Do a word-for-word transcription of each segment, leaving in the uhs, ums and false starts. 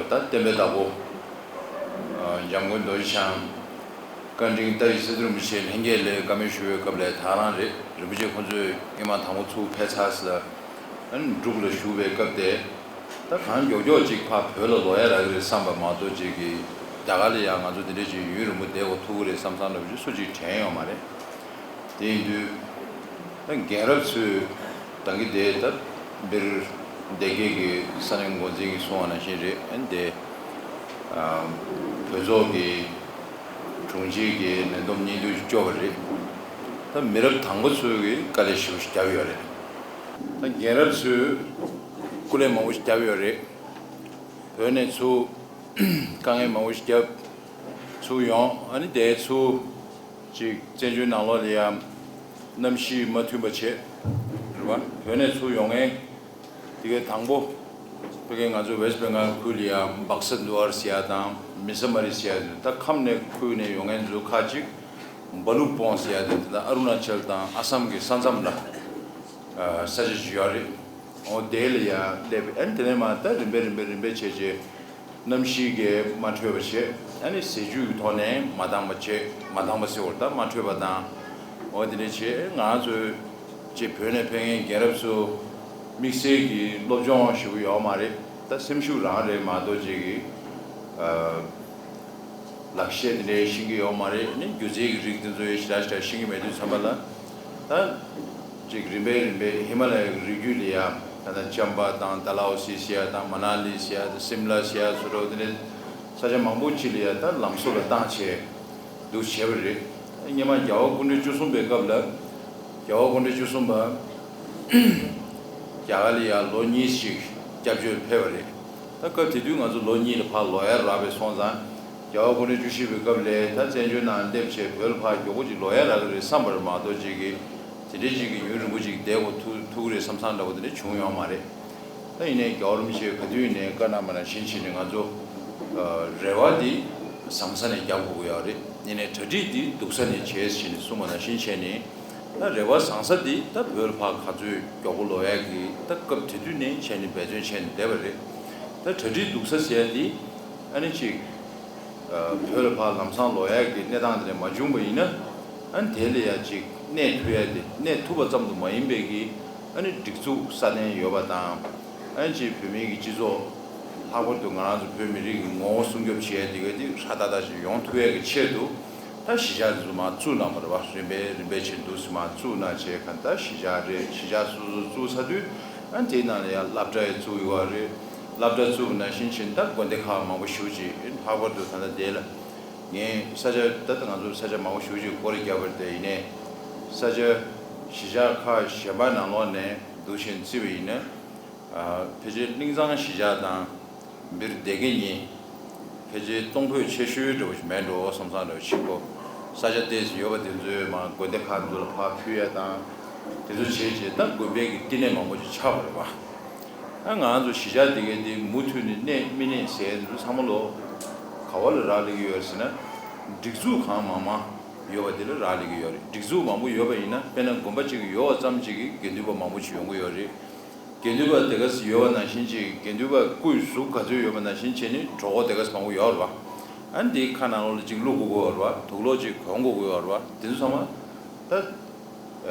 ད་བསྟན་པའི་བདག་པོ། ཨ། འཇམ་མགོན་རྡོ་རྗེ་འཆང་། བཀའ་དྲིན་ཏཱ་ཡི་སི་ཏུ་རིན་པོ་ཆེ་ལྷན་རྒྱས་ལ་བཀའ་མོལ་ཞུ་བའི་སྐབས་ལ་ད་རང་རེད། རིན་པོ་ཆེ་ཁོང་ཚོས་སྔོན་མ་དང་པོ་ཚུར་ཕེབས་ཚར་ཟེར་ལ། ཨ་ནི་འབྲུག་ལ་བཞུགས་པའི་སྐབས་དེ། ད་གང་མགྱོགས་མགྱོགས་ཅིག་ཕར་བོད་ལ་ལོག་ཡ་རག་གི་རེད་བསམ་པ་མ་གཏོགས་ཅིག་གིས་རྒྱ་གར་ལ་ཡང་ང་ཚོ་འདི་འདྲ་ཅིག་ཡུན་རིང་པོ་བསྡད་དགོས་ཐུག་གི་རེད་བསམ་བསམ་འདྲ་པོ་ཅིག་སུ་གཅིག་དྲན་ཡོད་མ་རེད། དེ་ཡིན་དུས། ད་རྒན་རབས་ཚོས་ད་གིན་དེ་ད་སྦིར་སྡེ་དགེ་གི་ས་གནས་འགོ་འཛིན་གྱིས་གསུངས་པ་ནང་བཞིན་རེད། ཨ་ནི་དེ། ཨ། བོད་ཚོགས་ཀྱི་དྲུང་ཆེ་གི་ལས་བསྡོམས་སྙིང་བསྡུས་བསྐྱོད་པ་རེད། ད་མི་རབས་དང་པོ་ཚོས་ཀྱི་དཀའ་ལས་ཞེ་པོ་ཞིག་བརྒྱབ་ཡོད་རེད། ད་རྒན་རབས་ཚོས་སྐུ་ལས་མང་པོ་ཞིག་བརྒྱབ་ཡོད་རེད། བོད་ནས་ཚུར་དཀའ་ངལ་མང་པོ་ཞིག་བརྒྱབ། ཚུར་ཡོང་། ཨ་ནི་དེ་ཚུར་ཅིག་བཙན་བྱོལ་ནང་ལོགས་ལ་ཡང་གནམ་གཤིས་མ་མཐུན་པ་བྱས། རེད་བ། བོད་ནས་ཚུར་ཡོང་མཁན་དེ་གའི་དང་པོ་ཕ་གིའི་ང་ཚོ་ཝེ་སི་ཊི་བེང་གྷལ་ཁུལ་ལ་ཡང་བག་ས་དུ་ཨར་ཟེར་ཡ་དང་མི་ས་མ་རི་ཟེར་ཡ། ད་ཁམས་ནས་ཁུལ་ནས་ཡོང་མཁན་ཚོ་ཁག་ཅིག་བ་ལུག་སྤོང་ཟེར་ཡ་དེ་ད་ཨ་རུ་ན་ཅལ་དང་ཨ་སམ་གྱི་ས་མཚམས་ལ། ཨ། ས་ཆ་ཅིག་ཡོད་རེད། འོ་དེ་ལ་ཡང་སླེབས། ཨ་ནི་དེ་ནས་མར་ད་རིམ་པས་རིམ་པས་རིམ་པས་བྱས་བྱས། གནམ་གཤིས་ཀྱིས་མ་འཕྲོད་པ་བྱས། ཨ་ནི་ཟས་བཅུད་ཀྱི་ཐོག་ནས་མ་འདང་བ་བྱས། མ་འདང་བ་ཟེར་བ་ད་མ་འཕྲོད་པ་དང་། འོ་དེ་འདྲ་བྱས། ང་ཚོའི་ཅིག་བོད་ནས་ཕེབས་མཁན་རྒན་རབས་ཚོ་དམིགས་བསལ་གྱི་སློབ་སྦྱོང་ཞུ་གི་ཡོད་མ་རེད། ད་སེམས་ཤུགས་རང་རེད་མ་གཏོགས་ཅིག་གི། ཨ། ལག་ཤེས་དེ་འདྲའི་ཤེས་ཀྱི་ཡོད་མ་རེད། ནི་སྒྱུ་རྩལ་གྱི་རིགས་དེ་ཚོ་ཞེ་དྲག་ཞེ་དྲག་ཤེས་ཀྱི་མེད་དུས་ཙམ་པ་ལ། ད་ཅིག་རིམ་པས་རིམ་པས་ཧི་མ་ལ་ཡའི་རི་རྒྱུད་ལ་ཡ། ད་ལྟ་ཅམ་པ་དང་ཌལ་ཧོ་སི་ཟེར་ཡ་དང་མ་ན་ལི་ཟེར་ཡ་དང་སིམ་ལ་ཟེར་ཡ་ཚོ་འདྲ་བོ་དེ་འདྲའི་ས་ཆ་མང་པོ་ཅིག་ལ་ཡ་ད་ལམ་བཟོ་ལ་བཏང་བྱས་འདུག་བྱས་པ་རེད། སྔོན་མ་རྒྱལ་བ་སྐུ་ཕྲེང་བཅུ་གསུམ་པའི་སྐབས་ལ། རྒྱལ་བ་སྐུ་ཕྲེང་བཅུ་གསུམ་པ་རྒྱ་གར་ལ་ཡ་ལོ་གཉིས་ཤིག་སྐྱབས་བཅོལ་ཕེབས་པ་རེད། ད་སྐབས་དེ་དུས་ང་ཚོ་ལོ་གཉིས་ལ་ཕར་ལོག་ཡ་རག་པའི་སོང་ཙང་། རྒྱལ་བ་སྐུ་ཕྲེང་བཅུ་བཞི་པའི་སྐབས་ལ་ད་བཙན་བྱོལ་ནང་སླེབས་བྱས་བོད་ལ་ཕར་མགྱོགས་པོ་ཅིག་ལོག་ཡ་རག་གི་རེད་བསམ་པ་རེད་མ་གཏོགས་ཅིག་གིས་དེ་འདྲའི་ཅིག་གི་ཡུན་རིང་པོ་ཅིག་བསྡད་དགོས་ཐུག་ཐུག་གི་རེད་བསམ་བསམ་འདྲ་བོ་དེ་འདྲ་བྱུང་ཡོད་མ་རེད། ད་ཡིན་ནའི་རྒྱལ་བ་རིན་པོ་ཆེས་ག་དུས་ཡིན་ནའི་བཀའ་གནང་བ་ནང་བཞིན་བྱས་ནས་ང་ཚོ། ཨ། རེ་བ་འདི་བཟང་ས་ནས་རྒྱག་དགོས་ཀྱི་ཡོད་རེད། ཡིན་ནའི་གྲ་སྒྲིག་འདི་སྡུག་ས་ནས་བྱས་ཟེར་ནས་གསུངས་པ་ནང་བཞིན་བྱས་ནས། ད་རེ་བ་བཟང་ས་འདི་ད་བོད་ལ་ཕར་ག་ཚོད་མགྱོགས་པོ་ལོག་ཡག་གི་ད་སྐབས་དེ་དུས་ནས་བྱས་ནས་འབད་བརྩོན་བྱས་ནས་བསྡད་པ་རེད། ད་གྲ་སྒྲིག་སྡུག་ས་ཟེར་ཡ་འདི་ཨ་ནི་ཅིག་ཨ། བོད་ལ་ཕར་ལམ་སང་ལོག་ཡག་གི་གནས་སྟངས་དེ་འདྲ་མ་བྱུང་བ་ཡིན་ན། ཨ་ནི་དེ་ལ་ཡ་ཅིག་གནས་ཐུབ་ཡ་དེ། གནས་ཐུབ་པ་ཙམ་དུ་མ་ཡིན་པའི་གི། ཨ་ནི་སྒྲིག་འཛུགས་སྲ་བརྟན་ཡོད་པ་དང་། ཨ་ནི་ཅིག་བོད་མིའི་གི་སྤྱི་ཚོགས། ལྷག་པར་དུ་ང་རང་ཚོ་བོད་མི་རིགས་ཀྱི་ངོ་བོ་སྲུང་སྐྱོབ་བྱེད་ཡ་དེ་ག་དེ་ཧྲ་ཏག་ཏག་ཅིག་ཡོང་ཐུབ་ཡ་གི་ཆེད་དུ། ད་གཞིས་ཆགས་དེ་ཚོ་མར་བཙུགས་གནང་བ་རེད་བ། རིམ་པས་རིམ་པས་བྱས་འདུག་སེ་མར་བཙུགས་གནང་བྱས་ག་ད་གཞིས་ཆགས་རེད། གཞིས་ཆགས་སོ་སོ་བཙུགས་ཚར་དུས། ཨ་ནི་དེའི་ནང་ལ་ཡང་སློབ་གྲྭ་ཡང་བཙུགས་ཡོད་རེད། སློབ་གྲྭ་བཙུགས་པ་ནང་བཞིན་བྱས་ད་དགོན་སྡེ་ཁག་མང་པོ་ཞེ་པོ་ཅིག། ལྷག་པར་དུ་ད་ལྟ་དེ་ལ་ངས་ས་ཆ་ད་ལྟ་ང་ཚོ་ས་ཆ་མང་པོ་ཞེ་པོ་ཅིག་སྐོར་ར་བརྒྱབ་པ་རེད་དེ། ཡིན་ནའི་ས་ཆ་གཞིས་ཆགས་ཁག་གཞན་པ་ནང་ལོགས་ནས་འདུག་བྱས་བརྩིས་པ་ཡིན་ན། ཨ། ཕལ་ཆེར་གླིང་ཚང་གཞིས་ཆགས་དང་སྦིར་སྡེ་དགེ་གཉིས་ཕལ་ཆེར་གཏོང་ཕོད་ཆེ་ཤོས་འདྲ་བོ་ཞིག་མེད་འགྲོ་བསམ་བསམ་འདྲ་བོ་ཞིག་གོ། ས་ཆ་ཏོག་ཙམ་ཡོད་པ་དེ་ཚོའི་མར་དགོན་སྡེ་ཁག་ཚོ་ལ་ཕར་ཕུལ་ཡ་དང་། དེ་ཚོ་བྱས་བྱས་ད་དགོན་པའི་གི་བསྟི་གནས་མང་པོ་ཞིག་ཆགས་པ་རེད་བ། ཨ། ང་ཚོ་གཞིས་ཆགས་དེ་གའི་དེ་མུ་མཐུད་ནས་གནས་མི་གནས་ཟེར་དེ་ཚོ་ཚང་མ་ལོ་ག་བ་ལ་རག་ལས་ཀྱི་ཡོད་རེད་ཟེར་ན། སྒྲིག་འཛུགས་གང་མང་མང་ཡོད་པ་དེ་ལ་རག་ལས་ཀྱི་ཡོད་རེད། སྒྲིག་འཛུགས་མང་པོ་ཡོད་པ་ཡིན་ན་དཔེར་ན་དགོན་པ་གཅིག་ཡོད་པ་ཙམ་གཅིག་གིས་དགེ་འདུན་པ་མང་པོ་ཞིག་ཡོང་གི་ཡོད་རེད། དགེ་འདུན་པ་དེ་ག་ཙམ་ཡོད་པ་ནང་བཞིན་ཅིག། དགེ་འདུན་པ་སྐུའི་གཟུགས་ག་ཚོད་ཡོད་པ་ནང་བཞིན་བྱས་ནས་གྲོགས་པོ་དེ་ག་ཙམ་མང་པོ་ཡོད་རེད་བ། ཨ་ནི་དེའི་ཁ་ནང་ལོགས་ལ་ཅིག་བླུག་དགོས་ཀྱི་ཡོད་རེད་བ། དུག་ལོག་ཅིག་གོན་དགོས་ཀྱི་ཡོད་རེད་བ། དེ་ཚོ་ཚང་མ་ད། ཨ།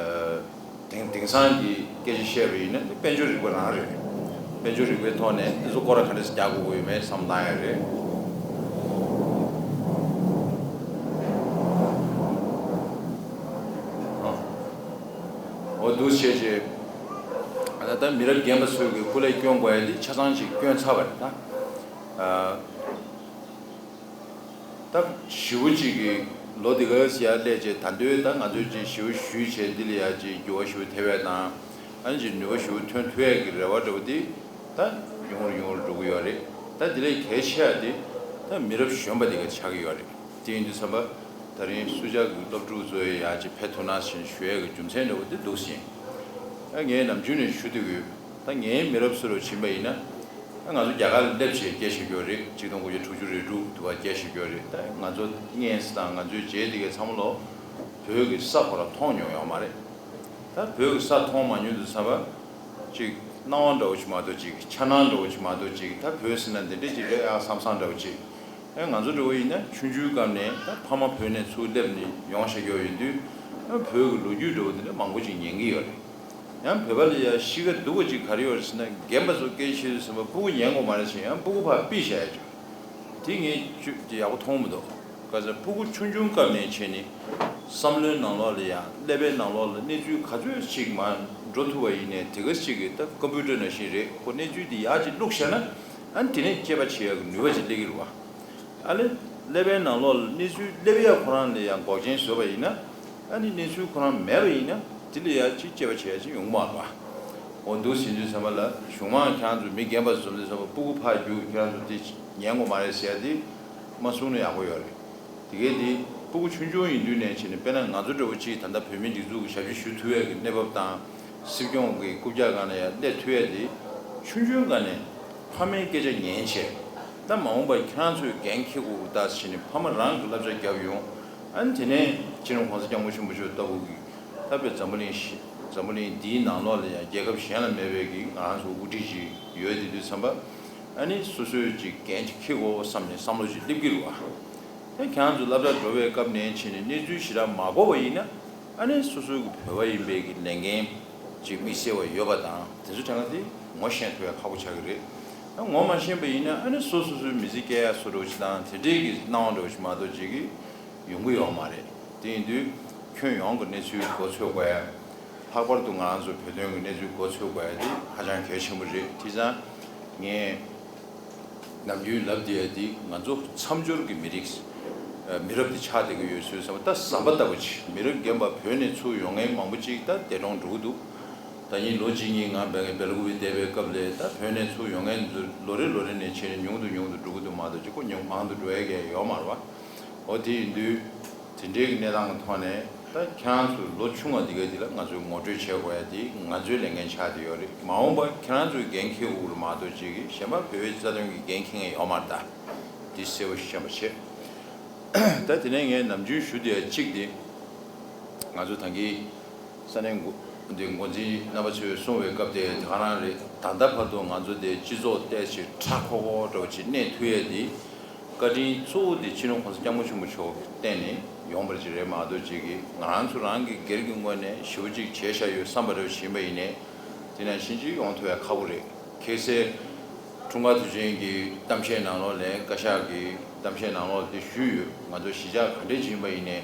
དེང་དེང་སང་གི་སྐད་ཆ་བཤད་པ་ཡིན་ན་དཔལ་འབྱོར་རིག་པ་རང་རེད། དཔལ་འབྱོར་རིག་པའི་ཐོག་ནས་དེ་ཚོ་སྐོར་ར་ག་འདྲ་ཞིག་རྒྱག་དགོས་ཀྱི་ཡོད་མེད་བསམ་བློ་བཏང་ཡ་རེད། ཨ། འོ་འདུག་བྱས་བྱས། ད་ལྟ་མི་རབས་རྒན་པ་ཚོས་ཀྱི་སྐུ་ལས་སྐྱོན་དགོས་ཡ་དེ་ཆ་ཚང་ཅིག་སྐྱོན་ཚར་བ་རེད་ད། ཨ། ད་ཞེ་པོ་ཅིག་གི་ལོ་འདི་ག་ཟེར་ཡ་སླེབས་བྱས་ད་འདོད་ད་ང་ཚོས་ཅིག་ཞེ་པོ་ཞུས་བྱས་འདི་ལ་ཡ་ཅིག་འགྱུར་བ་ཞེ་པོ་ཐེབས་ཡ་དང་། ཨ་ནི་ཅིག་ནུས་པ་ཞེ་པོ་ཐོན་ཐུབ་ཡ་གི་རེ་བ་འདྲ་བོ་དེ་ད་ཉུང་རུ་ཉུང་རུ་འགྲོ་གི་ཡོད་རེད། ད་དེ་ལས་གལ་ཆེ་ཡ་དེ་ད་མི་རབས་གཞོན་པ་དེ་ག་ཆགས་ཀྱི་ཡོད་རེད། དེ་ཡིན་དུས་ཙམ་པ་ད་རིང་སུ་ཇཱ་གི་སློབ་ཕྲུག་ཚོ་ཡ་ཅིག་ཕེབས་ཐུབ་ན་ཞེས་ཞུ་ཡ་གི་རྒྱུ་མཚན་འདྲ་བོ་དེ་འདུག་ཟིན། ཨ། ངས་ནམ་རྒྱུན་ནས་ཞུ་བསྡད་ཀྱི་ཡོད། ད་ངའི་མི་རབས་ཚོ་ལ་ཕྱིན་པ་ཡིན་ན། ཨ། ང་ཚོ་རྒྱ་གར་ལ་སླེབས་བྱས་སྐད་ཆ་ཤོད་ཀྱི་ཡོད་རེད། ཆིག་སྟོང་དགུ་བརྒྱ་དྲུག་ཅུ་རེ་དྲུག་དུ་བ་སྐད་ཆ་ཤོད་ཀྱི་ཡོད་རེད། ད་ང་ཚོ་གཉེན་དང་ང་ཚོའི་རྗེས་དེ་གའི་ཚང་མ་ལོ་བོད་ཀྱི་ས་ཁོ་རང་མཐོང་མྱོང་ཡོད་མ་རེད། ད་བོད་ཀྱི་ས་མཐོང་མ་མྱོང་དུས་ཙམ་པ་ཅིག་ སྣང་བ་འདྲ་བོ་ཅིག་མ་གཏོགས་ཅིག་འཆར་སྣང་འདྲ་བོ་ཅིག་མ་གཏོགས་ཅིག་ད་བོད་ཟེར་ན་འདི་འདྲས་ཅིག་རེད་ཨ་བསམ་བསམ་འདྲ་བོ་ཅིག་ཨེ་ང་ཚོ་འདྲ་བོ་ཡིན་ན་ཆུང་ཆུང་སྐབས་ནས་ད་ཕ་མ་བོད་ནས་ཚུར་སླེབས་ནས་ཡོང་བཞག་ཡོད་ཡིན་དུས་ཨ་བོད་ཀྱི་ལོ་རྒྱུས་འདྲ་བོ་འདི་འདྲ་མང་པོ་ཅིག་ཉན་གྱི་ཡོད་རེད། ཡང་བོད་པ་ལ་ཡང་གཤིས་ཀ་སྡུག་པ་ཅིག་ག་རེ་ཡོད་རེད་ཟེར་ན་རྒན་པ་ཚོ་སྐད་ཆ་བཤད་དུས་ཙམ་པ་སྤུ་གུ་ཉན་དགོས་མ་རེད་ཟེར་ཡང་སྤུ་གུ་ཕར་ཕུད་བཞག་ཡ་ཅིག་དེ་ངས་ཅུ་ཡག་པོ་མཐོང་མི་འདུག་ག་ཚོད་སྤུ་གུ་ཆུང་ཆུང་སྐབས་ནས་བྱས་ནས་བསམ་བློའི་ནང་ལོགས་ལ་ཡང་ཀླད་པའི་ནང་ལོགས་ལ་གནས་ཚུལ་ག་ཚོད་ཅིག་མར་འགྲོ་ཐུབ་པ་ཡིན་ནའི་དེ་ག་ཅིག་གིས་ད་ཀམ་པུ་ཊར་ནང་བཞིན་རེད་ཁོ་གནས་ཚུལ་དེ་ཡག་ཅིག་བླུགས་བཞག་ན་ཨ་ནི་དེ་ནས་དཔྱད་པ་བྱེད་ཡག་གི་ནུས་པ་ཅིག་སླེབས་ཀྱི་རེད་བ། ཨ་ལེ། ཀླད་པའི་ནང་ལོགས་ལ་གནས་ཚུལ་སླེབས་ཡག་ཁོ་རང་ལ་ཡང་འགོག་རྐྱེན་བཟོས་པ་ཡིན་ན། ཨ་ནི་གནས་ཚུལ་ཁོ་རང་མེད་པ་ཡིན་ན་དེ་ལ་ཡང་ཅིག་དཔྱད་པ་བྱེད་ཡག་ཅིག་ཡོང་གི་མ་རེད་པ། འོ་འདུག་ཟིན་དུས་ཙམ་པ་ལ་གཞུང་མང་ཁྱེད་རང་ཚོ་མི་རྒན་པ་ཚོ་འཛོམས་དུས་ཙམ་པ་སྤུ་གུ་ཕར་རྒྱུགས་ཁྱེད་རང་ཚོ་དེ་ཉན་དགོས་མ་རེད་ཟེར་ཡག་དེ་མ་གསུངས་ན་ཡག་པོ་ཡོད་རེད། དེ་གས་དེ་སྤུ་གུ་ཆུང་ཆུང་ཡིན་དུས་ནས་བྱས་ནས་དཔེར་ན་ང་ཚོ་འདྲ་བོ་ཅིག་ད་ལྟ་བོད་མིའི་སྒྲིག་འཛུགས་ཀྱི་ཞབས་ཕྱི་ཞུ་ཐུབ་ཡག་གི་གནས་བབ་དང་། སྲིད་སྐྱོང་གི་རྐུབ་བཀྱག་སྒང་ལ་ཡང་སླེབས་ཐུབ་ཡག་དེ་ཆུང་ཆུང་སྒང་ནས་ཕ་མའི་སྐད་ཆ་ཉན་བྱས། ད་མ་འོངས་པར་ཁྱེད་རང་ཚོས་འགན་འཁྱེར་དགོས་ཀྱི་ད་ཟེར་ནས་ཕ་མ་རང་གི་བསླབ་བྱ་བརྒྱབ་ཡོང་། ཨ་ནི་དེ་ནས་སྤྱི་ནོར་༸གོང་ས་༸སྐྱབས་མགོན་ཆེན་པོ་མཆོག་ལྟ་བུ་གི་ད་དཔེ་འཛམ་བུ་གླིང་ཞི་འཛམ་བུ་གླིང་འདིའི་ནང་ལོགས་ལ་ཡང་རྒྱལ་ཁབ་གཞན་ལ་མེད་པའི་གི་ང་རང་ཚོ་དབུ་ཁྲིད་ཅིག་ཡོད་དེ་དུས་ཙམ་པ། ཨ་ནི་སོ་སོས་ཅིག་འགན་ཅིག་འཁྱེར་དགོས་བསམ་ནས་བསམ་བློ་ཅིག་སླེབས་ཀྱི་རེད་བ། ད་ཁྱེད་རང་ཚོ་སློབ་གྲྭ་འགྲོ་བའི་སྐབས་ནས་བྱས་ནས་གནས་ཚུལ་ཞེ་དྲག་མ་གོ་བ་ཡིན་ན། ཨ་ནི་སོ་སོའི་གི་བོད་པ་ཡིན་པའི་གི་ལས་འགན་ཅིག་དམིགས་བསལ་བ་ཡོད་པ་དང་དེ་ཚོ་དྲན་ཁ་དེ་ངོ་ཤེས་ཐུབ་ཡ་ཁག་པོ་ཆགས་ཀྱི་རེད། ད་ངོ་མ་ཤེས་པ་ཡིན་ན་ཨ་ནི་སོ་སོ་སོའི་མི་ཚེ་སྐྱེལ་ཡ་བཟོ་འདྲ་བོ་ཞིག་དང་དེ་འདྲའི་གི་སྣང་བ་འདྲ་བོ་ཞིག་མ་གཏོགས་ཅིག་གི་ཡོང་གི་ཡོད་མ་རེད། དེ་ཡིན་དུས་ཁྱོན་ཡོངས་ཀྱི་གནས་ཚུལ་མགོ་ཚོད་དགོས་ཡ། ལྷག་པར་དུ་ང་རང་ཚོ་བོད་དོན་གྱི་གནས་ཚུལ་མགོ་ཚོད་དགོས་ཡ་དེ་ཧ་ཅང་གལ་ཆེན་པོ་རེད། དེ་ཙང་ངས་ནམ་རྒྱུན་ལབ་བསྡད་ཡ་དེ་ང་ཚོ་མཚམས་སྦྱོར་གྱི་མི་རིགས་མི་རབས་དེ་ཆགས་བསྡད་ཀྱི་ཡོད་ཚུལ་བསམ་པ་ད་ཟམ་པ་ལྟ་བུ་ཅིག་མི་རབས་རྒན་པ་བོད་ནས་ཚུར་ཡོང་མཁན་མང་པོ་ཅིག་ད་འདས་གྲོངས་འགྲོ་གི་འདུག་ད་ཉིན་ལོ་གཅིག་གཉིས་ང་བལ་བལ་ཀུ་པེ་བསྡད་པའི་སྐབས་ལས་ད་བོད་ནས་ཚུར་ཡོང་མཁན་ཚོ་ལོ་རེ་ལོ་རེ་ནས་ཆེ་ནས་ཉུང་དུ་ཉུང་དུ་འགྲོ་གི་འདུག་མ་གཏོགས་ཅིག་ཁོ་ཉུང་མང་དུ་འགྲོ་ཡ་གི་ཡོད་མ་རེད་བ། འོ་དེ་ཡིན་དུས། དེ་འདྲའི་གི་གནས་སྟངས་ཀྱི་ཐོག་ནས་ད་ཁྱེད་རང་ཚོ་ལོ་ཆུང་བ་འདི་ག་འདི་ལ་ང་ཚོས་ངོ་སྤྲོད་བྱེད་དགོས་ཡ་དེ་ང་ཚོའི་ལས་འགན་ཆགས་བསྡད་ཡོད་རེད། མ་འོངས་པ་ཁྱེད་རང་ཚོས་འགན་འཁྱེར་དགོས་རེད་མ་གཏོགས་ཅིག་གི་གཞན་པ་བོད་པའི་རྩ་དོན་གྱི་འགན་འཁྱེར་མཁན་ཡོད་མ་རེད། ད་འདི་གསལ་པོ་ཞིག་བཤད་པ་བྱེད། ད་དེ་ནས་ངས་ནམ་རྒྱུན་ཞུ་བསྡད་ཡ་གཅིག་དེ་ང་ཚོ་ད་གིན་ས་གནས་འགོ་འདི་འགོ་འཛིན་རྣམ་པ་ཚོས་གསུངས་པའི་སྐབས་དེ་དེ་ག་རང་རེད། ད་ལྟ་བར་དུ་ང་ཚོ་དེ་སྤྱི་ཚོགས་ཏོག་ཙམ་ཁྲ་ཁོག་ཁོག་འདྲ་བོ་ཅིག་གནས་ཐུབ་ཡ་དེ། བཀའ་དྲིན་གཙོ་བོ་དེ་སྤྱི་ནོར་༸གོང་ས་༸སྐྱབས་མགོན་ཆེན་པོ་མཆོག་གི་བརྟེན་ནས་ཡོང་བར་ཅིག་རེད་མ་གཏོགས་ཅིག་གིས་ང་རང་ཚོ་རང་གི་སྒེར་གྱི་ངོས་ནས་ཞེ་པོ་ཅིག་བྱས་བཞག་ཡོད་བསམ་པ་འདྲ་བོ་ཞིག་ཡིན་པ་ཡིན་ནའི་དེ་ནང་བཞིན་ཅིག་ཡོང་ཐུབ་ཡ་ཁག་པོ་རེད། ཁ་སང་འཁྲུངས་སྐར་དུས་ཆེན་གྱི་གཏམ་བཤད་ནང་ལོགས་ལ་བཀའ་ཤག་གི་གཏམ་བཤད་ནང་ལོགས་ལ་དེ་ཞུས་ཡོད། ང་ཚོ་གཞིས་ཆགས་ག་འདྲས་ཅིག་ཡིན་པ་ཡིན་ནའི་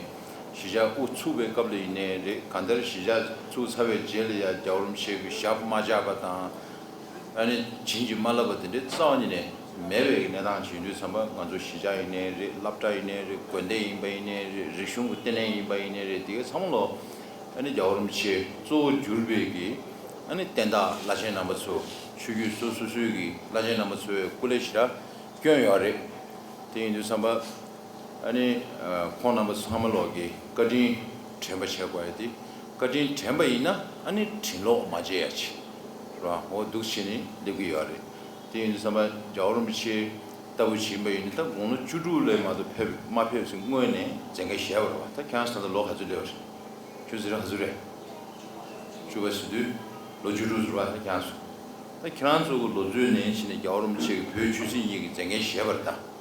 གཞིས་ཆགས་དབུ་ཚུགས་པའི་སྐབས་ལ་ཡིན་ནའི་རེད། གང་ལྟར་གཞིས་ཆགས་ཚུགས་ཚར་བའི་རྗེས་ལ་ཡ་རྒྱལ་བ་རིན་པོ་ཆེ་གི་ཞབས་མ་བཅགས་པ་དང་། ཨ་ནི་བྱིན་གྱིས་མ་བརླབས་པ་དེ་འདྲའི་རྩ་བ་ཉིད་ནས་མེད་པའི་གནས་སྟངས་ཅིག་ཡིན་དུས་ཙམ་པ་ང་ཚོ་གཞིས་ཆགས་ཡིན་ནའི་རེད། སློབ་གྲྭ་ཡིན་ནའི་རེད། དགོན་སྡེ་ཡིན་པ་ཡིན་ནའི་རེད། རིག་གཞུང་གི་ལྟེ་གནས་ཡིན་པ་ཡིན་ནའི་རེད། དེ་གའི་ཚང་མ་ལོ་ཨ་ནི་རྒྱལ་བ་རིན་པོ་ཆེ་གཙོ་བོ་གྱུར་པའི་གི་ཨ་ནི་བསྟན་བདག་བླ་ཆེན་རྣམ་པ་ཚོ་ཆོས་བརྒྱུད་སོ་སོ་སོའི་གི་བླ་ཆེན་རྣམ་པ་ཚོའི་སྐུ་ལས་ཞེ་དྲག་བསྐྱོན་ཡོད་རེད། དེ་ཡིན་དུས་ཙམ་པ། ཨ་ནི་ཁོང་རྣམ་པ་ཚང་མ་ལོག་གི་བཀའ་དྲིན་དྲན་པ་བྱེད་དགོས་ཡ་དེ། བཀའ་དྲིན་དྲན་པ་ཡིན་ན་ཨ་ནི་དྲིན་ལོག་མ་བྱེད་ཡ་ཅིག་རེད་བ། འོ་འདུག་བྱས་ནས་སླེབས་ཀྱི་ཡོད་རེད། དེ་ཡིན་དུས་ཙམ་པ་རྒྱལ་བ་རིན་པོ་ཆེ་ལྟ་བུ་ཡིན་པ་ཡིན་ན་ད་དགུང་ལོ་བཅུ་དྲུག་ལས་མ་གཏོགས་ཕེབས་མ་ཕེབས་ཟིན་སྔོན་ནས་མཛད་འགན་བཞེས་པ་རེད་བ། ད་ཁྱེད་རང་ད་ལྟ་ལོ་ག་ཚོད་སླེབས་པ་རེད། ཁྱོད་ཟེར་ག་ཚོད་རེད། བཅུ་པ་ཟེར་དུས་ལོ་བཅུ་དྲུག་ཟེར་བ་ད་ཁྱེད་རང་ཚོ། ད་ཁྱེད་རང་ཚོ་གི་ལོ་ཚོད་ནས་བྱས་ནས་རྒྱལ་བ་རིན་པོ་ཆེ་གི་བོད་ཆོས་སྲིད་གཉིས་ཀྱི་མཛད་འགན་བཞེས་པ་རེད་ད།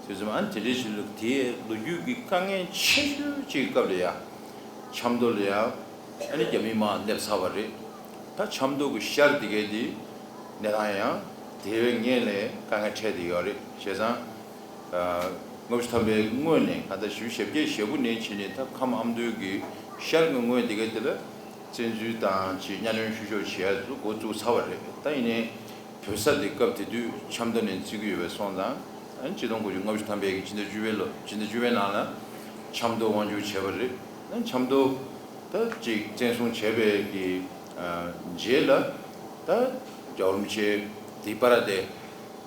དེ་ཚོ་ཨ་ནི་དེ་འདྲའི་ཞིག་ལ་དེའི་ལོ་རྒྱུས་ཀྱི་དཀའ་ངལ་ཆེ་ཤོས་ཅིག་སྐབས་ལ་ཡ། ཆབ་མདོ་ལ་ཡ། ཨ་ནི་རྒྱ་མི་མར་སླེབས་ཚར་བ་རེད། ད་ཆབ་མདོ་གི་ཤར་དེ་གའི་དེ། གནས་སྟངས་ཡང་དེ་བས་སྔོན་ལས་དཀའ་ངལ་འཕྲད་བསྡད་ཡོད་རེད། བྱས་ཙང་། ལྔ་བཅུ་ཐམ་པའི་སྔོན་ནས་ག་ད་བཞི་བཅུ་ཞེ་བརྒྱད་ཞེ་དགུ་ནས་བྱས་ནས་ད་ཁམས་ཨ་མདོའི་གི་ཤར་གྱི་ངོས་དེ་གའི་དེ་ལ་བཙན་འཛུལ་དང་ཅིག་གཉའ་གནོན་བཤུ་གཞོག་བྱེད་ཡ་ཚོ་འགོ་བཙུགས་ཚར་བ་རེད། ད་ཡིན་ནའི་བོད་ས་དེ་སྐབས་དེ་དུས་ཆབ་མདོ་ནས་བརྩི་གི་ཡོད་པའི་སོང་ཙང་ཨ་ནི་ཆིག་སྟོང་དགུ་བརྒྱ་ལྔ་བཅུ་ཐམ་པའི་གི་སྤྱི་ཟླ་བཅུ་པའི་ལོ་སྤྱི་ཟླ་བཅུ་པའི་ནང་ལ་ཆབ་མདོ་དབང་བསྒྱུར་བྱས་པ་རེད། ཨ་ནི་ཆབ་མདོ་ད་ཅིག་བཙན་བཟུང་བྱས་པའི་གི་རྗེས་ལ་ད་རྒྱལ་བ་རིན་པོ་ཆེ་དེའི་བར་དེ།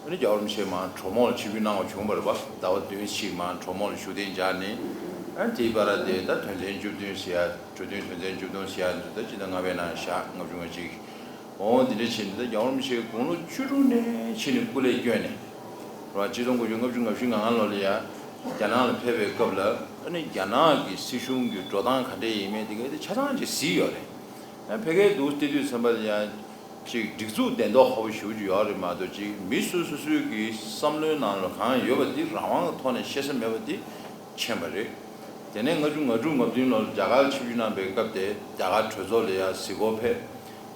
ཨ་ནི་རྒྱལ་བ་རིན་པོ་ཆེ་མར་གྲོ་མོ་ལ་ཆིབས་བསྒྱུར་གནང་བ་བྱུང་བ་རེད་པ། ཟླ་བ་བདུན་ཞིག་མར་གྲོ་མོ་ལ་བཞུགས་གདན་འཇགས་ནས། ཨ་ནི་དེའི་བར་དེ་ད་དོན་ཚན་བཅུ་བདུན་ཟེར་ཡ་གྲོས་མཐུན་དོན་ཚན་བཅུ་བདུན་ཟེར་ཡ་ཚོ་ད་སྤྱི་ཟླ་ལྔ་པའི་ནང་བཞག་ལྔ་བཅུ་ང་གཅིག་འོ་འདི་འདྲ་བྱས་ནས་ད་རྒྱལ་བ་རིན་པོ་ཆེ་དགུང་ལོ་བཅུ་དྲུག་ནས་ཕྱིན་ནས་སྐུ་ལས་བསྐྱོན་ནས། རེད་པ། གཅིག་སྟོང་དགུ་བརྒྱ་ལྔ་བཅུ་ང་བཞི་ང་ལྔ་ལོ་ལ་ཡ། རྒྱ་ནག་ལ་ཕེབས་པའི་སྐབས་ལ་ཨ་ནི་རྒྱ་ནག་གི་སྲིད་གཞུང་གི་འགྲོ་སྟངས་ག་འདྲ་ཡིན་མིན་དེ་ག་དེ་ཆ་ཚང་ཅིག་གཟིགས་ཡོད་རེད། ཨ་ཕ་གིར་འདུག་བལྟས་དུས་ཙམ་པ་ལ་ཡ། ཅིག་སྒྲིག་འཛུགས་ལྡན་མདོག་ཁ་པོ་ཞེ་པོ་ཅིག་ཡོད་རེད་མ་གཏོགས། ཅིག་མི་སོ་སོ་སོའི་གི་བསམ་བློའི་ནང་ལ་གང་ཡོད་པ་དེ་རང་དབང་གི་ཐོག་ནས་བཤད་ས་མེད་པ་དེ་མཁྱེན་པ་རེད། དེ་ནས་ལྔ་བཅུ་ང་དྲུག་ང་བདུན་ལོར་རྒྱ་གར་ཆིབས་བསྒྱུར་གནང་པའི་སྐབས་དེ་རྒྱ་གར་གྲོས་ཚོགས་ལ་ཡང་གཟིགས་སྐོར་ཕེབས།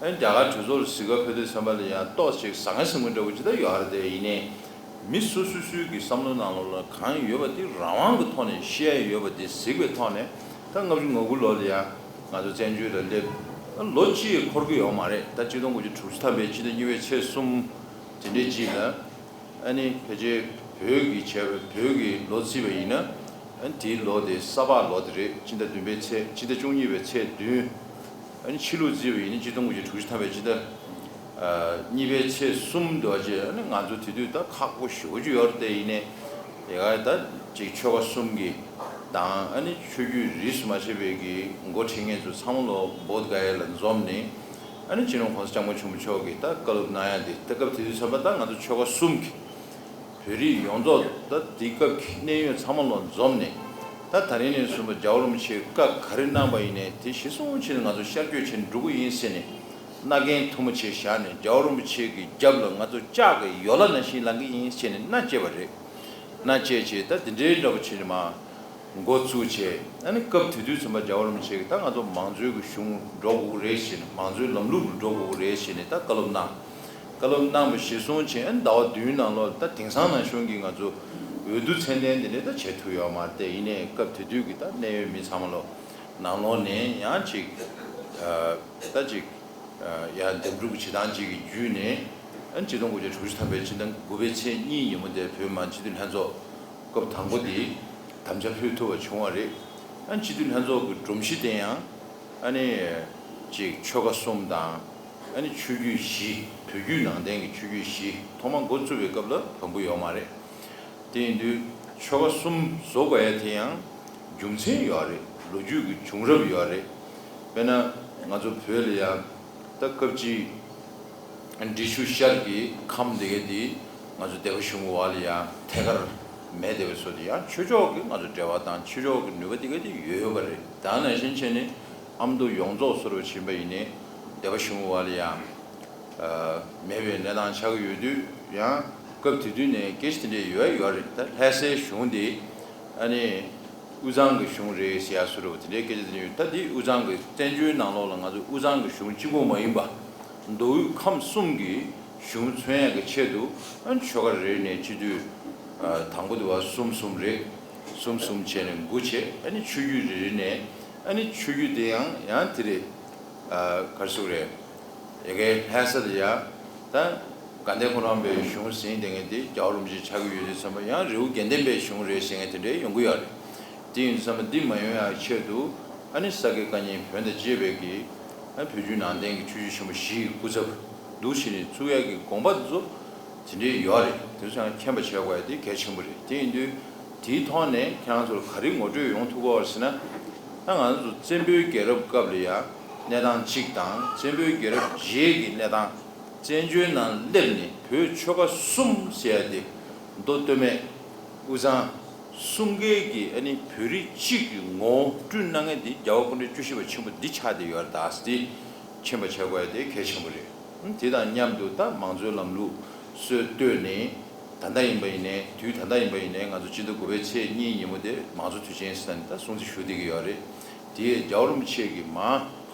ཨ་ནི་རྒྱ་གར་གྲོས་ཚོགས་ལ་གཟིགས་སྐོར་ཕེབས་དུས་ཙམ་པ་ལ་ཡང་ཏོག་ཙམ་ཟང་ངེ་ཟིང་ངེ་འདྲ་བོ་ཅིག་ད་ཡོད་རེད། དེ་ཡིན་ནའི་མི་སོ་སོ་སོའི་གི་བསམ་བློའི་ནང་ལོགས་ལ་གང་ཡོད་པ་དེ་རང་དབང་གི་ཐོག་ནས་བཤད་ཡ་ཡོད་པ་དེ་གཟིགས་པའི་ཐོག་ནས། ད་ལྔ་བཅུ་ང་དགུ་ལོ་ལ་ཡང་ང་ཚོ་བཙན་བྱོལ་ལ་སླེབས། ལོ་གཅིག་འཁོར་གི་ཡོད་མ་རེད། ད་གཅིག་སྟོང་དགུ་བརྒྱ་དྲུག་ཅུ་ཐམ་པའི་ཕྱི་ཟླ་གཉིས་པའི་ཚེས་གསུམ་དེ་འདྲའི་རྗེས་ལ། ཨ་ནི་ཕལ་ཆེར་བོད་ཀྱི་བྱས་པའི་བོད་ཀྱི་ལོ་བརྩིས་པ་ཡིན་ན། ཨ་ནི་དེའི་ལོ་དེ་ས་ཕག་ལོ་དེ་རེད། སྤྱི་ཟླ་བདུན་པའི་ཚེས་སྤྱི་ཟླ་བཅུ་གཉིས་པའི་ཚེས་བདུན། ཨ་ནི་ཕྱི་ལུགས་བརྩིས་པ་ཡིན་ན་གཅིག་སྟོང་དགུ་བརྒྱ་དྲུག་ཅུ་ཐམ་པའི་སྤྱི་ཟླ་ཨ་གཉིས་པའི་ཚེས་གསུམ་དུ་བ་བྱས། ཨ་ནི་ང་ཚོ་དེ་དུས་ད་ཁག་པོ་ཞེ་པོ་ཅིག་ཡོད་རེད། དེ་ཡིན་ནའི་ཡ་ག་ད་ཅིག་ཆོལ་ཁ་གསུམ་གྱི་དང་། ཨ་ནི་ཆོས་བརྒྱུད་རིས་སུ་མ་ཆད་པའི་གི་འགོ་ཁྲིད་མཁན་ཚོ་ཚང་མ་ལོ་བོད་ག་ཡ་ལ་འཛོམས་ནས། ཨ་ནི་སྤྱི་ནོར་༸གོང་ས་༸སྐྱབས་མགོན་ཆེན་པོ་མཆོག་གིས་ད་བཀའ་སློབ་གནང་ཡ་དེ། ད་སྐབས་དེ་དུས་ཙམ་པ་ད་ང་ཚོ་ཆོལ་ཁ་གསུམ་གྱི་བོད་རིགས་ཡོངས་རྫོགས་ད་དེ་སྐབས་ཀྱི་གནད་ཡོད་ཚང་མ་ལོ་འཛོམས་ནས། ད་ད་རིང་ནས་བཟུང་བ་རྒྱལ་བ་རིན་པོ་ཆེས་བཀའ་ག་རེ་གནང་པ་ཡིན་ནའི་དེ་གཞི་བཟུང་བྱས་ནས་ང་ཚོ་ཤར་བསྐྱོད་བྱས་ནས་འགྲོ་གི་ཡིན་ཟེར་ནས། མནའ་གན་མཐུ་མོ་ཆེ་བཞག་ནས། རྒྱལ་བ་རིན་པོ་ཆེ་གི་རྒྱབ་ལ་ང་ཚོ་ལྕགས་ཀྱི་ཡོ་ལ་ནང་བཞིན་ལངས་ཀྱི་ཡིན་ཟེར་ནས་མནའ་བཅད་པ་རེད། མནའ་བཅད་བྱས། ད་དེ་འདྲའི་འདྲ་པོ་བྱས་ནས་མར་འགོ་བཙུགས་བྱས། ཨ་ནི་སྐབས་དེ་དུས་ཙམ་པ་རྒྱལ་བ་རིན་པོ་ཆེ་གིས་ད་ང་ཚོ་མང་གཙོའི་གི་གཞུང་འགྲོ་དགོས་ཀྱི་རེད་ཟེར་ནས། མང་གཙོའི་ལམ་ལུགས་ལ་འགྲོ་དགོས་ཀྱི་རེད་ཟེར་ནས་ད་བཀའ་སློབ་གནང་། བཀའ་སློབ་གནང་བ་གཞིར་བཟུང་བྱས། ཨ་ནི་ཟླ་བ་བདུན་ནང་ལོགས་ད་དེང་སང་ནང་བཞིན་གྱི་ང་ཚོ་འོས་བསྡུ་མཚན་ལྡན་དེ་འདྲ་ད་བྱེད་ཐུབ་ཡོད་མ་རེད། དེ་ཡིན་ནའི་སྐབས་དེ་དུས་ཀྱི་ད་གནད་ཡོད་མི་ཚང་མ་ལོ་ནང་ལོགས་ནས་ཡང་ཅིག་ཨ་ད་ཅིག་ཡང་འདེམས་སྒྲུག་བྱེད་སྟངས་ཅིག་གི་བརྒྱུད་ནས། ཨ་ནི་ཆིག་སྟོང་དགུ་བརྒྱ་དྲུག་ཅུ་ཐམ་པའི་ཕྱི་ཟླ་དགུ་པའི་ཚེས་གཉིས་ཉིན་མོ་དེར་བོད་མི་མང་སྤྱི་འཐུས་ལྷན་ཚོགས་སྐབས་དང་པོ་དེ་དམ་བཅའ་ཕུལ་ཐུབ་པ་བྱུང་བ་རེད། ཨ་ནི་སྤྱི་འཐུས་ལྷན་ཚོགས་ཀྱི་སྒྲོམ་གཞི་དེ་ཡང་ཨ་ནི་ཅིག་ཆོལ་ཁ་གསུམ་དང་། ཨ་ནི་ཆོས་བརྒྱུད་བཞི། བོད་བརྒྱུད་ནང་བསྟན་གྱི་ཆོས་བརྒྱུད་བཞི་ཐོག་མ་འགོ་བཙུགས་པའི་སྐབས་ལ་བབས་ཀྱི་ཡོད་མ་རེད། དེ་ཡིན་དུས་ཆོལ་ཁ་གསུམ་བཟོ་དགོས་ཡ་དེ་ཡང་རྒྱུ་མཚན་ཡོད་རེད། ལོ་རྒྱུས་ཀྱི་བྱུང་རབས་ཡོད་རེད། དཔེར་ན་ང་ཚོ་བོད་ལ་ཡང་ད་སྐབས་གཅིག་འབྲི་ཆུ་ཤར་གྱི་ཁམས་དེ་ག་དེ་ང་ཚོ་སྡེ་པ་གཞུང་གི་འོག་ལ་ཡང་ཐད་ཀར་མེད་བསྡད་པ་བཟོས་ཏེ། ཡང་ཆོས་ཕྱོགས་ཀྱི་ང་ཚོ་འབྲེལ་བ་དང་ཆོས་ཕྱོགས་ཀྱི་ནུས་པ་དེ་ག་དེ་ཡོད་ཡོད་པ་རེད། ད་ནང་བཞིན་བྱས་ནས་ཨ་མདོ་ཡོངས་རྫོགས་བཟོ་འདྲ་ཕྱིན་པ་ཡིན་ནའི་སྡེ་པ་གཞུང་གི་འོག་ལ་ཡང་མེད་པའི་གནས་སྟངས་ཆགས་ཀྱི་ཡོད་དུས། ཡང་སྐབས་དེ་དུས་ནས་སྐད་ཆ་དེ་འདྲས་ཡོད་ཡོད་རེད། ད་ལྷ་སའི་གཞུང་དེ་ཨ་ནི་དབུས་གཙང་གི་གཞུང་རེད་ཟེར་ཡ་བཟོ་འདྲ་བོ་དེ་འདྲའི་སྐད་ཆ་དེ་འདྲས་ཡོད། ད་དེ་དབུས་གཙང་གི་བཙན་བྱོལ་ནང་ལོགས་ལ་ང་ཚོ་དབུས་གཙང་གི་གཞུང་གཅིག་པོ་མ་ཡིན་པ། མདོ་དབུས་ཁམས་གསུམ་གྱི་གཞུང་མཚོན་ཡག་གི་ཆེད་དུ། ཨ་ནི་ཆོལ་ཁ་རེ་རེ་ནས་སྤྱི་འཐུས་ཨ་དང་པོ་དེ་བ་གསུམ་གསུམ་རེད། གསུམ་གསུམ་བྱས་ནས་དགུ་བྱས། ཨ་ནི་ཆོས་བརྒྱུད་རེ་རེ་ནས། ཨ་ནི་ཆོས་བརྒྱུད་དེ་ཡང་ཡང་དེ་རེད། ཨ་ག་རེ་ཟེར་དགོས་རེད། ཡ་གའི་ལྷ་ས་དེ་ཡང་ད་དགའ་ལྡན་ཕོ་བྲང་པའི་གཞུང་ཟིན་བསྡད་མཁན་དེ་རྒྱལ་བ་རིན་པོ་ཆེ་ཆགས་ཀྱི་ཡོད་དུས་ཙམ་པ། ཡང་རི་བོ་དགེ་ལྡན་པའི་གཞུང་རེད་ཟེར་མཁན་དེ་འདྲས་ཡོང་གི་ཡོད་རེད། དེ་ཡིན་དུས་ཙམ་པ་འདི་མ་ཡོང་ཡག་ཆེད་དུ། ཨ་ནི་ས་དགེ་བཀའ་རྙིང་བོན་དང་བཅས་པའི་གི། ཨ་བོད་བརྒྱུད་ནང་བསྟན་གྱི་ཆོས་བརྒྱུད་ཆེན་པོ་བཞི་ཡི་སྐུ་ཚབ་འདུག་བྱས་ནས་བཙུགས་ཡག་གི་དགོངས་པ་འདི་ཚོ་དེ་འདྲའི་ཡོད་རེད། དེ་ཚོ་ཡང་མཁྱེན་པ་བྱེད་དགོས་ཡ་དེ་གལ་ཆེན་པོ་རེད། དེ་ཡིན་དུས་དེའི་ཐོག་ནས་ཁྱེད་རང་ཚོར་ག་རེ་ངོ་སྤྲོད་ཡོང་ཐུབ་ཀྱི་ཡོད་རེད་ཟེར་ན། ད་ང་ཚོ་བཙན་པོའི་རྒྱལ་རབས་སྐབས་ལ་ཡ་གནས་སྟངས་གཅིག་དང་། བཙན་པོའི་རྒྱལ་རབས་རྗེས་ཀྱི་གནས་སྟངས། བཙན་བྱོལ་ནང་སླེབས་ནས་བོད་ཆོལ་ཁ་གསུམ་ཟེར་ཡ་དེ་མདོ་སྟོད་སྨད་དབུས་གཙང་གསུམ་ཀའི་གི་ཨ་ནི་བོད་རིགས་གཅིག་གི་ངོ་བོ་བསྐྲུན་གནང་མཁན་དེ་རྒྱལ་བ་སྐུ་ཕྲེང་བཅུ་བཞི་པ་ཆེན་པོ་འདི་ཆགས་བསྡད་ཡོད་རེད། ད་དེ་མཁྱེན་པ་བྱེད་དགོས་ཡ་དེ་གལ་ཆེན་པོ་རེད། དེ་དང་མཉམ་དུ་ད་མང་གཙོའི་ལམ་ལུགས་སྲོལ་གཏོད་ནས། ད་ལྟ་ཡིན་པ་ཡིན་ནའི། དུས་ད་ལྟ་ཡིན་པ་ཡིན་ནའི་ང་ཚོ་སྤྱི་ཟླ་དགུ་པའི་ཚེས་གཉིས་ཉིན་མོ་དེ་མང་གཙོ་དུས་ཆེན་ཟེར་ནས་ད་སྲུང་བརྩི་ཞུ་བསྡད་ཀྱི་ཡོད་རེད། དེ་རྒྱལ་བ་རིན་པོ་ཆེ་གིས་མར་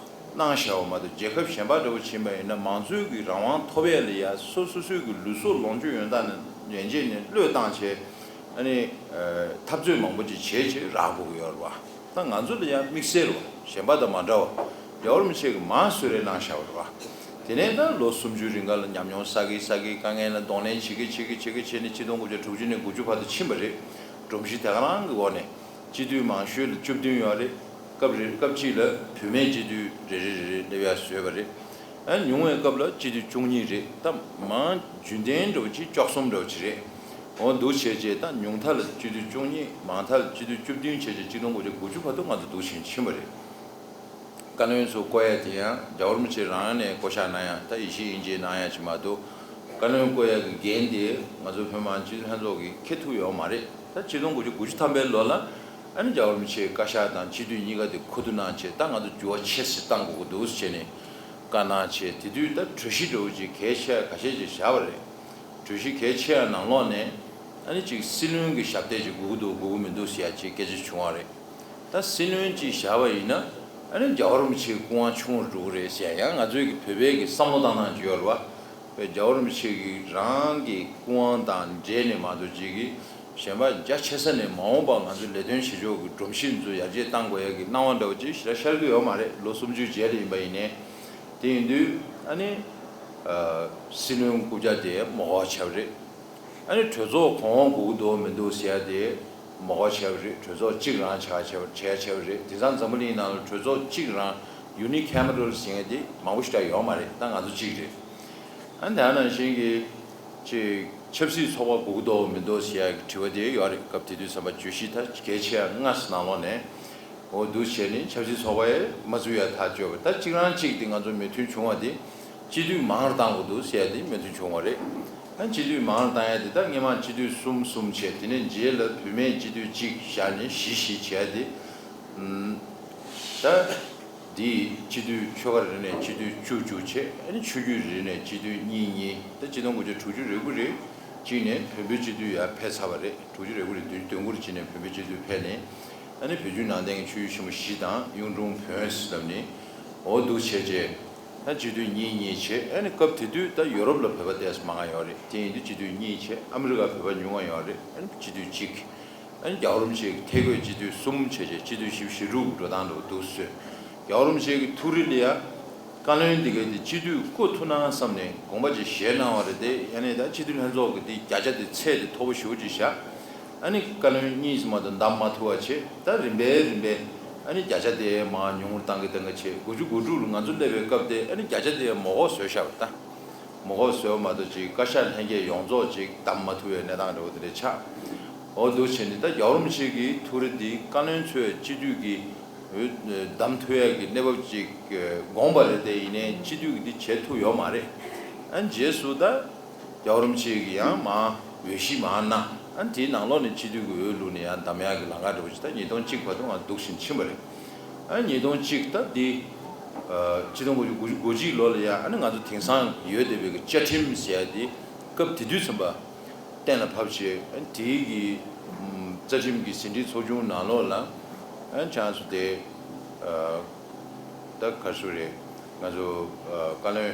གནང་བཞག་པ་མ་གཏོགས། རྒྱལ་ཁབ་གཞན་པ་འདྲ་བོ་ཕྱིན་པ་ཡིན་ན་མང་གཙོའི་གི་རང་དབང་ཐོབ་ཡས་ལ་ཡ་སོ་སོ་སོའི་གི་ལུས་སྲོག་ལོངས་སྤྱོད་ཡོན་བདག་ནས་ཡན་ཆད་ནས་བློས་བཏང་བྱས། ཨ་ནི་འཐབ་རྩོད་མང་པོ་ཅིག་བྱས་བྱས་རག་དགོས་ཀྱི་ཡོད་རེད་བ། ད་ང་ཚོ་ལ་ཡང་དམིགས་བསལ་བ་གཞན་པ་དང་མ་འདྲ་བ། རྒྱལ་བ་རིན་པོ་ཆེ་གིས་མར་གསོལ་རས་གནང་བཞག་པ་རེད་བ། དེ་ནས་ད་ལོ་སུམ་ཅུའི་རིང་ག་ལ་ཉམས་མྱོང་བསགས་ཀྱིན་བསགས་ཀྱིན། དཀའ་ངལ་ལ་གདོང་ལེན་བྱེད་ཀྱིན་བྱེད་ཀྱིན་བྱེད་ཀྱིན་བྱས་ནས་ཆིག་སྟོང་དགུ་བརྒྱ་དྲུག་ཅུ་ནས་དགུ་བཅུ་བར་དུ་ཕྱིན་པ་རེད། སྒྲོམ་གཞི་དེ་ག་རང་གི་འོག་ནས་སྤྱི་འཐུས་མང་ཤོས་ལ་བཅུ་བདུན་ཡོད་རེད། སྐབས་རེ་སྐབས་གཅིག་ལ་བུད་མེད་སྤྱི་འཐུས་རེ་རེ་རེ་རེ་སླེབས་ཡ་བཟོས་པ་རེད། ཨ་ཉུང་བའི་སྐབས་ལ་སྤྱི་འཐུས་བཅུ་གཉིས་རེད། ད་མང་རྒྱུན་ལྡན་འདྲ་བོ་ཅིག་བཅུ་གསུམ་འདྲ་བོ་ཅིག་རེད། འོ་འདུག་བྱས་བྱས་ད་ཉུང་མཐའ་ལ་སྤྱི་འཐུས་བཅུ་གཉིས། མང་མཐའ་ལ་སྤྱི་འཐུས་བཅུ་བདུན་བྱས་བྱས་ཆིག་སྟོང་དགུ་བརྒྱ་དགུ་བཅུ་བར་དུ་ང་ཚོ་འདུག་བྱས་ཕྱིན་པ་རེད། བཀའ་བློན་ཚོ་བསྐོ་ཡ་དེ་ཡང་རྒྱལ་བ་རིན་པོ་ཆེ་རང་ནས་བསྐོ་གཞག་གནང་ཡ། ད་ཡེ་ཤེས་དབྱིངས་ཅན་གནང་ཡ་ཅིག་མ་གཏོགས། བཀའ་བློན་བསྐོ་ཡ་གི་འགན་དེ་ང་ཚོ་བོད་མི་མང་སྤྱི་འཐུས་ལྷན་ཚོགས་ཀྱིས་འཁྱེར་ཐུབ་ཡོད་མ་རེད། ད་ཆིག་སྟོང་དགུ་བརྒྱ་དགུ་བཅུ་ཐམ་པའི་ལོ་ལ་ཨ་ནི་རྒྱལ་བ་རིན་པོ་ཆེའི་བཀའ་ཤག་དང་སྤྱི་འཐུས་གཉིས་ཀ་དེ་ཁུ་བསྡུ་གནང་བྱས། ད་ང་ཚོ་འགྱུར་བ་ཆེ་ཙམ་གཏང་དགོས་ཀྱི་འདུག་ཟེར་བྱས་ནས། བཀའ་གནང་བྱས། དེ་དུས་ད་གྲོས་གཞི་འདྲ་བོ་ཅིག་གལ་ཆེ་ཁ་ཤས་ཅིག་བཞག་པ་རེད། གྲོས་གཞི་གལ་ཆེ་བ་ནང་ལོགས་ནས་ཨ་ནི་ཅིག་སྲིད་བློན་གྱི་ཞབས་སྟེགས་ཅིག་དགོས་ཀྱི་འདུག་དགོས་ཀྱི་མི་འདུག་ཟེར་ཡ་ཅིག་སྐད་ཆ་བྱུང་བ་རེད། ད་སྲིད་བློན་ཅིག་བཞག་པ་ཡིན་ན་ཨ་ནི་རྒྱལ་བ་རིན་པོ་ཆེའི་སྐུ་དབང་ཆུང་རུ་འགྲོ་གི་རེད་ཟེར་ཡ། ཡང་ང་ཚོའི་གི་བོད་པའི་གི་བསམ་བློ་བཏང་སྟངས་ཅིག་ཡོད་རེད་བ། རྒྱལ་བ་རིན་པོ་ཆེ་གིས་རང་གི་སྐུ་དབང་དང་འབྲེལ་ནས་མ་གཏོགས་ཅིག་གིས་གཞན་པ་རྒྱ་ཆེ་ས་ནས་མ་འོངས་པ་ང་ཚོ་ལས་དོན་བྱེད་ཕྱོགས་ཀྱི་སྒྲོམ་གཞི་ཚོ་ཡར་རྒྱས་གཏང་དགོས་ཡ་གི་སྣང་བ་འདྲ་བོ་ཅིག་ཞེ་དྲག་ཤར་གྱི་ཡོད་མ་རེད། ལོ་སུམ་ཅུ་རྗེས་ལ་ཡིན་པ་ཡིན་ནའི། དེ་ཡིན་དུས་ཨ་ནི་ཨ་སྲིད་བློན་རྐུབ་བཀྱག་དེ་མ་དགོས་པ་ཆགས་པ་རེད། ཨ་ནི་གྲོས་ཚོགས་གོང་འོག་དགོས་ཀྱི་འདུག་མི་འདུག་ཟེར་ཡ་དེ་མ་དགོས་པ་ཆགས་པ་རེད། གྲོས་ཚོགས་གཅིག་རང་ཆགས་ཆགས་པ་བྱས་ཆགས་པ་རེད། དེང་སང་འཛམ་བུ་གླིང་ནང་ལ་གྲོས་ཚོགས་གཅིག་རང་ཡུ་ནི་ཁེ་མ་རལ་ཟེར་མཁན་དེ་མང་པོ་ཞེ་དྲག་ཡོད་མ་རེད། ད་ང་ཚོ་གཅིག་རེད། ཨ་ནི་དེ་ནང་བཞིན་གྱི་ཅིག་ཆབ་སྲིད་ཚོགས་པ་དགོས་ཀྱི་འདུག་མི་འདུག་ཟེར་ཡ་གི་དྲི་བ་དེ་ཡོད་རེད། སྐབས་དེ་དུས་ཙམ་པ་བརྗོད་གཞི་ད་གལ་ཆེ་བ་ལྔ་ཙམ་ནང་ལོགས་ནས། འོ་འདུག་བྱས་ནས་ཆབ་སྲིད་ཚོགས་པ་ཡང་མ་བཙུགས་ཡ་ཐག་གཅོད་པ། ད་གཅིག་རང་གཅིག་དེ་ང་ཚོ་མོས་མཐུན་བྱུང་བ་དེ་སྤྱི་འཐུས་མང་རུ་བཏང་དགོས་འདུག་ཟེར་ཡ་དེ་མོས་མཐུན་བྱུང་བ་རེད། ད་སྤྱི་འཐུས་མང་རུ་བཏང་ཡ་དེ་ད་སྔོན་མ་སྤྱི་འཐུས་གསུམ་གསུམ་བྱས། དེ་ནས་རྗེས་ལ་བུད་མེད་སྤྱི་འཐུས་གཅིག་བཞག་ནས་བཞི་བཞི་བྱས་ཏེ། ཨུམ། ད་འདི་སྤྱི་འཐུས་ཆོལ་ཁ་རེ་ནས་སྤྱི་འཐུས་བཅུ་བཅུ་བྱས། ཨ་ནི་ཆོས་བརྒྱུད་རེ་ནས་སྤྱི་འཐུས་གཉིས་གཉིས། ད་སྤྱི་སྟོང་དགུ་བརྒྱ་དྲུག་ཅུ་རེ་དགུ་རེ་གཅིག་ནས་བོན་པོའི་སྤྱི་འཐུས་ཡར་ཕེབས་ཚར་བ་རེད། དྲུག་ཅུ་རེ་དགུ་རེ་བདུན་ཅུ་དོན་དགུ་རེ་གཅིག་ནས་བོན་པོའི་སྤྱི་འཐུས་ཕེབས་ནས། ཨ་ནི་བོད་བརྒྱུད་ནང་བསྟན་གྱི་ཆོས་བརྒྱུད་ཆེན་པོ་བཞི་དང་གཡུང་དྲུང་བོན་ཟེར་ལབ་ནས། འོ་འདུག་བྱས་རྗེས་ད་སྤྱི་འཐུས་གཉིས་གཉིས་བྱས། ཨ་ནི་སྐབས་དེ་དུས་ད་ཡོ་རོབ་ལ་བོད་པ་ཏོག་ཙམ་མང་ང་ཡོད་རེད། དེ་ཡིན་དུས་སྤྱི་འཐུས་གཉིས་བྱས། ཨ་མི་རི་ཀ་བོད་པ་ཉུང་ང་ཡོད་རེད། ཨ་ནི་སྤྱི་འཐུས་གཅིག་ཨ་ནི་རྒྱལ་བ་རིན་པོ་ཆེ་གི་ཐད་བསྐོས་སྤྱི་འཐུས་གསུམ་བྱས་རྗེས་སྤྱི་འཐུས་བཞི་བཅུ་ཞེ་དྲུག་འགྲོ་སྟངས་འདྲ་བོ་འདུག་སེ། རྒྱལ་བ་རིན་པོ་ཆེ་གི་ཐུགས་རེ་ལ་ཡ། བཀའ་བློན་འདི་གས་དེ་སྤྱི་འཐུས་བསྐོ་ཐུབ་ན་བསམ་ནས་དགོངས་པ་ཅིག་བཞེས་གནང་བ་རེད་དེ། ཡང་ན་ད་སྤྱི་འཐུས་ལྷན་ཚོགས་ཀྱི་དེ་བརྒྱ་ཆ་དེ་ཚད་དེ་མཐོ་པོ་ཞེ་པོ་ཅིག་བཞག་ཨ་ནི་བཀའ་བློན་གཉིས་ཙམ་མ་གཏོགས་བདམས་མ་ཐུབ་པ་བྱས། ད་རིམ་པས་རིམ་པས་ཨ་ནི་བརྒྱ་ཆ་དེ་མར་ཉུང་རུ་བཏང་གི་བཏང་གི་བྱས། དགུ་བཅུ་གོ་དྲུག་ལ་ང་ཚོ་སླེབས་པའི་སྐབས་དེ་ཨ་ནི་བརྒྱ་ཆ་དེ་མགོ་སྐོར་བཟོས་བཞག་པ་རེད་ད། མགོ་སྐོར་བཟོས་པ་མ་གཏོགས་ཅིག་བཀའ་ཤག་ལྷན་རྒྱས་ཡོངས་རྫོགས་ཅིག་བདམས་མ་ཐུབ་པའི་གནས་སྟངས་འདྲ་བོ་དེ་འདྲ་ཆགས། འོ་འདུག་བྱས་ནས་ད་རྒྱལ་བ་རིན་པོ་ཆེ་གི་ཐུགས་རེ་འདི་བཀའ་བློན་ཚོས་སྤྱི་འཐུས་ཀྱི་འོས་བདམས་ཐུབ་ཡ་གི་གནས་བབ་ཅིག་དགོངས་པ་རེད་དེ། ཡིན་ནའི་སྤྱི་འཐུས་ཀྱི་འདི་བྱེད་ཐུབ་ཡོད་མ་རེད། ཨ་ནི་རྗེས་སུ་ད་རྒྱལ་བ་རིན་པོ་ཆེ་གི་ཡང་མར་འོས་གཞི་མར་གནང་། ཨ་ནི་དེའི་ནང་ལོགས་ནས་སྤྱི་འཐུས་ཀྱི་འོས་བླུགས་ནས་ཡང་བདམས་ཡ་གི་ལམ་ཁ་འདྲ་བོ་ཅིག་ད་ཉིས་སྟོང་གཅིག་བར་དུ་ང་འདུག་བཞིན་ཕྱིན་པ་རེད། ཨ་ཉིས་སྟོང་གཅིག་ད་འདི་ཨ་ཆིག་སྟོང་དགུ་བརྒྱ་དགུ་བཅུ་གོ་གཅིག་ལོ་ལ་ཡ། ཨ་ནི་ང་ཚོ་དེང་སང་ཡོད་བསྡད་པའི་གི་བཅའ་ཁྲིམས་ཟེར་ཡ་དེ་སྐབས་དེ་དུས་ཙམ་པ་གཏན་ལ་ཕབ་བྱས། ཨ་ནི་དེའི་གི་ཨམ་རྩ་ཁྲིམས་ཀྱི་ཟིན་བྲིས་ཚོགས་ཆུང་ནང་ལོགས་ལ། ཨ་ནི་ཆང་སུ་དེ་ཨ་ད་ག་རེ་ཟེར་རེད། ང་ཚོ་ཨ་བཀའ་བློན་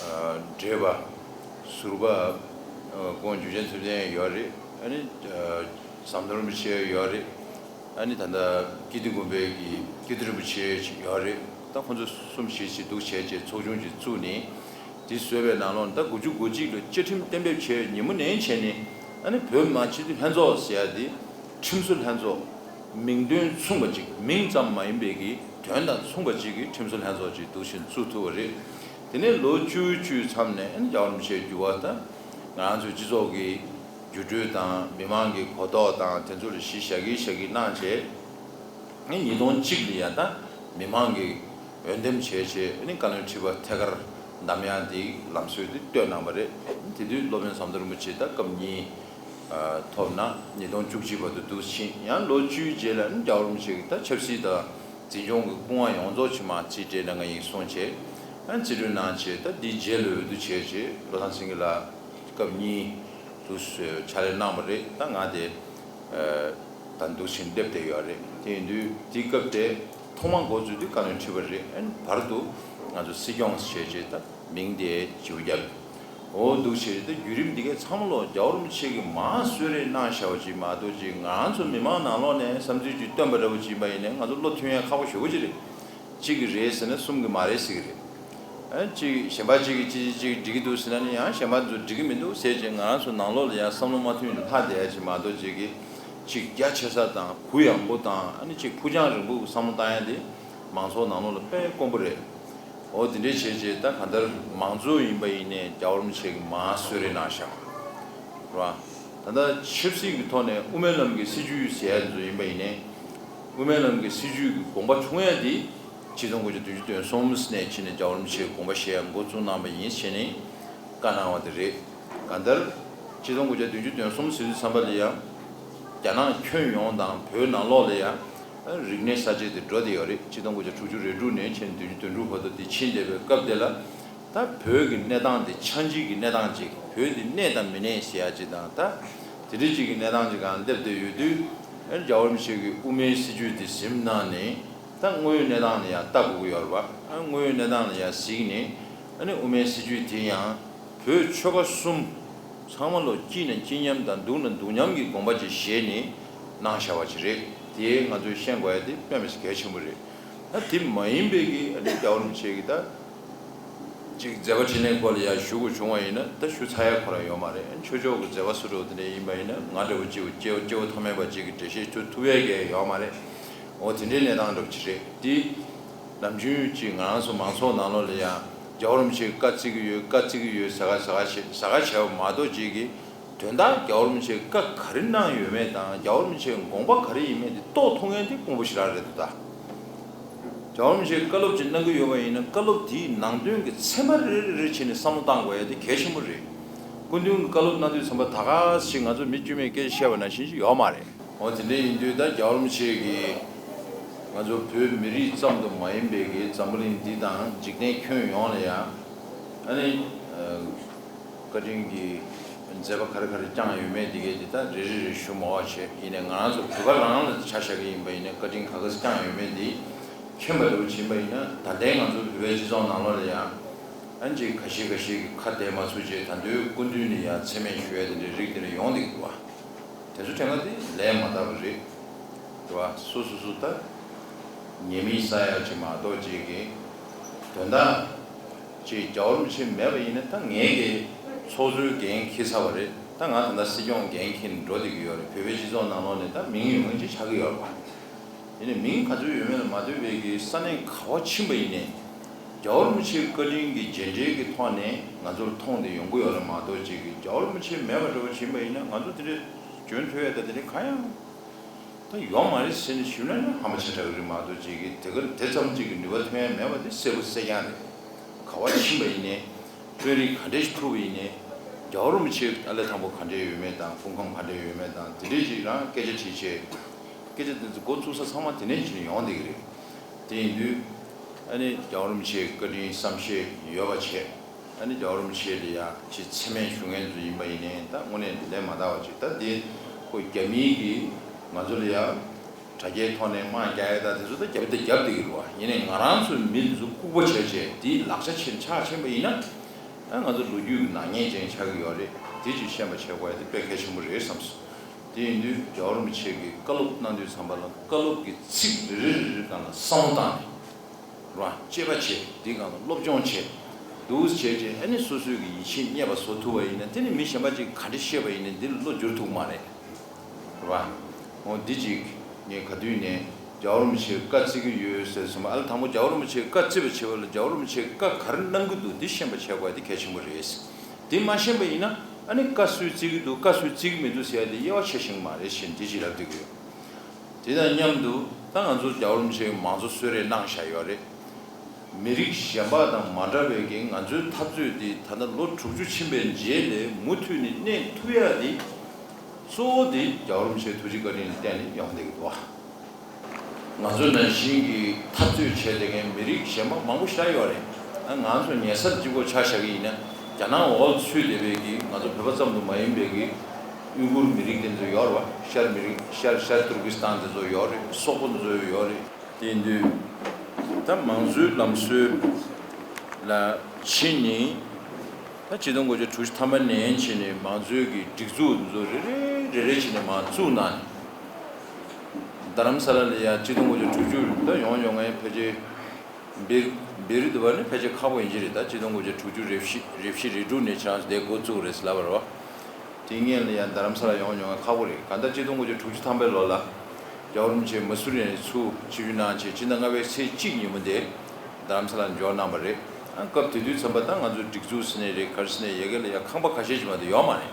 ཨ་བགྲེས་པ་ཟུར་པ་ཨ་ཁོང་འཇུ་ཆེན་ཐུབ་བསྟན་ཡོད་རེད། ཨ་ནི་ཨ་ཟམ་གདོང་རིན་པོ་ཆེ་ཡོད་རེད། ཨ་ནི་ད་ལྟ་ཀིརྟི་དགོན་པའི་གི་ཀིརྟི་རིན་པོ་ཆེ་ཅིག་ཡོད་རེད། ད་ཁོང་ཚོ་གསུམ་བཞི་ཅིག་འདུག་བྱས་བྱས་ཚོགས་ཆུང་ཅིག་བཙུགས་ནས། དེ་བཟོས་པའི་ནང་ལོགས་ནས་ད་དགུ་བཅུ་གོ་གཅིག་ལ་བཅའ་ཁྲིམས་གཏན་འབེབས་བྱས། ཉིན་མོ་ནན་བྱས་ནས་ཨ་ནི་བོད་མི་མང་སྤྱི་འཐུས་ལྷན་ཚོགས་ཟེར་ཡ་དེ་ཁྲིམས་བཟོ་ལྷན་ཚོགས། མིང་དོན་མཚུངས་པ་ཅིག་མིང་ཙམ་མ་ཡིན་པའི་གི་དོན་དང་མཚུངས་པ་ཅིག་གི་ཁྲིམས་བཟོ་ལྷན་ཚོགས་ཅིག་འདུག་བཞིན་བཙུགས་ཐུབ་པ་རེད། དེ་ནས་ལོ་བཅུ་བཅུའི་མཚམས་ནས་ཨ་ནི་རྒྱལ་བ་རིན་པོ་ཆེའི་འགྱུར་བ་དང་། ང་རང་ཚོའི་སྤྱི་ཚོགས་ཀྱི་འགྱུར་འགྲོས་དང་མི་མང་གི་གོ་རྟོགས་དང་དེ་ཚོ་ལ་གཞི་བཞག་གིན་བཞག་གིན་གནང་བྱས། ཨ་ནི་ཉིས་སྟོང་གཅིག་ལ་ཡང་ད་མི་མང་གིས་འོས་འདེམས་བྱས་བྱས། ཨ་ནི་བཀའ་བློན་ཁྲི་པ་ཐད་ཀར་བདམས་ཡག་འདི་ལམ་སྲོལ་འདི་བཏོད་གནང་བ་རེད། དེ་དུས་སློབ་དཔོན་ཟམ་གདོང་རིན་པོ་ཆེ་ད་སྐབས་གཉིས་ཨ་ཐོབ་ན་ཉིས་སྟོང་བཅུ་གཅིག་བར་དུ་འདུག་ཕྱིན། ཡང་ལོ་བཅུའི་རྗེས་ལ་ཨ་ནི་རྒྱལ་བ་རིན་པོ་ཆེ་གིས་ད་ཆབ་སྲིད་དང་འཛིན་སྐྱོང་གི་སྐུ་དབང་ཡོངས་རྫོགས་ཕྱི་མ་རྩིས་སྤྲད་ནས་ང་ཡིན་གསུངས་བྱས། ཨ་ནི་རྩིས་སྤྲོད་གནང་བྱས། ད་འདིའི་རྗེས་ལ་འོས་བསྡུ་བྱས་བྱས་བློ་བཟང་སེང་གེ་ལགས་སྐབས་གཉིས་དུ་ཕྱག་ལས་གནང་བ་རེད། ད་ང་དེ་ཨ་ད་འདུག་བཞིན་སླེབས་བསྡད་ཡོད་རེད། དེ་ཡིན་དུས་དེའི་སྐབས་དེ་ཐོག་མ་འགོ་བཙུགས་དུས་བཀའ་བློན་ཁྲི་པ་རེད། ཨ་ནི་བར་དུ་ང་ཚོ་སྲིད་སྐྱོང་བྱས་བྱས་ད་མིང་དེ་བརྗེ་པོ་བརྒྱབ། འོ་འདུག་བྱས་ད་བརྒྱུད་རིམ་འདི་གའི་ཚང་མ་ལོ་རྒྱལ་བ་རིན་པོ་ཆེ་གིས་མར་གསོལ་རས་གནང་བཞག་པ་ཅིག་མ་གཏོགས་ཅིག་ང་རང་ཚོ་མི་མང་ནང་ལོགས་ནས་བསམ་ཚུལ་ཅིག་བཏོན་པ་འདྲ་བོ་ཅིག་ཡིན་པ་ཡིན་ནའི་ང་ཚོ་བློ་མཐུན་ཡ་ཁག་པོ་ཞེ་པོ་ཅིག་རེད། གཅིག་གིས་རེད་ཟེར་ན་གསུམ་གྱིས་མ་རེད་ཟེར་གྱི་རེད། ཨ་གཅིག་གཞན་པ་གཅིག་གིས་གཅིག་གཅིག་འགྲིག་གི་འདུག་ཟེར་ན་ནི་ཡང་གཞན་པ་ཚོ་འགྲིག་གི་མི་འདུག་ཟེར་བྱས་ང་རང་ཚོ་ནང་ལོགས་ལ་ཡང་བསམ་བློ་མ་མཐུན་ལྷག་བསྡད་ཡ་ཅིག་མ་གཏོགས་ཅིག་གིས་གཅིག་རྒྱ་ཆེ་ས་དང་གུ་ཡངས་པོ་དང་། ཨ་ནི་གཅིག་ཕུགས་རྒྱང་རིང་པོ་གི་བསམ་བློ་བཏང་ཡ་དེ་མང་ཚོགས་ནང་ལོགས་ལ་དཔེ་དཀོན་པོ་རེད། འོ་དེ་འདྲས་བྱས་བྱས་ད་གང་ལྟར་མང་གཙོ་ཡིན་པ་ཡིན་ནའི་རྒྱལ་བ་རིན་པོ་ཆེ་གིས་མར་གསོལ་རས་གནང་བཞག་རེད་བ། ད་ལྟ་ཆབ་སྲིད་ཀྱི་ཐོག་ནས་དབུ་མའི་ལམ་གྱི་སྲིད་བྱུས་ཟེར་ཡ་དེ་ཚོ་ཡིན་པ་ཡིན་ནའི། དབུ་མའི་ལམ་གྱི་སྲིད་བྱུས་ཀྱི་དགོངས་པ་འཁྲུངས་ཡ་དེ་ཆིག་སྟོང་དགུ་བརྒྱ་བདུན་ཅུ་དོན་གསུམ་ནས་ཕྱིན་ནས་རྒྱལ་བ་རིན་པོ་ཆེས་དགོངས་པ་བཞེས་ཡ་འགོ་བཙུགས་གནང་བ་ཡིན་བྱས་ནས་བཀའ་གནང་བ་དེ་རེད། གང་ལྟར་ཆིག་སྟོང་དགུ་བརྒྱ་བདུན་ཅུ་དོན་གསུམ་ཟེར་དུས་ཙམ་པ་ལ་ཡང་རྒྱ་ནག་ཁྱོན་ཡོངས་དང་བོད་ནང་ལོགས་ལ་ཡང་ རིག་གནས་གསར་བརྗེ་དེ་འགྲོ་བསྡད་ཡོད་རེད། ཆིག་སྟོང་དགུ་བརྒྱ་དྲུག་ཅུ་རེ་དྲུག་ནས་ཕྱིན་བདུན་ཅུ་དོན་དྲུག་བར་དུ་དེ་ཕྱིན་བསྡད་པའི་སྐབས་དེ་ལ། ད་བོད་ཀྱི་གནས་སྟངས་དེ་ཆགས་འཇིག་གི་གནས་སྟངས་ཅིག་བོད་དེ་གནས་དང་མི་གནས་ཟེར་ཡ་ཅིག་དང་། ད་དེ་འདྲ་ཅིག་གི་གནས་སྟངས་ཅིག་སྒང་སླེབས་བསྡད་ཡོད་དུས། ཨ་ནི་རྒྱལ་བ་རིན་པོ་ཆེ་གིས་དབུ་མའི་སྲིད་བྱུས་དེ་ཟིན་གནང་ནས། ད་དངོས་ཡོད་གནས་སྟངས་ལ་ཡང་ལྟ་དགོས་ཀྱི་ཡོད་རེད་པ། ཨ་དངོས་ཡོད་གནས་སྟངས་ལ་ཡང་གཟིགས་ནས། ཨ་ནི་དབུ་མའི་སྲིད་བྱུས་དེ་ཡང་བོད་ཆོལ་ཁ་གསུམ་ཚང་མ་ལོ་སྐྱིད་ན་སྐྱིད་མཉམ་དང་སྡུག་ན་སྡུག་མཉམ་གྱི་དགོངས་པ་ཅིག་བཞེས་ནས་གནང་བཞག་པ་ཅིག་རེད། དེ་ང་ཚོས་ཤེས་དགོས་ཡ་དེ་དཔེ་མི་སྲིད་གལ་ཆེན་པོ་རེད། ད་དེ་མ་ཡིན་པའི་གི་ཨ་ནི་རྒྱལ་བ་རིན་པོ་ཆེ་གི་ད་ཅིག་མཛད་པ་འཕྲིན་ལས་སྐོར་ལ་ཡང་ཞུ་དགོས་བྱུང་བ་ཡིན་ན། ད་ཞུ་ཚར་ཡ་ཁོ་རང་ཡོད་མ་རེད། ཆོས་ཕྱོགས་ཀྱི་མཛད་པ་སུ་འགྲོ་དེ་འདྲ་ཡིན་པ་ཡིན་ན། ང་འདྲ་བོ་གཅིག་པུ་སྐྱེ་བོ་སྐྱེ་བོ་ཐ་མལ་པ་གཅིག་གིས་འགྲེལ་བཤད་ཞུ་ཐུབ་ཡ་གི་ཡོད་མ་རེད། འོ་དེ་འདྲའི་གནས་སྟངས་འདྲ་བོ་ཅིག་རེད། དེ་ནམ་རྒྱུན་གཅིག་ང་རང་ཚོ་མང་ཚོགས་ནང་ལོགས་ལ་ཡང་རྒྱལ་བ་རིན་པོ་ཆེས་བཀའ་བརྩི་གི་ཡོད། བཀའ་བརྩི་གི་ཡོད་ཟེར་ག་ཟེར་ག་བྱས་ཟེར་ག་བྱས་པ་མ་གཏོགས། གཅིག་གིས་དོན་དག་རྒྱལ་བ་རིན་པོ་ཆེས་བཀའ་ག་རེ་གནང་ཡོད་མེད་དང་རྒྱལ་བ་རིན་པོ་ཆེའི་དགོངས་པ་ག་རེ་ཡིན་མིན་དེ་རྟོགས་ཐུབ་མཁན་དེ་དཀོན་པོ་ཞེ་དྲག་རེད་འདུག་ད། རྒྱལ་བ་རིན་པོ་ཆེས་བཀའ་སློབ་ཅིག་གནང་གི་ཡོད་པ་ཡིན་ན། བཀའ་སློབ་དེའི་ནང་དོན་གྱི་ཚད་མ་རེ་རེ་རེ་བྱས་ནས་བསམ་བློ་བཏང་དགོས་ཡ་དེ་གལ་ཆེན་པོ་རེད། སྐུ་མདུན་གྱི་བཀའ་སློབ་གནང་དུས་ཙམ་པ་ད་ག་ཞིག་ང་ཚོ་མི་དཀྱུས་མས་སྐད་ཆ་བཤད་པ་ནང་བཞིན་ཞིག་ཡོད་མ་རེད། འོ་དེ་འདྲ་ཡིན་དུས་ད་རྒྱལ་བ་རིན་པོ་ཆེ་གིས་ང་ཚོ་བོད་མི་རིགས་ཙམ་དུ་མ་ཡིན་པའི་གི་འཛམ་བུ་གླིང་འདི་དང་འཇིག་རྟེན་ཁྱོན་ཡོངས་ལ་ཡང་ཨ་ནི་བཀའ་དྲིན་གྱི་མཛད་པ་ག་རེ་ག་རེ་བསྐྱངས་ཡོད་མེད་དེ་གས་དེ་ད་རེ་རེ་རེ་ཞུ་མ་དགོས་བྱས། ཡིན་ནའི་ང་རང་ཚོ་བོད་པ་རང་ལ་ཆ་བཞག་གི་ཡིན་པ་ཡིན་ན། བཀའ་དྲིན་ག་ག་ཚོད་བསྐྱངས་ཡོད་མེད་དེ་མཁྱེན་པ་འདྲ་བོ་ཕྱིན་པ་ཡིན་ན། ད་ལྟའི་ང་ཚོ་བོད་པའི་སྤྱི་ཚོགས་ནང་ལོགས་ལ་ཡང་ཨ་ནི་ཅིག་ཁ་ཤས་ཁ་ཤས་ཀྱིས་ཁ་གཏད་མ་ཚུགས་བྱས། ད་དུང་སྐུ་མདུན་ནས་ཡང་མཚན་སྨད་ཞུ་ཡ་དེ་འདྲའི་རིགས་དེ་འདྲ་ཡོང་བསྡད་ཀྱི་འདུག་བ། དེ་ཚོ་དྲན་ཁ་དེ་ལས་མ་དག་པ་རེད། རེད་བ། སོ་སོ་སོ་ད་ཉེས་དམིགས་བསལ་ཡ་ཅིག་མ་གཏོགས་ཅིག་གི་དོན་དག་ཅིག་རྒྱལ་བ་རིན་པོ་ཆེ་མེད་པ་ཡིན་ན། ད་ངས་ཀྱི་ཚོགས་གཙོའི་འགན་འཁྱེར་ཚར་བ་རེད། ད་ང་ད་ལྟ་སྲིད་སྐྱོང་འགན་འཁྱེར་ནས་འགྲོ་བསྡད་ཀྱི་ཡོད་རེད། བོད་པའི་སྤྱི་ཚོགས་ནང་ལོགས་ནས་ད་མིང་ཡོད་མཁན་ཅིག་ཆགས་ཀྱི་ཡོད་རེད་བ། ཡིན་ནའི་མིང་ག་ཚོད་ཡོད་མེད་ལ་མ་ལྟོས་པའི་གི་ས་གནས་ག་པར་ཕྱིན་པ་ཡིན་ནའི་རྒྱལ་བ་རིན་པོ་ཆེའི་བཀའ་དྲིན་གྱི་རྗེས་འབྲེལ་གྱི་ཐོག་ནས་ང་ཚོར་མཐོང་སྟེ་ཡོང་གི་ཡོད་རེད་མ་གཏོགས། ཅིག་གི་རྒྱལ་བ་རིན་པོ་ཆེ་མེད་པ་འདྲ་བོ་ཕྱིན་པ་ཡིན་ན། ང་ཚོ་དེ་འདྲའི་འཇོན་ཐུབ་ཡ་ད་དེ་འདྲའི་གང་ཡང་ད་ཡོད་མ་རེད་ཟེར་ནས་ཞུས་ན་ནི་ཧམ་པ་ཆེ་དྲགས་ཀྱི་རེད་མ་གཏོགས། ཅིག་གི་དེ་ག་དེ་ཙམ་ཅིག་གི་ནུས་པ་ཐོན་ཡ་མེད་པ་དེ་གསལ་པོ་གསལ་རྐྱང་རེད། ག་པར་ཕྱིན་པ་ཡིན་ནའི། དཔོན་རིགས་ག་འདྲས་ཤིག་ཐུག་པ་ཡིན་ནའི། རྒྱལ་བ་རིན་པོ་ཆེ་ཨ་ལས་དང་པོ་ག་འདྲས་ཡོད་མེད་དང་། སྐུ་ཁམས་ག་འདྲས་ཡོད་མེད་དང་། དེ་འདྲས་ཅིག་རང་སྐད་ཆ་དྲིས་བྱས། སྐད་ཆ་དེ་ཚོ་འགོ་བཙུགས་ས་ཚང་མ་དེ་ནས་ཅིག་ཡོང་བསྡད་ཀྱི་རེད། དེ་ཡིན་དུས་ཨ་ནི་རྒྱལ་བ་རིན་པོ་ཆེའི་བཀའ་དྲིན་བསམ་ཤེས་ཡོད་པ་བྱས། ཨ་ནི་རྒྱལ་བ་རིན་པོ་ཆེ་ལ་ཡ་ཅིག་མཚན་སྨད་ཞུ་མཁན་ཚོ་ཡིན་པ་ཡིན་ནའི། ད་དངོས་གནས་ལས་མ་དག་པ་ཅིག་ད་དེ་ཁོ་རྒྱ་མིའི་གིས་ང་ཚོ་ལ་ཡ་དྲ་རྒྱའི་ཐོག་ནས་དམག་རྒྱག་ཡ་ད་དེ་ཚོ་ད་རྒྱབ་ད་རྒྱབ་བསྡད་ཀྱི་རེད་བ། ཡིན་ནའི་ང་རང་ཚོའི་མི་འདི་ཚོ་ལྐུགས་པ་བྱས་བྱས་དེའི་ལག་ཆ་ཆེན་ཆགས་ཕྱིན་པ་ཡིན་ན། ཨ་ང་ཚོ་ལོ་རྒྱུས་ཀྱི་ནག་ཉེས་ཅན་ཆགས་ཀྱི་ཡོད་རེད། དེ་ཅིག་ཤེས་པ་བྱེད་དགོས་ཡ་དེ་དཔེ་གལ་ཆེན་པོ་རེད་བསམ་སོང་། དེ་ཡིན་དུས་རྒྱལ་བ་རིན་པོ་ཆེ་གིས་བཀའ་སློབ་གནང་དུས་ཙམ་པ་ལ་བཀའ་སློབ་ཀྱི་ཚིག་རེ་རེ་རེ་རེ་སྒང་ལ་བསམ་བློ་བཏང་ནས། རང་དཔྱད་པ་བྱས། དེའི་སྒང་ལ་སློབ་སྦྱོང་བྱས། འདུག་བྱས་བྱས་ཨ་ནི་སོ་སོའི་གི་ཡིད་ཆེས་རྙེད་པ་བཟོ་ཐུབ་པ་ཡིན་ན། དེ་ནི་མི་གཞན་པ་ཅིག་ག་འདྲ་བཤད་པ་ཡིན་ནའི་འདི་ལ་བློ་འགྱུར་ཐུབ་མ་རེད། རེད་བ། འོ་འདི་ཅིག་ངས་ག་དུས་ནས་རྒྱལ་བ་རིན་པོ་ཆེས་བཀའ་བརྩི་གི་ཡོད་ཟེར་སོང་བ། ཨ་ལ་དང་པོ་རྒྱལ་བ་རིན་པོ་ཆེས་བཀའ་བརྩི་བའི་ཆེད་དུ་ལ་རྒྱལ་བ་རིན་པོ་ཆེས་བཀའ་ག་རེ་གནང་གི་འདུག་འདི་ཤེས་པ་བྱེད་དགོས་ཡ་དེ་གལ་ཆེན་པོ་རེད། འདི་མ་ཤེས་པ་ཡིན་ན་ཨ་ནི་བཀའ་སུས་བརྩི་གི་འདུག་བཀའ་སུས་བརྩི་གི་མི་འདུག་ཟེར་ཡ་དེ་དབྱེ་བ་ཕྱེ་ཤེས་ཀྱི་མ་རེད་ཟེར་འདི་ཅིག་ལབ་བསྡད་ཀྱི་ཡོད། དེ་དང་མཉམ་དུ་ད་ང་ཚོ་རྒྱལ་བ་རིན་པོ་ཆེས་མང་གཙོ་གསོལ་རས་གནང་བཞག་ཡོད་རེད། མི་རིགས་གཞན་པ་དང་མ་འདྲ་བའི་གི་ང་ཚོའི་འཐབ་རྩོད་འདི་ད་ལྟ་ལོ་དྲུག་ཅུ་ཕྱིན་པའི་རྗེས་ལ་མུ་མཐུད་ནས་གནས་ཐུབ་ཡ་འདི་གཙོ་བོ་འདི་རྒྱལ་བ་རིན་པོ་ཆེའི་ཐུགས་རྗེ་བཀའ་དྲིན་ལ་བརྟེན་ནས་ཡོང་བསྡད་ཀྱི་འདུག་བ། ང་ཚོ་ནང་བཞིན་གྱི་འཐབ་རྩོད་བྱས་བསྡད་མཁན་མི་རིགས་གཞན་པ་མང་པོ་ཞེ་དྲག་ཡོད་རེད། ཨ་ང་ཚོ་ཉེ་སར་གཅིག་པོ་ཆ་བཞག་གི་ཡིན་ན། རྒྱ་ནག་འོག་ལ་ཚུད་བསྡད་པའི་གི་ང་ཚོ་བོད་པ་ཙམ་དུ་མ་ཡིན་པའི་གི་ཨུ་གུར་མི་རིགས་དེ་ཚོ་ཡོད་རེད་བ། ཤར་མི་རིགས། ཤར་ཤར་ཏུར་ཀི་སི་ཐན་དེ་ཚོ་ཡོད་རེད། སོག་པོ་དེ་ཚོ་ཡོད་རེད། དེ་ཡིན་དུས་ད་མང་གཙོའི་ལམ་སྲོལ་ལ་ཕྱིན་ནས། ད་ཆིག་སྟོང་དགུ་བརྒྱ་དྲུག་ཅུ་ཐམ་པ་ནས་ཕྱིན་ནས་མང་གཙོའི་གི་སྒྲིག་འཛུགས་དེ་ཚོ་རེ་རེ་རེ་རེ་བྱས་ནས་མར་བཙུགས་གནང་ནས། རྡ་རམ་ས་ལ་ལ་ཡ་ཆིག་སྟོང་དགུ་བརྒྱ་དྲུག་ཅུ་ད་ཡོང་ཡོང་མཁན་ཕལ་ཆེར་བིར་བིར་དུ་བ་ནི་ཕལ་ཆེར་ཁག་པོ་ཡིན་གྱི་རེད། ད་ཆིག་སྟོང་དགུ་བརྒྱ་དྲུག་ཅུ་རེ་བཞི་རེ་བཞི་རེ་དྲུག་ནས་ཆགས་དེ་འགོ་བཙུགས་རེད་ཟེར་ལབ་པ་རེད་བ། དེ་སྔོན་ལ་ཡང་རྡ་རམ་ས་ལ་ཡོང་མྱོང་བ་ཁག་པོ་རེད། གང་ལྟར་ཆིག་སྟོང་དགུ་བརྒྱ་དྲུག་ཅུ་ཐམ་པའི་ལོ་ལ་རྒྱལ་བ་རིན་པོ་ཆེ་མ་སུ་རི་ནས་ཚུར་ཆིབས་བསྒྱུར་གནང་བྱས་ཕྱི་ཟླ་ལྔ་པའི་ཚེས་གཅིག་ཉིན་མོ་དེ་རྡ་རམ་ས་ལ་འབྱོར་གནང་བ་རེད། ཨ་སྐབས་དེ་དུས་ཙམ་པ་ད་ང་ཚོའི་སྒྲིག་འཛུགས་ཟེར་ནའི་རེད། ག་རེ་ཟེར་ནའི་ཡ་གི་ལ་ཡ་ཁང་པ་ཁ་ཤས་ཅིག་མ་གཏོགས་ཡོད་མ་རེད།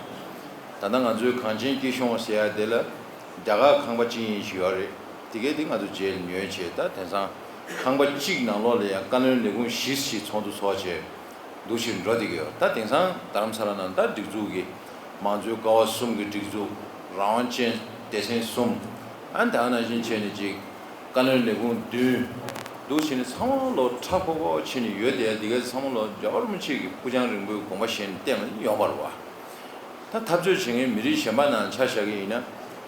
ད་ལྟ་ང་ཚོའི་གངས་ཅན་སྐྱིད་གཤོངས་ཟེར་ཡ་དེ་ལ་རྒྱ་གར་ཁང་པ་གཅིག་གཉིས་ཤིག་ཡོད་རེད། དེ་གས་དེ་ང་ཚོ་རྗེས་ལ་ཉོས་བྱས། ད་དེང་སང་ཁང་པ་གཅིག་ནང་ལོགས་ལ་ཡ་བཀའ་བློན་ལས་ཁུངས་བཞི་ཞིག་ཚོགས་འདུ་ཚོགས་བྱས། འདུ་ཤེས་འགྲོ་བསྡད་ཀྱི་ཡོད། ད་དེང་སང་རྡ་རམ་ས་ལ་ནང་ད་སྒྲིག་འཛུགས་ཀྱི་མང་གཙོའི་ཀ་བ་གསུམ་གྱི་སྒྲིག་འཛུགས། རང་དབང་ཅན་སྡེ་ཚན་གསུམ། ཨ་ད་ནང་བཞིན་བྱས་ནས་ཅིག་ བཀའ་བློན་ལས་ཁུངས་བདུན་འདུག་བྱས་ནས་ཚང་མ་ལོ་ཁྲ་ཁོག་ཁོག་བྱས་ནས་ཡོད་དེ། དེ་ག་ཚང་མ་ལོ་རྒྱལ་བ་རིན་པོ་ཆེ་གི་སྐུ་ཕྱྭ་རིང་པོའི་དགོངས་པ་བཞེས་ནས་བསྟེན་ནས་ཡོང་བ་རེད་བ། ད་འཐབ་རྩོད་བྱེད་མཁན་མི་རིགས་གཞན་པ་ནང་ཆ་བཞག་གི་ཡིན་ན།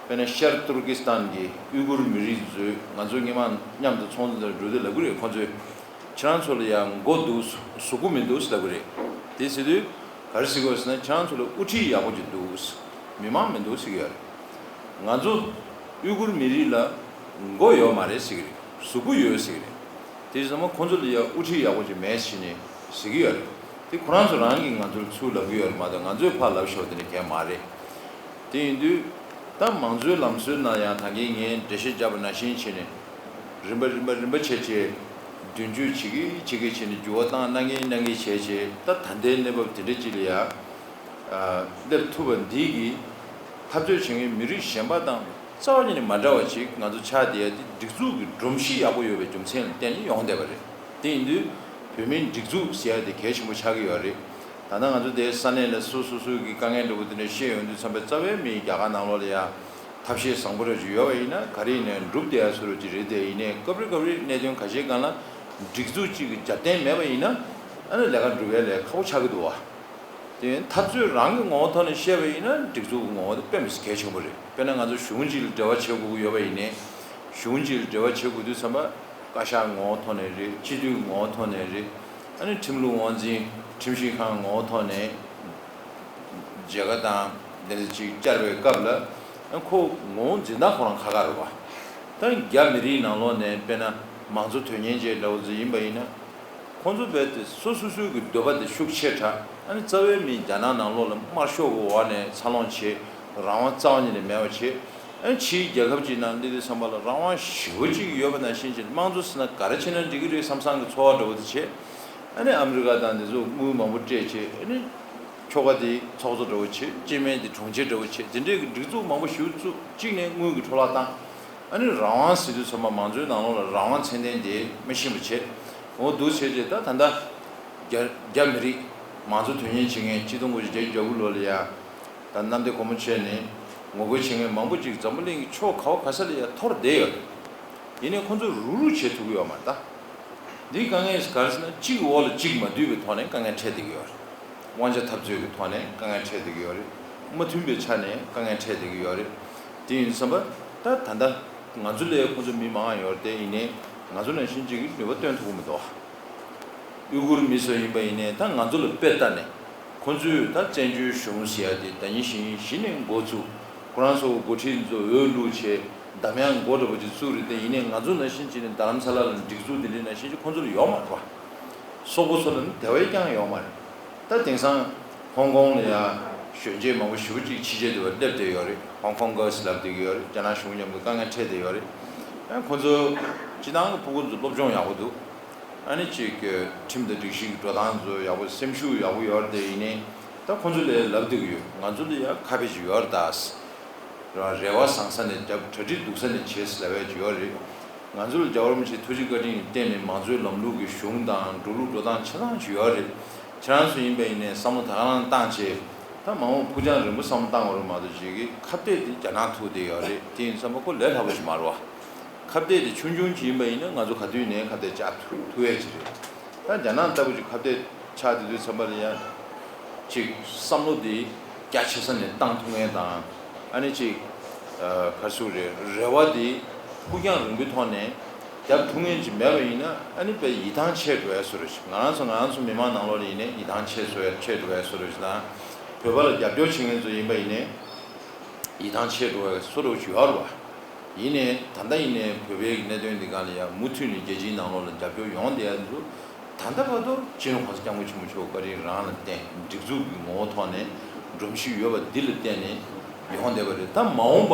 དཔེར་ན་ཤར་ཏུར་ཀི་སི་ཐན་གྱི་ཨུས་གུར་མི་རིགས་ཚོས་ང་ཚོ་སྔོན་མ་མཉམ་དུ་ཚོགས་འདུ་འགྲོ་དུས་ལབ་ཀྱི་རེད། ཁོ་ཚོས་ཁྱེད་རང་ཚོ་ལ་ཡང་མགོ་འདུག་གཟུགས་པོ་མི་འདུག་ལབ་ཀྱི་རེད། དེ་ཟེར་དུས་ག་རེ་ཟེར་གྱི་ཡོད་ཟེར་ན། ཁྱེད་རང་ཚོ་ལ་དབུ་ཁྲིད་ཡག་པོ་ཅིག་འདུག་མི་མང་མི་འདུག་ཟེར་གྱི་ཡོད་རེད། ང་ཚོ་ཨུས་གུར་མི་རིགས་ལ་མགོ་ཡོད་མ་རེད་ཟེར་གྱི་རེད། གཟུགས་པོ་ཡོད་ཟེར་གྱི་རེད། དེ་ཚང་མ་ཁོང་ཚོ་ལ་ཡང་དབུ་ཁྲིད་ཡག་པོ་ཅིག་མེད་ཟེར་ནས་ཟེར་གྱི་ཡོད་རེད། དེ་ཁོ་རང་ཚོ་རང་གིས་ང་ཚོར་ཚུར་ལབ་ཀྱི་ཡོད་རེད་མ་གཏོགས། ང་ཚོས་ཕར་ལབ་ཤོག་དེ་འདྲ་གང་ཡང་མ་རེད། དེ་ཡིན་དུས་ད་མང་གཙོའི་ལམ་སྲོལ་ནང་ཡང་ད་གིན་ངས་འགྲེལ་བཤད་བརྒྱབ་པ་ནང་བཞིན་བྱས་ནས། རིམ་པ་རིམ་པ་རིམ་པ་བྱས་བྱས་མདུན་སྐྱོད་བྱེད་ཀྱི་བྱེད་ཀྱི་བྱས་ནས་འགྱུར་བ་བཏང་གནང་གི་གནང་གི་བྱས་བྱས། ད་ད་ལྟའི་གནས་བབ་དེ་འདྲ་ཅིག་ལ་ཡ་སླེབས་ཐུབ་པ་འདི་གིས། འཐབ་རྩོད་བྱེད་མཁན་མི་རིགས་གཞན་པ་དང་རྩ་བ་ཉིད་ནས་མ་འདྲ་བ་ཅིག་ང་ཚོ་ཆགས་བསྡད་ཡ་དེ་སྒྲིག་འཛུགས་ཀྱི་སྒྲོམ་གཞི་ཡག་པོ་ཡོད་པའི་རྒྱུ་མཚན་ལ་བརྟེན་ནས་ཡོང་བསྡད་པ་རེད། དེ་ཡིན་དུས་བོད་མིའི་སྒྲིག་འཛུགས་ཟེར་ཡ་དེ་གལ་ཆེན་པོ་ཆགས་ཀྱི་ཡོད་རེད། ད་ལྟ་ང་ཚོ་དེའི་ས་གནས་ལ་སོ་སོ་སོའི་གི་དཀའ་ངལ་འདྲ་པོ་དེ་འདྲ་བཤད་ཡོང་དུས་ཙམ་པ། རྩ་བའི་མིའི་རྒྱ་གར་ནང་ལོགས་ལ་ཡ་ཐབས་ཤེས་བཟང་པོ་རེ་ཅིག་ཡོད་པ་ཡིན་ན། ག་རེ་ཡིན་ནའི་འགྲུབ་བསྡད་ཡ་བཟོ་འདྲ་ཅིག་རེད། དེ་ཡིན་ནའི་སྐབས་རེ་སྐབས་རེ་གནད་དོན་ཁ་ཤས་སྒང་ལ་སྒྲིག་འཛུགས་གཅིག་གི་རྒྱབ་རྟེན་མེད་པ་ཡིན་ན། ཨ་ནི་ལས་ཀ་འགྲུབ་ཡ་ལས་ཁག་པོ་ཆགས་ཀྱི་འདུག་བ། དེ་འཐབ་རྩོད་རང་གི་ངོ་བོ་ཐོག་ནས་བཤད་པ་ཡིན་ན། སྒྲིག་འཛུགས་ཀྱི་ངོ་བོ་དེ་དཔེ་མི་སྲིད་གལ་ཆེན་པོ་རེད། དཔེར་ན་ང་ཚོ་གཞུང་གཅིག་ལ་འབྲེལ་བ་བྱེད་དགོས་ཀྱི་ཡོད་པ་ཡིན་ནའི། གཞུང་གཅིག་ལ་འབྲེལ་བ་བྱེད་དགོས་དུས་ཙམ་པ། བཀའ་ཤག་ངོ་བོ་ཐོག་ནས་རེད། སྤྱི་འཐུས་ངོ་བོ་ཐོག་ནས་རེད། ཨ་ནི་ཁྲིམས་ལུགས་དབང་འཛིན་ཁྲིམས་ཞིབ་ཁང་ངོ་བོ་ཐོག་ནས། མཇལ་ཁ་དང་དེ་འདྲ་ཅིག་བཅར་བའི་སྐབས་ལ། ཨ་ཁོ་ངོ་བོ་འཛིན་སྟངས་ཁོ་རང་ཁག་ཁག་རེད་བ། ད་རྒྱ་མི་རིགས་ནང་ལོགས་ནས་དཔེར་ན་མང་གཙོ་དོན་གཉེར་ཅན་འདྲ་བོ་ཚོ་ཡིན་པ་ཡིན་ན། ཁོང་ཚོ་རྦད་དེ་སོ་སོ་སོའི་གི་འདོད་པ་དེ་ཤུགས་ཆེ་དྲགས། ཨ་ནི་རྩ་བའི་མི་རྒྱ་ནག་ནང་ལོགས་ལ་དམར་ཤོག་གི་འོག་ནས་འཚར་ལོངས་བྱས། རང་དབང་རྩ་བ་ཉིད་ནས་མེད་པ་བྱས། ཨ་ནི་ཕྱིའི་རྒྱལ་ཁབ་ཅིག་ནང་སླེབས་དུས་ཙམ་པ་ལ་རང་དབང་ཞེ་པོ་ཅིག་ཡོད་པ་ནང་བཞིན་བྱས། དམངས་གཙོ་ཟེར་ན་ག་རེ་བྱས་ན་འགྲིག་གི་རེད་བསམ་བསམ་གི་ཚོར་བ་འདྲ་བོ་དེ་བྱས། ཨ་ནི་ཨ་མི་རི་ཀ་དང་དེ་ཚོ་དངུལ་མང་པོ་སྤྲད་བྱས། ཨ་ནི་ཁྱོ་ག་དེ་ཚོགས་གཙོ་འདྲ་བོ་བྱས། སྐྱེ་དམན་དེ་དྲུང་ཆེ་འདྲ་བོ་བྱས། དེ་འདྲའི་གི་སྒྲིག་འཛུགས་མང་པོ་ཞིག་བཙུགས། གཅིག་ནས་དངུལ་གྱི་འཕྲོ་བརླག་བཏང་། ཨ་ནི་རང་དབང་ཟེར་དུས་ཙམ་པ་མང་གཙོའི་ནང་ལོགས་ལ་རང་དབང་ཚད་ལྡན་དེ་མི་ཤེས་པ་བྱས། འོ་འདུག་བྱས་རྗེས་ད་ད་ལྟ་རྒྱ་རྒྱ་མི་རིགས་མང་གཙོ་དོན་གཉེར་བྱེད་མཁན་གཅིག་སྟོང་དགུ་བརྒྱ་བརྒྱད་ཅུ་གྱ་དགུ་ལོ་ལ་ཡ། ད་གནམ་བདེ་སྒོ་མོ་ཕྱེ་ནས་ངོ་རྒོལ་བྱེད་མཁན་མང་པོ་ཅིག་འཛམ་བུ་གླིང་གི་ཕྱོགས་ག་བ་ག་ས་ལ་ཡ་འཐོར་བསྡད་ཡོད་རེད། ཡིན་ནའི་ཁོ་ཚོས་རུག་རུག་བྱེད་ཐུབ་ཀྱི་ཡོད་མ་རེད་ད། འདིའི་དཀའ་ངལ་ག་རེ་ཟེར་ན། གཅིག་འོག་ལ་གཅིག་མ་འདུས་པའི་ཐོག་ནས་དཀའ་ངལ་འཕྲད་བསྡད་ཀྱི་ཡོད་རེད། དབང་ཆ་འཐབ་རྩོད་ཀྱི་ཐོག་ནས་དཀའ་ངལ་འཕྲད་བསྡད་ཀྱི་ཡོད་རེད། མ་མཐུན་པའི་ཆ་ནས་དཀའ་ངལ་འཕྲད་བསྡད་ཀྱི་ཡོད་རེད། དེ་ཡིན་དུས་ཙམ་པ། ད་ད་ལྟ་ང་ཚོ་ལས་ཁོ་ཚོ་མི་མང་ཡོད་རེད་དེ། ཡིན་ནའི་ང་ཚོ་ནང་བཞིན་ཅིག་གིས་ནུས་པ་བཏོན་ཐུབ་ཀྱི་མི་འདུག། ཨུ་གུར་མི་ཚོ་ཡིན་པ་ཡིན་ནའི་ད་ང་ཚོ་ལ་དཔེ་ལྟ་ནས། ཁོ་ཚོས་ད་བཙན་བྱོལ་གཞུང་ཟེར་ཡ་དེ་ད་ཉིན་གཞིན་གཞི་ནས་འགོ་བཙུགས། ཁོ་རང་ཚོ་འགོ་ཁྲིད་ཚོ་འོས་བླུགས་བྱས། འདམ་ཡང་འགོ་འདྲ་པོ་ཅིག་བཙུགས་རེད་དེ། ཡིན་ནའི་ང་ཚོ་ནང་བཞིན་བྱས་ནས་རྡ་རམ་ས་ལ་ལ་སྒྲིག་འཛུགས་དེ་འདྲའི་ནང་བཞིན་ཅིག་ཁོ་ཚོ་ལ་ཡོད་མ་རེད་པ། སོག་པོ་ཚོ་ལ་ནི་དེ་བས་ཀྱང་ཡོད་མ་རེད། ད་དེང་སང་ཧོང་ཀོང་ལ་ཡ་གཞོན་སྐྱེས་མང་པོ་ཞེ་པོ་ཅིག་ཕྱི་རྒྱལ་དུ་བ་སླེབས་བསྡད་ཡོད་རེད། ཧོང་ཀོང་གྷརལ་སི་ལབ་བསྡད་ཀྱི་ཡོད་རེད། རྒྱ་ནག་གཞུང་མཉམ་དུ་དཀའ་ངལ་འཕྲད་བསྡད་ཡོད་རེད། ཨ་ཁོ་ཚོ་སྤྱིར་བཏང་གི་ཕྲུ་གུ་ཚོ་སློབ་སྦྱོང་ཡག་པོ་འདུག། ཨ་ནི་ཅིག་ཁྲིམས་དང་སྒྲིག་གཞི་གི་འགྲོ་སྟངས་ཚོ་ཡག་པོ། སེམས་ཤུགས་ཡག་པོ་ཡོད་རེད་དེ། ཡིན་ནའི་ད་ཁོ་ཚོ་ལ་ལབ་བསྡད་ཀྱི་ཡོད། ང་ཚོ་ལ་ཡ་ཁ་དཔེ་ཅིག་ཡོད་རེད་ད། རེ་བ་བཟང་ས་ནས་རྒྱབ། གྲ་སྒྲིག་སྡུག་ས་ནས་བྱེད་ཟེར་ལབ་ཡ་ཅིག་ཡོད་རེད། ང་ཚོ་ལ་རྒྱལ་བ་རིན་པོ་ཆེའི་ཐུགས་རྗེ་བཀའ་དྲིན་གྱི་སྟེང་ནས་མང་གཙོའི་ལམ་ལུགས་ཀྱི་གཞུང་དང་འགྲོ་ལུགས་འགྲོ་སྟངས་ཆ་ཚང་ཅིག་ཡོད་རེད། ཁྱེད་རང་ཚོ་ཡིན་པ་ཡིན་ནའི་བསམ་བློ་ད་ག་རང་བཏང་བྱས། ད་མ་འོངས་ཕུགས་རྒྱང་རིང་པོ་བསམ་བློ་བཏང་བ་རེད་མ་གཏོགས། ཅིག་གི་ཁ་གཏད་དེ་རྒྱ་ནག་ཐུག་བསྡད་ཡོད་རེད། དེ་ཡིན་དུས་ཙམ་པ་ཁོ་ལས་སླ་པོ་ཞིག་མ་རེད་བ། ཁ་གཏད་དེ་ཆུང་ཆུང་ཅིག་ཡིན་པ་ཡིན་ན་ང་ཚོ་ག་དུས་ནས་ཁ་གཏད་བཅག་ཐུབ་ཐུབ་ཡས་ཅིག་རེད། ད་རྒྱ་ནག་ལྟ་བུ་ཅིག་ཁ་གཏད་ཆགས་བསྡད་དུས་ཙམ་པ་ལ་ཡ། ཅིག་བསམ་བློ་དེ་རྒྱ་ཆེ་ས་ནས་བཏང་ཐུབ་མཁན་དང་། ཨ་ནི་ཅིག་ཨ་ག་རེ་ཟེར་དགོས་རེད། རེ་བ་དེ་ཕུགས་རྒྱང་རིང་པོའི་ཐོག་ནས་རྒྱབ་ཐུབ་མཁན་ཅིག་མེད་པ་ཡིན་ན། ཨ་ནི་དཔེ་ཡིད་ཐང་ཆད་འགྲོ་ཡ་བཟོ་འདྲ་ཅིག། ང་རང་ཚོ་ང་རང་ཚོ་མི་མང་ནང་ལོགས་ལ་ཡིན་ནའི་ཡིད་ཐང་ཆད་བཟོ་ཡ། ཆད་འགྲོ་ཡ་བཟོ་འདྲ་ཅིག་དང་། བོད་པ་ལ་རྒྱབ་སྐྱོར་བྱེད་མཁན་ཚོ་ཡིན་པ་ཡིན་ནའི་ཡིད་ཐང་ཆད་འགྲོ་ཡ་བཟོ་འདྲ་ཅིག་ཡོད་རེད་བ། ཡིན་ནའི་ད་ལྟ་ཡིན་ནའི་བོད་པའི་གནད་དོན་འདི་སྒང་ལ་ཡང་མུ་མཐུད་ནས་རྒྱལ་སྤྱིའི་ནང་ལོགས་ལ་རྒྱབ་སྐྱོར་ཡོང་བསྡད་ཡ་འདུག། ད་ལྟ་བར་དུ་སྤྱི་ནོར་གོང་ས་སྐྱབས་མགོན་ཆེན་པོ་མཆོག་བཀའ་དྲིན་རང་ལ་བརྟེན། སྒྲིག་འཛུགས་ཀྱི་ངོ་བོ་ཐོག་ནས་སྒྲོམ་གཞི་ཡོད་པ་འདི་ལ་བརྟེན་ནས་ཡོང་བསྡད་པ་རེད། ད་མ་འོངས་པ་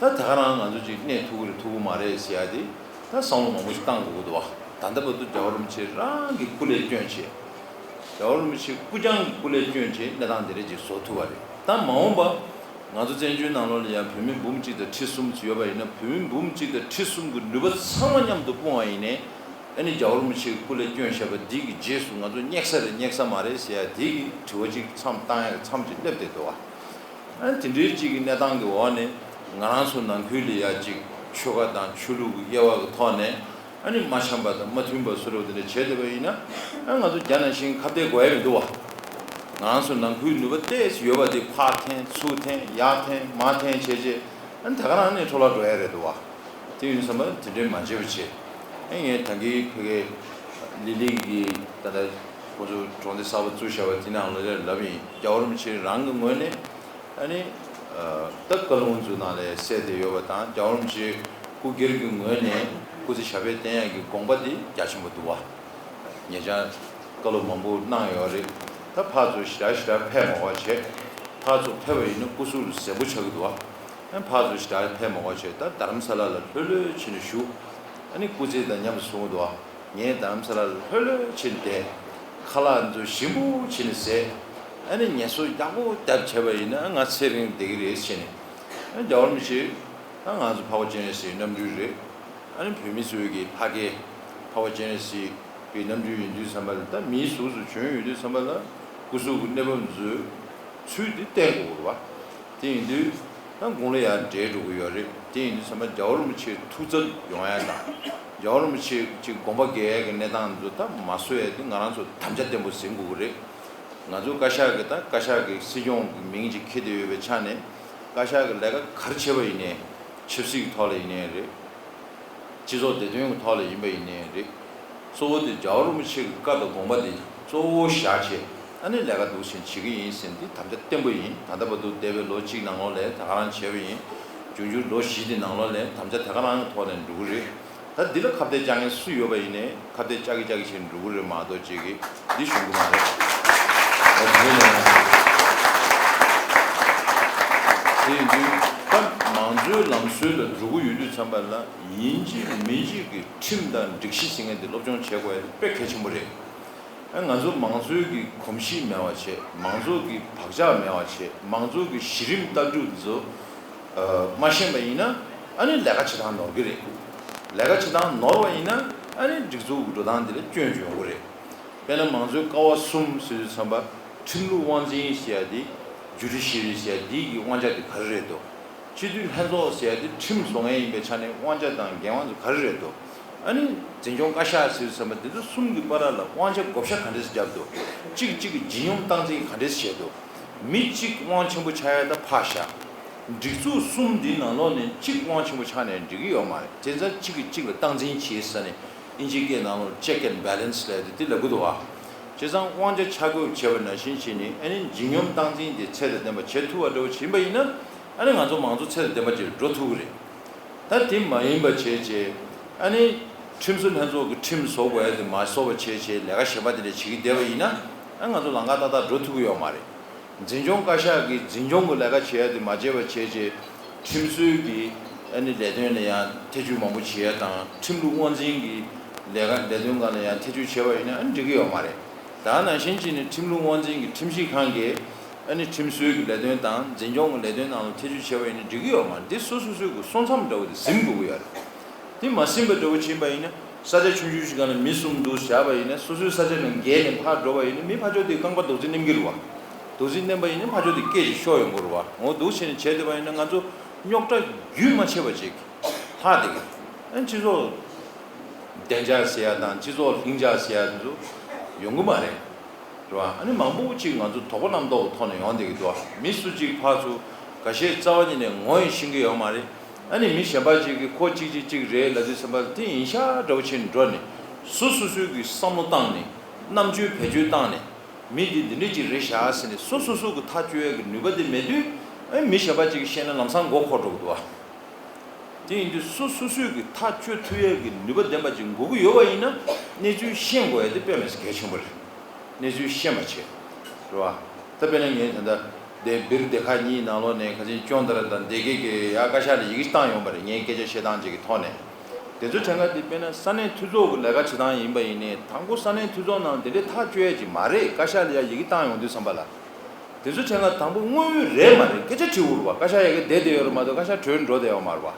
ད་ད་ག་རང་ང་ཚོ་ཅིག་གནས་ཐུབ་ཀྱི་རེད་ཐུབ་ཀྱི་མ་རེད་ཟེར་ཡ་དེ་ད་བསམ་བློ་མང་པོ་ཞིག་བཏང་དགོས་ཀྱི་འདུག་བ། ད་ལྟ་བར་དུ་རྒྱལ་བ་རིན་པོ་ཆེ་རང་གི་སྐུ་ལས་བསྐྱོན་བྱས། རྒྱལ་བ་རིན་པོ་ཆེ་སྐུ་རྐྱང་གི་སྐུ་ལས་བསྐྱོན་བྱས་གནས་སྟངས་འདི་འདྲ་ཅིག་བཟོ་ཐུབ་པ་རེད། ད་མ་འོངས་པ་ང་ཚོ་བཙན་བྱོལ་ནང་ལོགས་ལ་ཡང་བོད་མི་འབུམ་གཅིག་དང་ཁྲི་གསུམ་ཙམ་ཡོད་པ་ཡིན་ན། བོད་མི་འབུམ་གཅིག་དང་ཁྲི་གསུམ་གྱི་ནུས་པ་ཚང་མ་མཉམ་དུ་སྤུངས་པ་ཡིན་ནའི། ཨ་ནི་རྒྱལ་བ་རིན་པོ་ཆེ་གི་སྐུ་ལས་བསྐྱོན་བཞག་པ་འདི་གི་རྗེས་སུ་ང་ཚོ་སྙེག་ས་རེད་སྙེག་ས་མ་རེད་ཟེར་ཡ་འདི་གི་དྲི་བ་ཅིག་མཚམས་བཏང་ཡ་མཚམས་ཅིག་སླེབས་བསྡད་འདུག་བ། ཨ་ནི་དེ་འདྲའི་ཅིག་གི་གནས་སྟངས་ཀྱི་འོག་ནས་ང་རང་ཚོ་ནང་ཁུལ་ལ་ཡ་ཅིག་ ཆོལ་ཁ་དང་ཆོས་ལུགས་ཀྱི་དབྱེ་བ་གི་ཐོག་ནས་ཨ་ནི་མ་འཆམ་པ་དང་མ་མཐུན་པ་བཟོ་འདྲ་བོ་དེ་འདྲ་བྱས་བསྡད་པ་ཡིན་ན། ཨ་ང་ཚོ་རྒྱ་ནང་བཞིན་ཁ་གཏད་དགོས་ཡ་མི་འདུག་བ། ང་ཚོ་ནང་ཁུལ་ནུས་པ་ཏོག་ཙམ་ཡོད་པ་དེ་ཕར་འཐེན་ཚུར་འཐེན་ཡར་འཐེན་མར་འཐེན་བྱས་རྗེས། ཨ་ནི་ད་ག་རང་ནས་འཕྲོ་བརླག་འགྲོ་ཡ་རེད་འདུག་བ། དེ་ཡིན་དུས་ཙམ་པ་དེ་འདྲའི་མ་བྱེད་པ་བྱེད། ཨ་ངས་ད་གིན་ཕ་གིའི་ལི་ལི་གི་ད་ལྟ་ཁོང་ཚོ་གྲོང་སྡེ་གསར་པ་བཙུགས་བཞག་པ་དེ་ནང་ལ་ལབ་ཡིན། རྒྱལ་བ་རིན་པོ་ཆེ་རང་གི་ངོས་ནས། ཨ་ནི། ད་བཀའ་ལུང་ཚོའི་ནང་ལ་གསལ་བསྡད་ཡོད་པ་དང་། རྒྱལ་བ་རིན་པོ་ཆེ་སྐུ་སྒེར་གྱི་ངོས་ནས་སྐུ་ཚེ་ཞབས་པད་བརྟན་ཡག་གི་དགོངས་པ་དེ་རྒྱ་ཆེན་པོ་འདུག་བ། ཉེ་ཆར་བཀའ་སློབ་མང་པོ་གནང་ཡོད་རེད། ད་ཕར་ཚུར་ཞེ་དྲག་ཞེ་དྲག་ཕེབས་མ་དགོས་བྱས། ཕར་ཚུར་ཕེབས་པ་ཡིན་ན་སྐུ་གཟུགས་ལ་གཟན་པོ་ཆགས་ཀྱི་འདུག་བ། ཨ་ཕར་ཚུར་ཞེ་དྲག་ཕེབས་མ་དགོས་བྱས། ད་རྡ་རམ་ས་ལ་ལ་ལྷོད་ལྷོད་བྱས་ནས་བཞུགས། ཨ་ནི་སྐུ་ཚེ་དང་མཉམ་དུ་བཟུང་གི་འདུག་བ། ངས་རྡ་རམ་ས་ལ་ལ་ལྷོད་ལྷོད་བྱས་ནས་བསྡད། ཁ་ལག་ཚོ་ཞིམ་པོ་བྱས་ནས་བཟས། ཨ་ནི་ངལ་གསོ་ཡག་པོ་བརྒྱབ་བྱས་པ་ཡིན་ན་ང་ཚེ་རིང་བསྡད་ཀྱི་རེད་ཟེར་ནས། ཨ་རྒྱལ་བ་རིན་པོ་ཆེ། ད་ང་ཚོ་འཕགས་པ་སྤྱན་རས་གཟིགས་རྣམ་སྤྲུལ་རེད། ཨ་ནི་བོད་མི་ཚོའི་གི་ཕ་གི་འཕགས་པ་སྤྱན་རས་གཟིགས་ཀྱི་རྣམ་སྤྲུལ་ཡིན་དུས་ཙམ་པ་ལ། ད་མིའི་གཟུགས་སུ་བྱོན་ཡོང་དུས་ཙམ་པ་ལ་སྐུ་གཟུགས་ཀྱི་གནས་བབ་ཚོའི་ཚུལ་དེ་བསྟན་དགོས་རེད་བ། དེ་ཡིན་དུས་ད་དགུང་ལོ་ཡར་བགྲེས་འགྲོ་གི་ཡོད་རེད། དེ་ཡིན་དུས་ཙམ་པ་རྒྱལ་བ་རིན་པོ་ཆེ་ཐུགས་འཚབ་ཡོང་ཡ་དང་། རྒྱལ་བ་རིན་པོ་ཆེ་ཅིག་དགོངས་པ་འགལ་ཡ་གི་གནས་སྟངས་འདི་ཚོ་ད་མ་བཟོ་ཡ་དེ་ང་རང་ཚོ་དམ་བཅའ་བརྟན་པོ་ཟིན་དགོས་ཀྱི་རེད། ང་ཚོ་བཀའ་ཤག་གི་ད་བཀའ་ཤག་གི་སྲིད་སྐྱོང་གི་མིང་ཅིག་འཁྱེར་བསྡད་ཡོད་པའི་ཆ་ནས། བཀའ་ཤག་གི་ལས་ཀ་ག་རེ་བྱས་པ་ཡིན་ནའི། ཆབ་སྲིད་ཀྱི་ཐོག་ལ་ཡིན་ནའི་རེད། སྤྱི་ཚོགས་བདེ་དོན་གྱི་ཐོག་ལ་ཡིན་པ་ཡིན་ནའི་རེད། གཙོ་བོ་དེ་རྒྱལ་བ་རིན་པོ་ཆེ་གི་བཀའ་དང་དགོངས་པ་དེ་གཙོ་བོ་བཞག་བྱས། ཨ་ནི་ལས་ཀ་འདུག་སེ་བྱེད་ཀྱི་ཡིན་ཟེར་འདི་དམ་བཅའ་བརྟན་པོ་ཡིན། ད་ལྟ་བར་དུ་འདས་པའི་ལོ་གཅིག་ནང་ལོགས་ལ་ད་ག་རང་བྱས་པ་ཡིན། འབྱུང་འགྱུར་ལོ་བཞི་དེ་ནང་ལོགས་ལ་དམ་བཅའ་ད་ག་རང་གི་ཐོག་ནས་འགྲོ་གི་རེད། ད་འདི་ལ་ཁ་གཏད་བཅག་མཁན་སུ་ཡོད་པ་ཡིན་ནའི་ཁ་གཏད་བཅག་གི་བཅག་གི་བྱས་ནས་འགྲོ་གི་རེད་མ་གཏོགས་ཅིག་གིས་འདི་ཞུ་གི་མ་རེད། ད་དེ་ནས་དེ་ཡིན་དུས་ད་མང་གཙོའི་ལམ་སྲོལ་ལ་འགྲོ་གི་ཡོད་དུས་ཙམ་པ་ལ། ཡིན་གཅིག་མིན་གཅིག་གི་ཁྲིམས་དང་སྒྲིག་གཞི་ཟེར་མཁན་དེ་སློབ་སྦྱོང་བྱེད་དགོས་ཡ་དེ་དཔེ་གལ་ཆེན་པོ་རེད། ཨ་ང་ཚོ་མང་གཙོའི་གི་གོམས་གཤིས་མེད་པ་བྱས། མང་གཙོ་གི་བག་ཆགས་མེད་པ་བྱས། མང་གཙོ་གི་གཞི་རིམ་ལྟ་གྲུབ་འདི་ཚོ་ཨ་མ་ཤེས་པ་ཡིན་ན། ཨ་ནི་ལས་ཀ་བྱེད་སྟངས་ནོར་གི་རེད། ལས་ཀ་བྱེད་སྟངས་ནོར་བ་ཡིན་ན། ཨ་ནི་སྒྲིག་འཛུགས་ཀྱི་འགྲོ་སྟངས་འདི་ལ་སྐྱོན་ཅིག་ཡོང་གི་རེད། དཔེར་ན་མང་གཙོའི་ཀ་བ་གསུམ་ཟེར་དུས་ཙམ་པ། ཁྲིམས་ལུགས་དབང་འཛིན་ཟེར་ཡ་དེ། ཇུ་ཌི་ཤི་རི་ཟེར་ཡ་དེ་གི་དབང་ཆ་དེ་ག་རེ་རེད་དོ། སྤྱི་འཐུས་ལྷན་ཚོགས་ཟེར་ཡ་དེ་ཁྲིམས་བཟོ་མཁན་ཡིན་པའི་ཆ་ནས་དབང་ཆ་དང་འགན་དབང་ཚོ་ག་རེ་རེད་དོ། ཨ་ནི་འཛིན་སྐྱོང་བཀའ་ཤག་ཟེར་དུས་ཙམ་པ། འདི་ཚོ་གསུམ་གྱི་བར་ལ་དབང་ཆ་བགོ་བཤའ་ག་འདྲས་བརྒྱབ་དོ། གཅིག་གཅིག་གི་ལྗིད་སྙོམས་སྟངས་འཛིན་ག་འདྲས་བྱས་དོ། མི་གཅིག་དབང་ཆེན་པོ་ཆགས་ཡ་ད་ཕར་བཞག་སྒྲིག་འཛུགས་གསུམ་འདིའི་ནང་ལོགས་ནས་གཅིག་དབང་ཆེན་པོ་ཆགས་ནས་འགྲིག་གི་ཡོད་མ་རེད། བྱས་ཙང་གཅིག་གིས་གཅིག་ལ་སྟངས་འཛིན་བྱེད་ས་ནས། ཨིན་ཇི་སྐད་ནང་ལོགས་check and balance ལབ་དེ་དེ་ལབ་གི་འདུག་བ། བྱས་ཙང་དབང་ཆ་ཆ་བགོས་བྱས་པ་ནང་བཞིན་བྱས་ནས། ཨ་ནི་ལྗིད་སྙོམས་སྟངས་འཛིན་དེ་ཚད་དང་ལྡན་པ་བྱེད་ཐུབ་པ་འདྲ་བོ་ཡིན་པ་ཡིན་ན། ཨ་ནི་ང་ཚོ་མང་གཙོ་ཚད་དང་ལྡན་པ་ཅིག་འགྲོ་ཐུབ་ཀྱི་རེད། ད་དེ་མ་ཡིན་པ་བྱས་བྱས། ཨ་ནི་ཁྲིམས་བཟོ་ལྷན་ཚོགས་ཀྱི་ཁྲིམས་བཟོ་དགོས་ཡ་དེ་མ་བཟོ་བ་བྱས་བྱས་ལས་ཀ་གཞན་པ་དེ་འདྲ་བྱེད་ཀྱི་བསྡད་པ་ཡིན་ན། ཨ་ང་ཚོ་ལམ་ཁ་ཏག་ཏག་འགྲོ་ཐུབ་ཀྱི་ཡོད་མ་རེད། འཛིན་སྐྱོང་བཀའ་ཤག་གིས་འཛིན་སྐྱོང་གི་ལས་ཀ་བྱེད་ཡ་དེ་མ་བྱས་པ་བྱས་བྱས། ཁྲིམས་བཟོའི་གི་ཨ་ནི་ལས་དོན་ལ་ཡང་ཐེ་བྱུས་མང་པོ་བྱེད་ཡ་དང་། ཁྲིམས་ལུགས་དབང་འཛིན་གྱི་ལས་ཀ་ལས་དོན་སྒང་ལ་ཡང་ཐེ་བྱུས་བྱས་པ་ཡིན་ན་ཨ་ནི་འགྲིག་གི་ཡོད་མ་རེད། ད་ནང་བཞིན་བྱས་ནས་ཁྲིམས་ལུགས་དབང་འཛིན་གྱི་ཁྲིམས་ཞིབ་ཁང་གིས་ཨ་ནི་ཁྲིམས་བཟོའི་གི་ལས་དོན་དང་འཛིན་སྐྱོང་གི་ལས་དོན་ནང་ལ་ཐེ་བྱུས་བྱས་པ་ཡིན་ན་འགྲིག་གི་ཡོད་མ་རེད། འདི་སོ་སོ་སོའི་གི་སོ་མཚམས་འདྲ་བོ་དེ་ཟིན་དགོས་ཀྱི་ཡོད་རེད། དེ་མ་ཟིན་པ་འདྲ་བོ་ཕྱིན་པ་ཡིན་ན། ས་ཆ་ཆུང་ཆུང་ཞིག་སྒང་ལ་མི་གསུམ་འདུག་བཞག་པ་ཡིན་ན། སོ་སོའི་ས་ཆ་ནང་བརྒལ་ནས་ཕར་འགྲོ་བ་ཡིན་ན། མི་ཕར་ཕྱོགས་དེ་རྐང་པ་རྡོག་རྫིས་མནན་གྱི་རེད་བ། རྡོག་རྫིས་མནན་པ་ཡིན་ན་ཕར་ཕྱོགས་དེ་སྐད་ཅིག་ཤོར་ཡོང་གི་རེད་བ། འོ་འདུག་བྱས་ནས་བྱས་བསྡད་པ་ཡིན་ན། ང་ཚོ་རྙོག་དྲ་རྒྱུན་མ་ཆད་པ་ཅིག་ལྷག་བསྡད་ཀྱི་རེད། ཨ་ནི་སྤྱི་ཚོགས་བདེ་འཇགས་ཟེར་ཡ་དང་སྤྱི་ཚོགས་ལྷིང་འཇགས་ཟེར་ཡ་དེ་ཚོ་ཡོང་གི་མ་རེད། རེད་བ། ཨ་ནི་མང་པོ་ཅིག་ང་ཚོ་དོགས་པ་རྣམ་རྟོག་གི་ཐོག་ནས་ཡོང་བསྡད་ཀྱི་འདུག་བ། མི་སུ་གཅིག་ཕར་ཚུར་འགའ་ཤས་རྩ་བ་ཉིད་ནས་ངོ་ཡང་ཤེས་ཀྱི་ཡོད་མ་རེད། ཨ་ནི་མི་གཞན་པ་ཅིག་གིས་ཁོ་གཅིག་གཅིག་གཅིག་རེད་ལབ་དུས་ཙམ་པ་ལ། དེ་ཡིན་ཤག་འདྲ་བོ་བྱས་ནས་འགྲོ་ནས། སོ་སོ་སོའི་གི་བསམ་བློ་བཏང་ནས། རྣམ་དཔྱོད་བེད་སྤྱོད་བཏང་ནས། མི་འདི་འདི་འདྲ་ཅིག་རེད་ཤག་ཟེར་ནས་སོ་སོ་སོ་གི་ཐག་གཅོད་ཡས་གི་ནུས་པ་དེ་མེད་དུས། ཨ་ནི་མི་གཞན་པ་ཅིག་གིས་བཤད་ན་ལམ་སང་མགོ་འཁོར་འགྲོ་གི་འདུག་བ། དེ་ཡིན་དུས་སོ་སོ་སོས་ཀྱི་ཐག་གཅོད་ཐུབ་ཡས་ཀྱི་ནུས་པ་ལྡན་པ་ཅིག་དགོས་ཀྱི་ཡོད་པ་ཡིན་ན། གནས་ཚུལ་ཤེས་དགོས་ཡས་དེ་དཔེ་མི་སྲིད་གལ་ཆེན་པོ་རེད། གནས་ཚུལ་ཤེས་པ་བྱེད། རེད་བ། ད་དཔེར་ན་ངས་ད་ལྟ་དེ་སྦིར་སྡེ་ཁག་གཉིས་ནང་ལོགས་ནས་ཁ་སང་ཅོན་ཏ་ར་དང་སྡེ་དགེ་གི་ཡ་བཀའ་ཤག་ལ་ཡི་གེ་བཏང་ཡོང་བ་རེད། ངའི་སྐད་ཆ་བཤད་སྟངས་ཅིག་གི་ཐོག་ནས། དེ་ཚོ་ཕྲན་ཁ་དེ་དཔེར་ན་ས་གནས་འཐུས་ཚོགས་ཀྱི་ལས་ཀ་བྱེད་སྟངས་ཡིན་པ་ཡིན་ནའི། དང་པོ་ས་གནས་འཐུས་ཚོགས་ནང་དེ་འདྲའི་ཐག་གཅོད་ཡས་ཅིག་མ་རེད། བཀའ་ཤག་ལ་ཡ་ཡི་གེ་བཏང་ཡོང་དུས་ཙམ་པ་ལ། དེ་ཚོ་བྱས་ན་དང་པོ་དངོས་ཡོད་རེད་མ་རེད་སྐད་ཆ་དྲི་དགོས་རེད་བ། བཀའ་ཤག་ཡ་གི་བསྡད་བསྡད་ཡོད་རེད་མ་གཏོགས་བཀའ་ཤག་གྲོལ་འགྲོ་བསྡད་ཡོད་མ་རེད་བ།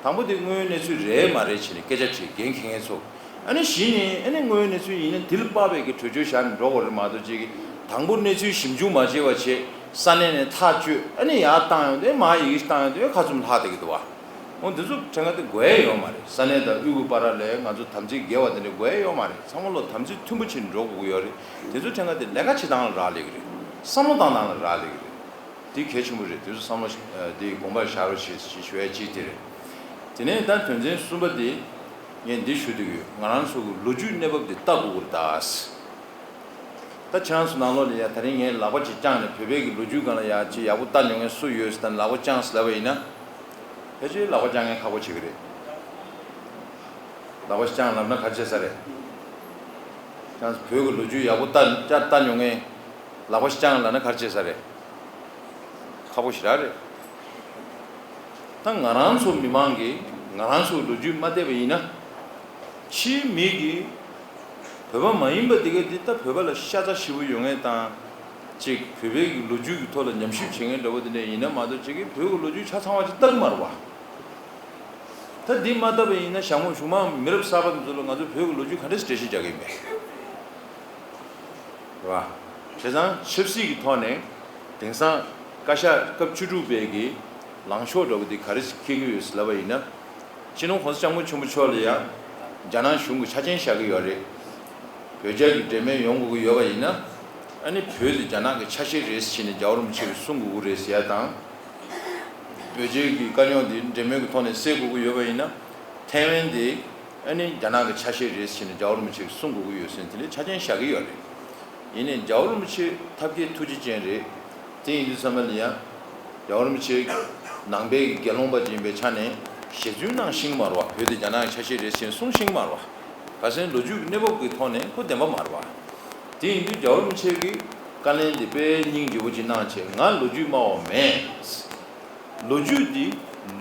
དང་པོ་དེ་དངོས་ཡོད་གནས་ཚུལ་རེད་མ་རེད་བྱས་ནས་སྐད་ཆ་དྲིས། འགན་འཁྱེར་མཁན་ཚོ། ཨ་ནི་གཞི་ནས་ཨ་ནི་དངོས་ཡོད་གནས་ཚུལ་ཡིན་ན་དེ་ལ་དཔག་པའི་གི་གྲོས་ཆོད་བཞག་ནས་འགྲོ་དགོས་རེད་མ་གཏོགས། ཅིག་གི་དང་པོ་གནས་ཚུལ་ཞིབ་འཇུག་མ་བྱས་པ་བྱས། ས་གནས་ནས་ཐག་གཅོད། ཨ་ནི་ཡར་བཏང་ཡོང་དུས། མར་ཡི་གེ་བཏང་ཡོང་དུས་ཁ་བཙུམ་ལྷག་བསྡད་ཀྱི་འདུག་བ། འོ་འདི་ཚོ་ཕྲན་ཁ་དེ་དགོས་ཡས་ཡོད་མ་རེད། ས་གནས་དང་དབུས་ཁུལ་བར་ལ་ང་ཚོ་དམ་ཚིག་འགལ་བ་དེ་འདྲ་དགོས་ཡས་ཡོད་མ་རེད། ཚང་མ་ལོ་དམ་ཚིག་མཐུན་པོ་བྱས་ནས་འགྲོ་དགོས་ཀྱི་ཡོད་རེད། དེ་ཚོ་ཕྲན་ཁ་དེ་ལས་ཀ་བྱེད་སྟངས་ལ་རག་ལས་ཀྱི་རེད། བསམ་བློ་བཏང་སྟངས་ལ་རག་ལས་ཀྱི་རེད། དེ་གལ་ཆེན་པོ་རེད། དེ་ཚོ་བསམ་བློ་ཞིག་ཨ་དེ་དགོངས་པར་བཞག་རོགས་བྱེད་ཞེས་ཞུ་ཡ་གཅིག་དེ་རེད། དེ་ནས་ད་དོན་ཚན་གསུམ་པ་དེ་ངས་འདི་ཞུ་འདོད་ཀྱི་ཡོད། ང་རང་ཚོ་གི་ལོ་རྒྱུས་གནས་བབ་དེ་ལྟ་དགོས་ཀྱི་རེད་ད། ད་ཁྱེད་རང་ཚོ་ནང་ལོགས་ལ་ཡ་ད་རིང་ངས་ལག་པ་ཅིག་བརྐྱངས་ནས་བོད་པའི་གི་ལོ་རྒྱུས་སྒང་ལ་ཡ་ཅིག་ཡག་པོ་ལྟ་མྱོང་མཁན་སུ་ཡོད་ཟེར་ད་ལག་པ་བརྐྱངས་ཟེར་ལབ་པ་ཡིན་ན། ཕལ་ཆེར་ལག་པ་བརྐྱངས་མཁན་ཁག་པོ་ཆགས་ཀྱི་རེད། ལག་པ་ཞིག་བརྐྱངས་ལབ་ན་ག་རེ་བྱེད་ས་རེད། ཁྱེད་རང་ཚོ་བོད་ཀྱི་ལོ་རྒྱུས་ཡག་པོ་ལྟ་ལྟ་མྱོང་མཁན་ལག་པ་ཞིག་བརྐྱངས་ལབ་ན་ག་རེ་བྱེད་ས་རེད། ཁག་པོ་ཞེ་དྲག་རེད། ད་ང་རང་ཚོ་མི་མང་གིས་ང་རང་ཚོའི་ལོ་རྒྱུས་མ་བལྟས་པ་ཡིན་ན། ཕྱིའི་མི་གིས་བོད་པ་མ་ཡིན་པ་དེ་ག་དེ་ད་བོད་པ་ལ་ཤ་ཚ་ཞེ་པོ་ཡོད་མཁན་དང་། ཅིག་བོད་པའི་གི་ལོ་རྒྱུས་ཀྱི་ཐོག་ལ་ཉམས་ཞིབ་བྱེད་མཁན་འདྲ་པོ་དེ་འདྲ་ཡིན་ན་མ་གཏོགས་ཅིག་གིས་བོད་ཀྱི་ལོ་རྒྱུས་ཆ་ཚང་བ་ཅིག་ལྟ་གི་མ་རེད་བ། ད་འདི་མ་ལྟ་བ་ཡིན་ན་ཞང་མོ་གཞུང་མང་མི་རབས་གསར་པ་དེ་ཚོ་ལ་ང་ཚོ་བོད་ཀྱི་ལོ་རྒྱུས་ག་འདྲ་ཞིག་འགྲེལ་བཤད་རྒྱག་གི་ཡིན་པས། རེད་བ། བྱས་ཙང་ཆབ་སྲིད་ཀྱི་ཐོག་ནས་དེང་སང་བཀའ་ཤག་སྐབས་བཅུ་དྲུག་པའི་གི་ལངས་ཕྱོགས་འདྲ་པོ་དེ་ག་རེ་ཞིག་འཁྱེར་གྱི་ཡོད་ཟེར་ལབ་པ་ཡིན་ན། སྤྱི་ནོར་༸གོང་ས་༸སྐྱབས་མགོན་ཆེན་པོ་མཆོག་ལ་ཡང་རྒྱ་ནག་གཞུང་གིས་ཆ་རྐྱེན་བཞག་གི་ཡོད་རེད། བོད་རྒྱ་གི་འབྲེལ་མོལ་ཡོང་དགོས་ཀྱི་ཡོད་པ་ཡིན་ན། ཨ་ནི་བོད་དེ་རྒྱ་ནག་གི་ཆ་ཤས་རེད་ཟེར་ནས་རྒྱལ་བ་རིན་པོ་ཆེ་གིས་གསུང་དགོས་ཀྱི་རེད་ཟེར་ཡ་དང་། བོད་རྒྱའི་གི་དཀའ་རྙོག་འདི་འབྲེལ་མོལ་གྱི་ཐོག་ནས་སེལ་དགོས་ཀྱི་ཡོད་པ་ཡིན་ན། ཐའེ་ཝན་འདི་ཨ་ནི་རྒྱ་ནག་གི་ཆ་ཤས་རེད་ཟེར་ནས་རྒྱལ་བ་རིན་པོ་ཆེ་གིས་གསུང་དགོས་ཀྱི་ཡོད་ཟེར་ནས་དེ་འདྲའི་ཆ་རྐྱེན་བཞག་གི་ཡོད་རེད། ཡིན་ནའི་རྒྱལ་བ་རིན་པོ་ཆེ་ཐབས་མཁས་ཐུགས་རྗེ་ཅན་རེད། དེ་ཡིན་དུས་ཙམ་པ་ལ་ཡང་རྒྱལ་བ་རིན་པོ་ཆེ་ནང་པའི་གི་དགེ་སློང་པ་ཅིག་ཡིན་པའི་ཆ་ནས་ཞལ་རྫུན་གནང་ཤེས་ཀྱི་མ་རེད་བ། བོད་དེ་རྒྱ་ནག་གི་ཆ་ཤས་རེད་ཟེར་ནས་གསུང་ཤེས་ཀྱི་མ་རེད་བ། ག་ཟེར་ན་ལོ་རྒྱུས་ཀྱི་གནས་བབ་ཀྱི་ཐོག་ནས་ཁོ་བདེན་པ་མ་རེད་བ། དེ་ཡིན་དུས་རྒྱལ་བ་རིན་པོ་ཆེ་གིས་བཀའ་ལན་འདི་དཔེ་སྙིང་རྗེ་པོ་ཅིག་གནང་བྱས། ང་ལོ་རྒྱུས་སྨྲ་བ་མེད། ལོ་རྒྱུས་འདི་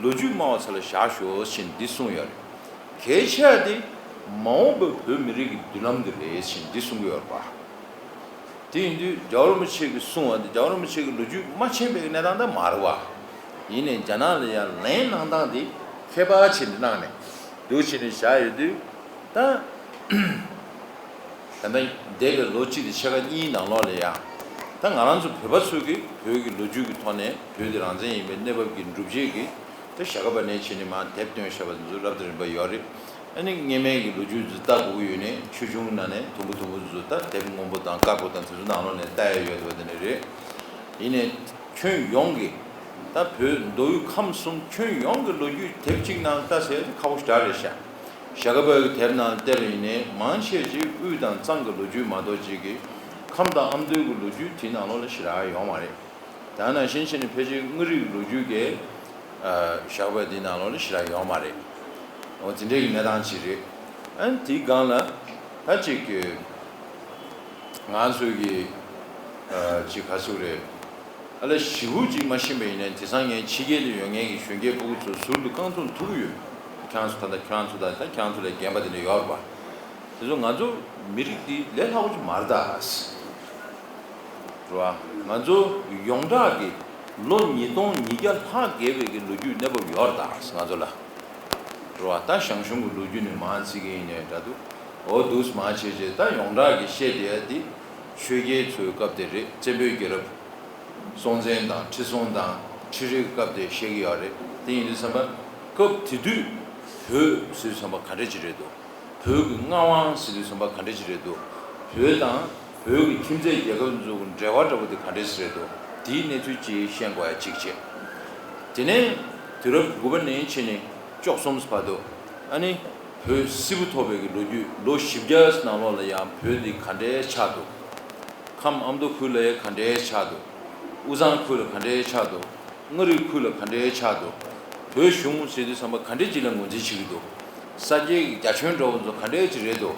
ལོ་རྒྱུས་སྨྲ་བ་ཚོ་ལ་བཞག་ཤོག་ཅེས་འདི་གསུངས་ཡོད་རེད། གལ་ཆེ་བ་དེ་མ་འོངས་པའི་བོད་མི་རིགས་ཀྱི་མདུན་ལམ་དེ་རེད་ཅེས་འདི་གསུང་གི་ཡོད་རེད་པ། དེ་ཡིན་དུས་རྒྱལ་བ་རིན་པོ་ཆེ་གིས་གསུངས་པ་འདི་རྒྱལ་བ་རིན་པོ་ཆེ་གིས་ལོ་རྒྱུས་མ་མཁྱེན་པའི་གནས་སྟངས་ད་མ་རེད་བ། ཡིན་ནའི་རྒྱ་ནག་ལ་ཡང་ལན་གནང་སྟངས་དེ་ཁྱད་པར་ཕྱིན་ནས་གནང་ནས་འདུག་བྱས་ནས་བཞག་ཡོད་དུས། ད་ད་ལྟ་འདས་པའི་ལོ་གཅིག་དང་ཕྱེད་ཀ་གཉིས་ནང་ལོགས་ལ་ཡང་། ད་ང་རང་ཚོ་བོད་པ་ཚོ་གིས་བོད་ཀྱི་ལོ་རྒྱུས་ཀྱི་ཐོག་ནས་བོད་དེ་རང་བཙན་ཡིན་པའི་གནས་བབ་ཀྱི་སྒྲུབ་བྱེད་ཀྱི་ད་ཞྭ་སྒབ་པ་ནས་བྱས་ནས་མར་དེབ་བཏོན་བཞག་པ་དེ་ཚོ་རབ་དང་རིམ་པ་ཡོད་རེད། ཨ་ནི་སྔོན་མའི་གི་ལོ་རྒྱུས་ཚོ་ལྟ་དགོས་ཀྱི་ཡོད་ནའི་ཆོས་འབྱུང་ནང་ནས་དུམ་བུ་དུམ་བུ་ཚོ་ད་དེབ་སྔོན་པོ་དང་དཀར་པོ་དང་དེ་ཚོ་ནང་ལོགས་ནས་ལྟ་ཡ་ཡོད་འདུག་པ་དེ་འདྲ་རེད། ཡིན་ནའི་ཁྱོན་ཡོངས་ཀྱི་ད་བོད་མདོ་དབུས་ཁམས་གསུམ་ཁྱོན་ཡོངས་ཀྱི་ལོ་རྒྱུས་དེབ་གཅིག་ནང་ལྟ་ཟེར་ཡ་དེ་ཁག་པོ་ཞེ་དྲག་རེད་ཤག་ཞྭ་སྒབ་པའི་གི་དེབ་ནང་བལྟས་པ་ཡིན་ནའི་མང་ཆེ་ཅིག་དབུས་དང་གཙང་གི་ལོ་རྒྱུས་མ་གཏོགས་ཅིག་གི་ཁམས་དང་ཨ་མདོའི་གི་ལོ་རྒྱུས་དེ་ནང་ལོགས་ལ་ཞེ་དྲག་ཡོད་མ་རེད། ད་ནང་བཞིན་བྱས་ནས་ཕལ་ཆེར་མངའ་རིས་ལོ་རྒྱུས་ཀྱི་ཨ་ཞྭ་སྒབ་པ་འདི་ནང་ལོགས་ལ་ཞེ་དྲག་ཡོད་མ་རེད། འོ་དེ་འདྲའི་གི་གནས་སྟངས་ཅིག་རེད། ཨ་ནི་དེའི་སྒང་ལ་ད་ཅིག་གི་ང་ཚོའི་གི་ཨ་ཅིག་ག་ཚོད་རེད། ཨ་ལས་ཞེ་པོ་ཅིག་མ་ཤེས་པ་ཡིན་ན་དེང་སང་ངའི་ཕྱི་རྒྱལ་ལ་ཡོད་མཁན་གྱི་གཞོན་སྐྱེས་ཕྲུ་གུ་ཚོ་ཟུར་དུ་རྐང་བཙུགས་ཐུབ་ཀྱི་ཡོད། ཁྱེད་རང་ཚོ་ད་ལྟ་ཁྱེད་རང་ཚོ་དང་ད་ཁྱེད་རང་ཚོ་ལས་རྒན་པ་དེ་འདྲ་ཡོད་རེད་པ། དེ་ཚོ་ང་ཚོ་མི་རིགས་འདི་ལས་སླ་པོ་ཅིག་མ་རེད་ད། རེད་བ། ང་ཚོ་ཡོངས་གྲགས་ཀྱི་ལོ་ཉིས་སྟོང་ཉིས་བརྒྱ་ལྷག་བརྒལ་བའི་གི་ལོ་རྒྱུས་གནས་བབ་ཡོད་རེད་ད་ང་ཚོ་ལ། རེད་བ། ད་ཞང་ཞུང་གི་ལོ་རྒྱུས་ནས་མར་བརྩི་གི་ཡིན་ནའི་འདྲ་འདུག་འོ་འདུག་སེ་མར་བྱས་རྗེས་ད་ཡོངས་གྲགས་ཀྱི་བཤད་བསྡད་ཡ་འདི་ཆོས་རྒྱལ་ཚོའི་སྐབས་དེ་རེད། བཙན་པོའི་རྒྱལ་རབས། སྲོང་བཙན་དང་ཁྲི་སྲོང་དང་ཁྲི་རལ་གྱི་སྐབས་དེ་བཤད་ཀྱི་ཡོད་རེད། དེ་ཡིན་དུས་ཙམ་པ་སྐབས་དེ་དུས་བོད་ཟེར་དུས་ཙམ་པ་ག་འདྲ་ཅིག་རེད་འདུག་བོད་ཀྱི་མངའ་དབང་ཟེར་དུས་ཙམ་པ་ག་འདྲ་ཅིག་རེད་འདུག་བོད་དང་བོད་ཀྱི་ཁྱིམ་མཚེས་རྒྱལ་ཁབ་ཚོ་གི་འབྲེལ་བ་འདྲ་པོ་དེ་ག་འདྲ་ཞིག་རེད་འདུག་དེའི་གནས་ཚུལ་ཅིག་ཤེས་དགོས་ཡ་གཅིག་བྱས། དེ་ནས་དུས་རབས་དགུ་པ་ནས་བྱས་ནས་བཅུ་གསུམ་བར་དུ་ཨ་ནི་བོད་སིལ་བུ་ཐོག་པའི་གི་ལོ་རྒྱུས་ལོ་བཞི་བརྒྱ་ནང་ལོགས་ལ་ཡང་བོད་འདི་ག་འདྲའི་ཆགས་འདུག་ཁམས་ཨ་མདོ་ཁུལ་ལ་ཡང་ག་འདྲའི་ཆགས་འདུག་དབུས་གཙང་ཁུལ་ལ་ག་འདྲའི་ཆགས་འདུག་མངའ་རིས་ཁུལ་ལ་ག་འདྲའི་ཆགས་འདུག་བོད་གཞུང་ཟེར་དུས་ཙམ་པ་ག་འདྲའི་ཅིག་ལ་ངོས་འཛིན་བྱེད་ཀྱི་འདུག་ས་སྐྱའི་རྒྱ་ཁྱོན་འདྲ་བོ་ཚོ་ག་འདྲའི་ཅིག་རེད་འདུག་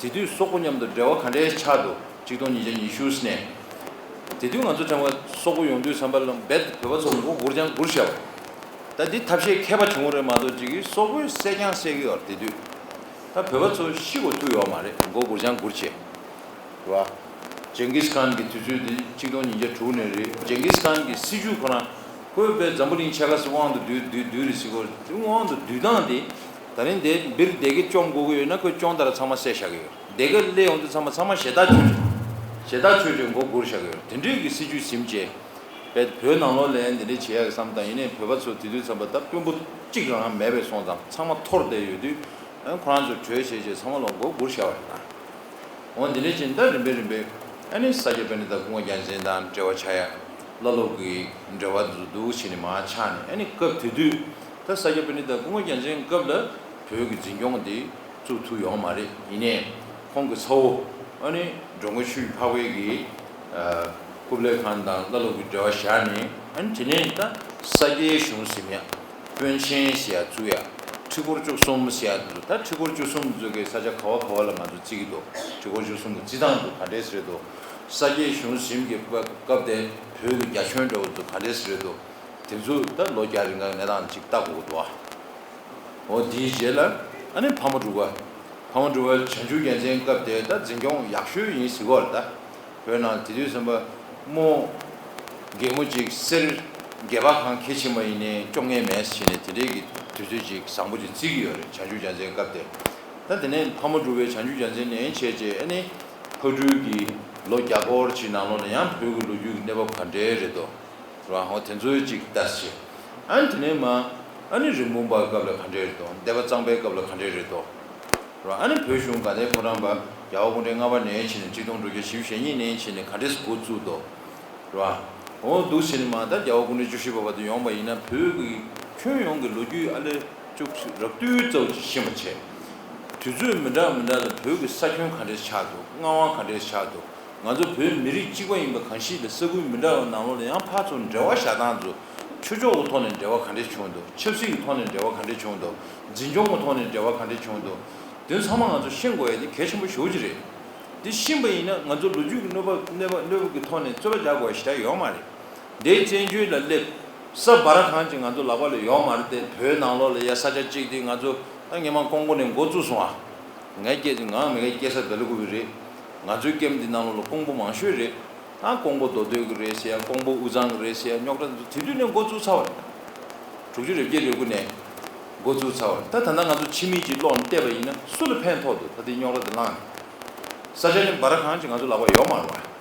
དེ་དུས་སོག་པོ་མཉམ་དུ་འབྲེལ་བ་ག་འདྲའི་ཆགས་འདུག་ཆིག་སྟོང་ཉིས་བརྒྱ་ཉི་ཤུ་ནས། དེ་དུས་ང་ཚོ་ཚང་མ་སོག་པོ་ཡོང་དུས་ཙམ་པ་ལ་རྦད་བོད་པ་ཚོ་མགོ་སྒུར་རྐྱང་སྒུར་བཞག་པ། ད་འདི་ཐབས་ཤེས་མཁས་པ་བྱུང་རེད་མ་གཏོགས་ཅིག་གིས་སོག་པོས་བསད་རྐྱང་བསད་ཀྱི་ཡོད་རེད་དེ་དུས། ད་བོད་པ་ཚོ་ཤི་དགོས་ཐུག་ཡོད་མ་རེད། མགོ་སྒུར་རྐྱང་སྒུར་བྱས། རེད་བ། ཇིང་གིས་ཁཱན་གྱི་དུས་ཚོད་དེ་ཆིག་སྟོང་ཉིས་བརྒྱ་དྲུག་ནས་རེད། ཇིང་གིས་ཁཱན་གྱི་སྲིད་བྱུས་ཁོ་རང་ཁོས་དཔེ་འཛམ་བུ་གླིང་ཕྱེད་ཀ་ཙམ་དབང་དུ་བསྡུས་བསྡུས་བསྡུས་རེད་ཟེར་གོ། དབང་དུ་བསྡུས་སྟངས་དེ་ད་རིང་དེ་སྦིར་སྡེ་དགེ་བཅོམ་དགོས་ཀྱི་ཡོད་ན་ཁོས་བཅོམ་ལྟར་ཚང་མ་བསད་བཞག་གི་ཡོད། སྡེ་དགེ་སླེབས་ཡོང་དུས་ཚང་མ་ཚང་མ་ཞེ་དྲག་ཆོས་ཆོས་ཞེ་དྲག་ཆོས་ཆོས་མགོ་སྒུར་བཞག་གི་ཡོད། དེ་འདྲའི་གི་སྲིད་བྱུས་ཟིན་བྱས། བོད་ནང་ལོགས་ལ་འདི་འདྲའི་བྱེད་ཡག་གི་བསམ་སྟངས་ཡིན་ནའི་བོད་པ་ཚོ་དེ་དུས་ཙམ་པ་ད་དཔོན་པོ་ གཅིག་རང་མེད་པའི་སོང་ཙང་ཚང་མ་འཐོར་བསྡད་ཡོད་དུས། ཨ་ཁོ་རང་ཚོ་གྲོས་བྱས་བྱས་ཚང་མ་ལ་མགོ་སྒུར་བཞག་པ་རེད་ད། འོ་འདི་འདྲ་ཅིག་ད་རིམ་པས་རིམ་པས་ཨ་ནི་ས་སྐྱ་པཎྜི་ཏ་ཀུན་དགའ་རྒྱལ་མཚན་དང་འབྲེལ་བ་ཆགས་ཡ། བླ་སློབ་ཀྱི་འབྲེལ་བ་འདུག་འདུག་བྱས་ནས་མར་ཆགས་ནས། ཨ་ནི་སྐབས་དེ་དུས་ད་ས་སྐྱ་པཎྜི་ཏ་ཀུན་དགའ་རྒྱལ་མཚན་སྐབས་ལ་བོད་ཀྱི་འཛིན་སྐྱོང་འདི་བཙུགས་ཐུབ་ཡོད་མ་རེད། ཡིན་ནའི་ཁོང་གི་ཚ་བོ་ཨ་ནི་འགྲོ་མགོན་ཆོས་ཀྱི་འཕགས་པའི་གི་ཨ་ཀུབ་ལའི་ཁཱན་དང་བླ་སློབ་ཀྱི་འབྲེལ་བ་བཞག་ནས། ཨ་ནི་དེ་ནས་ད་ས་སྐྱའི་གཞུང་ཟིན་ཡ། དཔོན་ཆེན་ཟེར་ཡ་བཙུགས་ཡ། ཁྲི་སྐོར་བཅུ་གསུམ་ཟེར་ཡ་འདུག་ད་ཁྲི་སྐོར་བཅུ་གསུམ་ཚོ་གི་ས་ཆ་ག་བ་ག་བ་ལ་ང་ཚོ་བརྩི་གི་འདུག་ཁྲི་སྐོར་བཅུ་གསུམ་གི་བརྩི་སྟངས་འདུག་ག་འདྲས་རེད་འདུག་ས་སྐྱའི་གཞུང་ཟིན་གྱི་སྐབས་དེ་བོད་ཀྱི་རྒྱ་ཁྱོན་འདྲ་བོ་ཚོ་ག་འདྲས་རེད་འདུག་དེ་ཚོ་ད་ལོ་བརྒྱ་རིང་ག་གནས་སྟངས་ཅིག་ལྟ་དགོས་ཀྱི་འདུག་ཨ། འོ་དེའི་རྗེས་ལ་ཨ་ནི་ཕ་མ་འབྲུག་པ། ཕ་མ་འབྲུག་པ་བྱང་ཆུབ་རྒྱལ་མཚན་སྐབས་དེ་ད་འཛིན་སྐྱོང་ཡག་ཤོས་ཡིན་ཟེར་གྱི་ཡོད་རེད་ད། བོད་ནང་དེ་དུས་ཙམ་པ་རྨོ་རྒན་མོ་གཅིག་གསེར་སྒལ་པ་གང་འཁྱེར་ཕྱིན་པ་ཡིན་ནའི་སྐྱོབ་མཁན་མེད་ཟེར་ནས་དེ་འདྲའི་གི་དུས་ཚོད་ཅིག་བཟང་པོ་ཅིག་བརྩི་གི་ཡོད་རེད། བྱང་ཆུབ་རྒྱལ་མཚན་སྐབས་དེ། ད་དེ་ནས་ཕ་མ་འབྲུག་པའི་བྱང་ཆུབ་རྒྱལ་མཚན་ནས་བྱས་རྗེས་ཨ་ནི་ཕག་གྲུའི་གི་ལོ་བརྒྱ་སྐོར་ཅིག་ནང་ལོགས་ལ་ཡང་བོད་ཀྱི་ལོ་རྒྱུས་ཀྱི་གནས་བབ་ག་འདྲས་རེད་དོ། རེད་བ། འོ་དེ་ཚོའི་ཅིག་ལྟ་ཞིག་ཨ་ནི་དེ་ནས་མ་ཨ་ནི་རིན་སྤུངས་པ་སྐབས་ལ་ག་འདྲས་རེད་དོ། སྡེ་པ་གཙང་པའི་སྐབས་ལ་ག་འདྲས་རེད་དོ། རེད་བ། ཨ་ནི་བོད་གཞུང་དགའ་ལྡན་ཕོ་བྲང་པ་རྒྱལ་བ་སྐུ་ཕྲེང་ལྔ་པ་ནས་བྱས་ནས་ཆིག་སྟོང་དྲུག་བརྒྱ་བཞི་བཅུ་ཞེ་གཉིས་ནས་བྱས་ནས་ག་འདྲས་འགོ་བཙུགས་དོ། རེད་བ། འོ་འདུག་བྱས་ནས་མ་ད་རྒྱལ་བ་སྐུ་ཕྲེང་བཅུ་བཞི་པ་བར་དུ་ཡོང་བ་ཡིན་ན་བོད་ཀྱི་ཁྱོན་ཡོངས་ཀྱི་ལོ་རྒྱུས་ཨ་ལས་ཅུག་རགས་བསྡུས་ཙམ་ཅིག་ཤེས་པ་བྱས། དུས་ཚོད་མི་འདྲ་མི་འདྲ་ལ་བོད་ཀྱི་ས་ཁྱོན་ག་འདྲས་ཆགས་འདུག་མངའ་དབང་ག་འདྲས་ཆགས་འདུག་ང་ཚོ་བོད་མི་རིགས་གཅིག་པ་ཡིན་པ་གང་ཞིག་ལ་ས་ཁུལ་མི་འདྲ་བ་ནང་ལོགས་ལ་ཡང་ཕར་ཚུར་འབྲེལ་བ་བཞག་སྟངས་ཚོ། ཆོས་ཕྱོགས་ཀྱི་ཐོག་ནས་འབྲེལ་བ་ག་འདྲས་བྱུང་འདུག་ཆབ་སྲིད་ཀྱི་ཐོག་ནས་འབྲེལ་བ་ག་འདྲས་བྱུང་འདུག་འཛིན་སྐྱོང་གི་ཐོག་ནས་འབྲེལ་བ་ག་འདྲས་བྱུང་འདུག་དེ་ཚང་མ་ང་ཚོ་ཤེས་དགོས་ཡ་དེ་གལ་ཆེན་པོ་ཞེ་པོ་ཅིག་རེད། འདི་ཤེས་པ་ཡིན་ན་ང་ཚོ་ལོ་རྒྱུས་ཀྱི་གནས་བབ་གནས་བབ་གནས་བབ་ཀྱི་ཐོག་ནས་རྩོད་པ་རྒྱག་དགོས་ཞེ་དྲག་ཡོད་མ་རེད། འདིའི་བཙན་བྱོལ་ལ་སླེབས་ས་འབའ་ར་གང་ཅིག་ང་ཚོ་ལག་པ་ལ་ཡོད་མ་རེད་དེ། བོད་ནང་ལོགས་ལ་ཡ་ས་ཆ་གཅིག་དེ་ང་ཚོ་ད་སྔོན་མ་ཀོང་པོ་ནས་འགོ་བཙུགས་སོང་ཨ། ངའི་སྐད་ང་མི་ངའི་སྐད་ས་བེ་ལ་ཀུ་བི་རེད། ང་ཚོའི་ཀེམ་འདི་ནང་ལོགས་ལ་ཀོང་པོ་མང་ཤོས་རེད། ད་ཀོང་པོ་མདོ་སྟོད་ཀྱི་རེད་ཟེར་ཡ། ཀོང་པོ་དབུས་གཙང་གི་རེད་ཟེར་ཡ། རྙོག་དྲ་འདི་ཚོ་དེ་དུས་ནས་འགོ་བཙུགས་ཚར་བ་རེད། དྲུག་ཅུ་རེ་བརྒྱད་རེ་དགུ་ནས་འགོ་བཙུགས་ཚར་བ་རེད། ད་ད་ལྟ་ང་ཚོ་ཕྱི་མིག་ཅིག་ལོག་ནས་བལྟས་པ་ཡིན་ན་སུ་ལ་ཕན་ཐོགས་འདུག་ད་དེ་རྙོག་དྲ་དེ་ལངས་ནས། ས་ཆ་ནི་འབའ་ར་གང་ཅིག་ང་ཚོ་ལག་པ་ཡོད་མ་རེད་བ།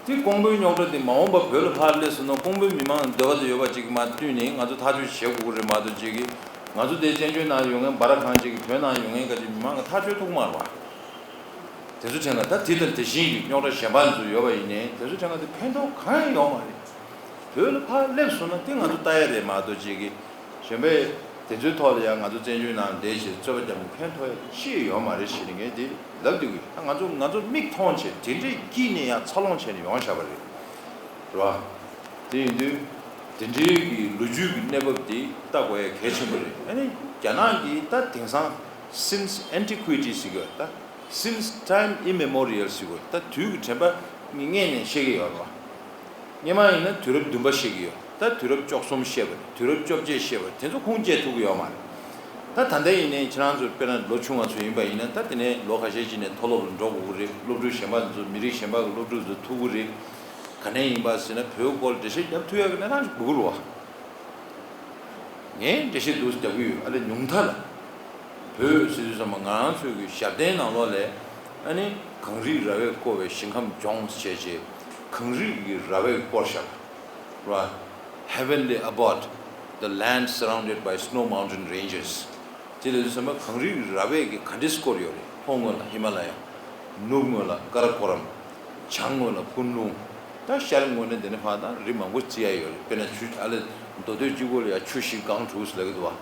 དེ་ཀོང་པོའི་རྙོག་དྲ་དེ་མ་འོངས་པ་བོད་ལ་ཕར་སླེབས་སོང་ན་ཀོང་པོའི་མི་མང་འདོད་པ་དེ་ཡོད་པ་ཅིག་མ་བསྟུན་ནས་ང་ཚོ་ཐག་གཅོད་བྱེད་དགོས་ཀྱི་རེད་མ་གཏོགས་ཅིག་གིས་ང་ཚོ་དེ་བཙན་བྱོལ་ནང་ཡོད་མཁན་འབའ་ར་གང་ཅིག་གིས་བོད་ནང་ཡོད་མཁན་ག་ཅིག་མི་མང་གི་ཐག་གཅོད་ཐུབ་ཀྱི་མ་རེད་བ། དེ་ཚོ་བྱས་ན་ད་དེ་དང་དེ་བཞིན་གྱི་རྙོག་དྲ་གཞན་པ་ཚོ་ཡོད་པ་ཡིན་ནའི་དེ་ཚོ་བྱས་ན་དེ་ཕན་ཐོགས་གང་ཡང་ཡོད་མ་རེད། བོད་ལ་ཕར་སླེབས་སོང་ན་དེ་ང་ཚོ་ལྟ་ཡ་རེད་མ་གཏོགས་ཅིག་གིས་གཞན་པའི་དེ་ཚོའི་ཐོག་ལ་ཡང་ང་ཚོ་བཙན་བྱོལ་ནང་བསྡད་བྱས་རྩོད་པ་རྒྱབ་ན་ཕན་ཐོགས་ཡ་ཅི་ཡང་ཡོད་མ་རེད་ཞེས་ནས་ངས་དེ་ལབ་འདོད་ཀྱི་ཡོད། ད་ང་ཚོ་ང་ཚོ་མིག་མཐོང་བྱས་དེ་འདྲའི་དཀྱིལ་ནས་ཡང་འཚར་ལོངས་བྱས་ནས་ཡོང་བཞག་པ་རེད། རེད་བ། དེ་ཡིན་དུས་དེ་འདྲའི་གི་ལོ་རྒྱུས་ཀྱི་གནས་བབ་དེ་ལྟ་དགོས་ཡ་གལ་ཆེན་པོ་རེད། ཨ་ནི་རྒྱ་ནག་གིས་ད་དེང་སང་since antiquity ཟེར་གི་ཡོད་ད། Since time immemorial ཟེར་གི་ཡོད་ད། དུས་ཀྱི་དྲན་པ་སྔོན་ནས་བཤད་ཀྱི་ཡོད་རེད་བ། སྔོན་མ་ཡིན་ན་དུས་རབས་བདུན་པ་བཤད་ཀྱི་ཡོད། ད་དུས་རབས་བཅུ་གསུམ་བཤད་པ་རེད། དུས་རབས་བཅོ་བརྒྱད་བཤད་པ་རེད། དེ་ཚོ་ཁུངས་སྐྱེལ་ཐུབ་ཀྱི་ཡོད་མ་རེད། ད་ད་ལྟ་ཡིན་ནའི་ཁྱེད་རང་ཚོ་དཔེར་ན་ལོ་ཆུང་བ་ཚོ་ཡིན་པ་ཡིན་ན་ད་དེ་ནས་ལོ་ཁ་ཤས་ཅིག་ནས་མཐོ་སློབ་ལ་འགྲོ་དགོས་ཀྱི་རེད། སློབ་ཕྲུག་གཞན་པ་ཚོ་མི་རིགས་གཞན་པ་གི་སློབ་ཕྲུག་ཚོ་ཐུག་གི་རེད། ག་ནས་ཡིན་པ་ཟེར་ན་བོད་སྐོར་འགྲེལ་བཤད་རྒྱབ་ཐུབ་ཡག་གི་གནས་སྟངས་ཅིག་དགོས་ཀྱི་རེད་བ། ངས་འགྲེལ་བཤད་འདུག་རྒྱབ་ཀྱི་ཡོད། ཨ་ལས་ཉུང་མཐའ་ལ། བོད་ཟེར་དུས་ཙམ་པ་ང་རང་ཚོའི་གི་ཞབས་བརྟན་ནང་ལོགས་ལ་ཨ་ནི་གངས་རིས་ར་བས་བསྐོར་བའི་ཞིང་ཁམས་ལྗོངས་ཞེས་བྱས། གངས་རིས་ཀྱི་ར་བས་བསྐོར་བཞག་པ། ར། Heavenly abode, the land surrounded by snow mountain ranges. དེ་ལ་དུས་ཙམ་པ་གངས་རིས་ར་བས་ཀྱི་ག་འདྲས་བསྐོར་ཡོད་རེད། ལྷོ་ངོས་ལ་ཧི་མ་ལ་ཡ། ནུབ་ངོས་ལ་ཀ་ར་ཀོ་རམ། བྱང་ངོས་ལ་ཀུན་ལུང་། ད་ཤར་ངོས་ནས་དེ་ནས་ཕར་ད་རི་མང་པོ་བརྩི་ཡ་ཡོད་རེད། དཔེར་ན་ཆུ་ཨ་ལས་མདོ་སྟོད་གཅིག་པོ་ལ་ཡ་ཆུ་བཞི་སྒང་དྲུག་ཟེར་ལབ་ཀྱི་འདུག་བ།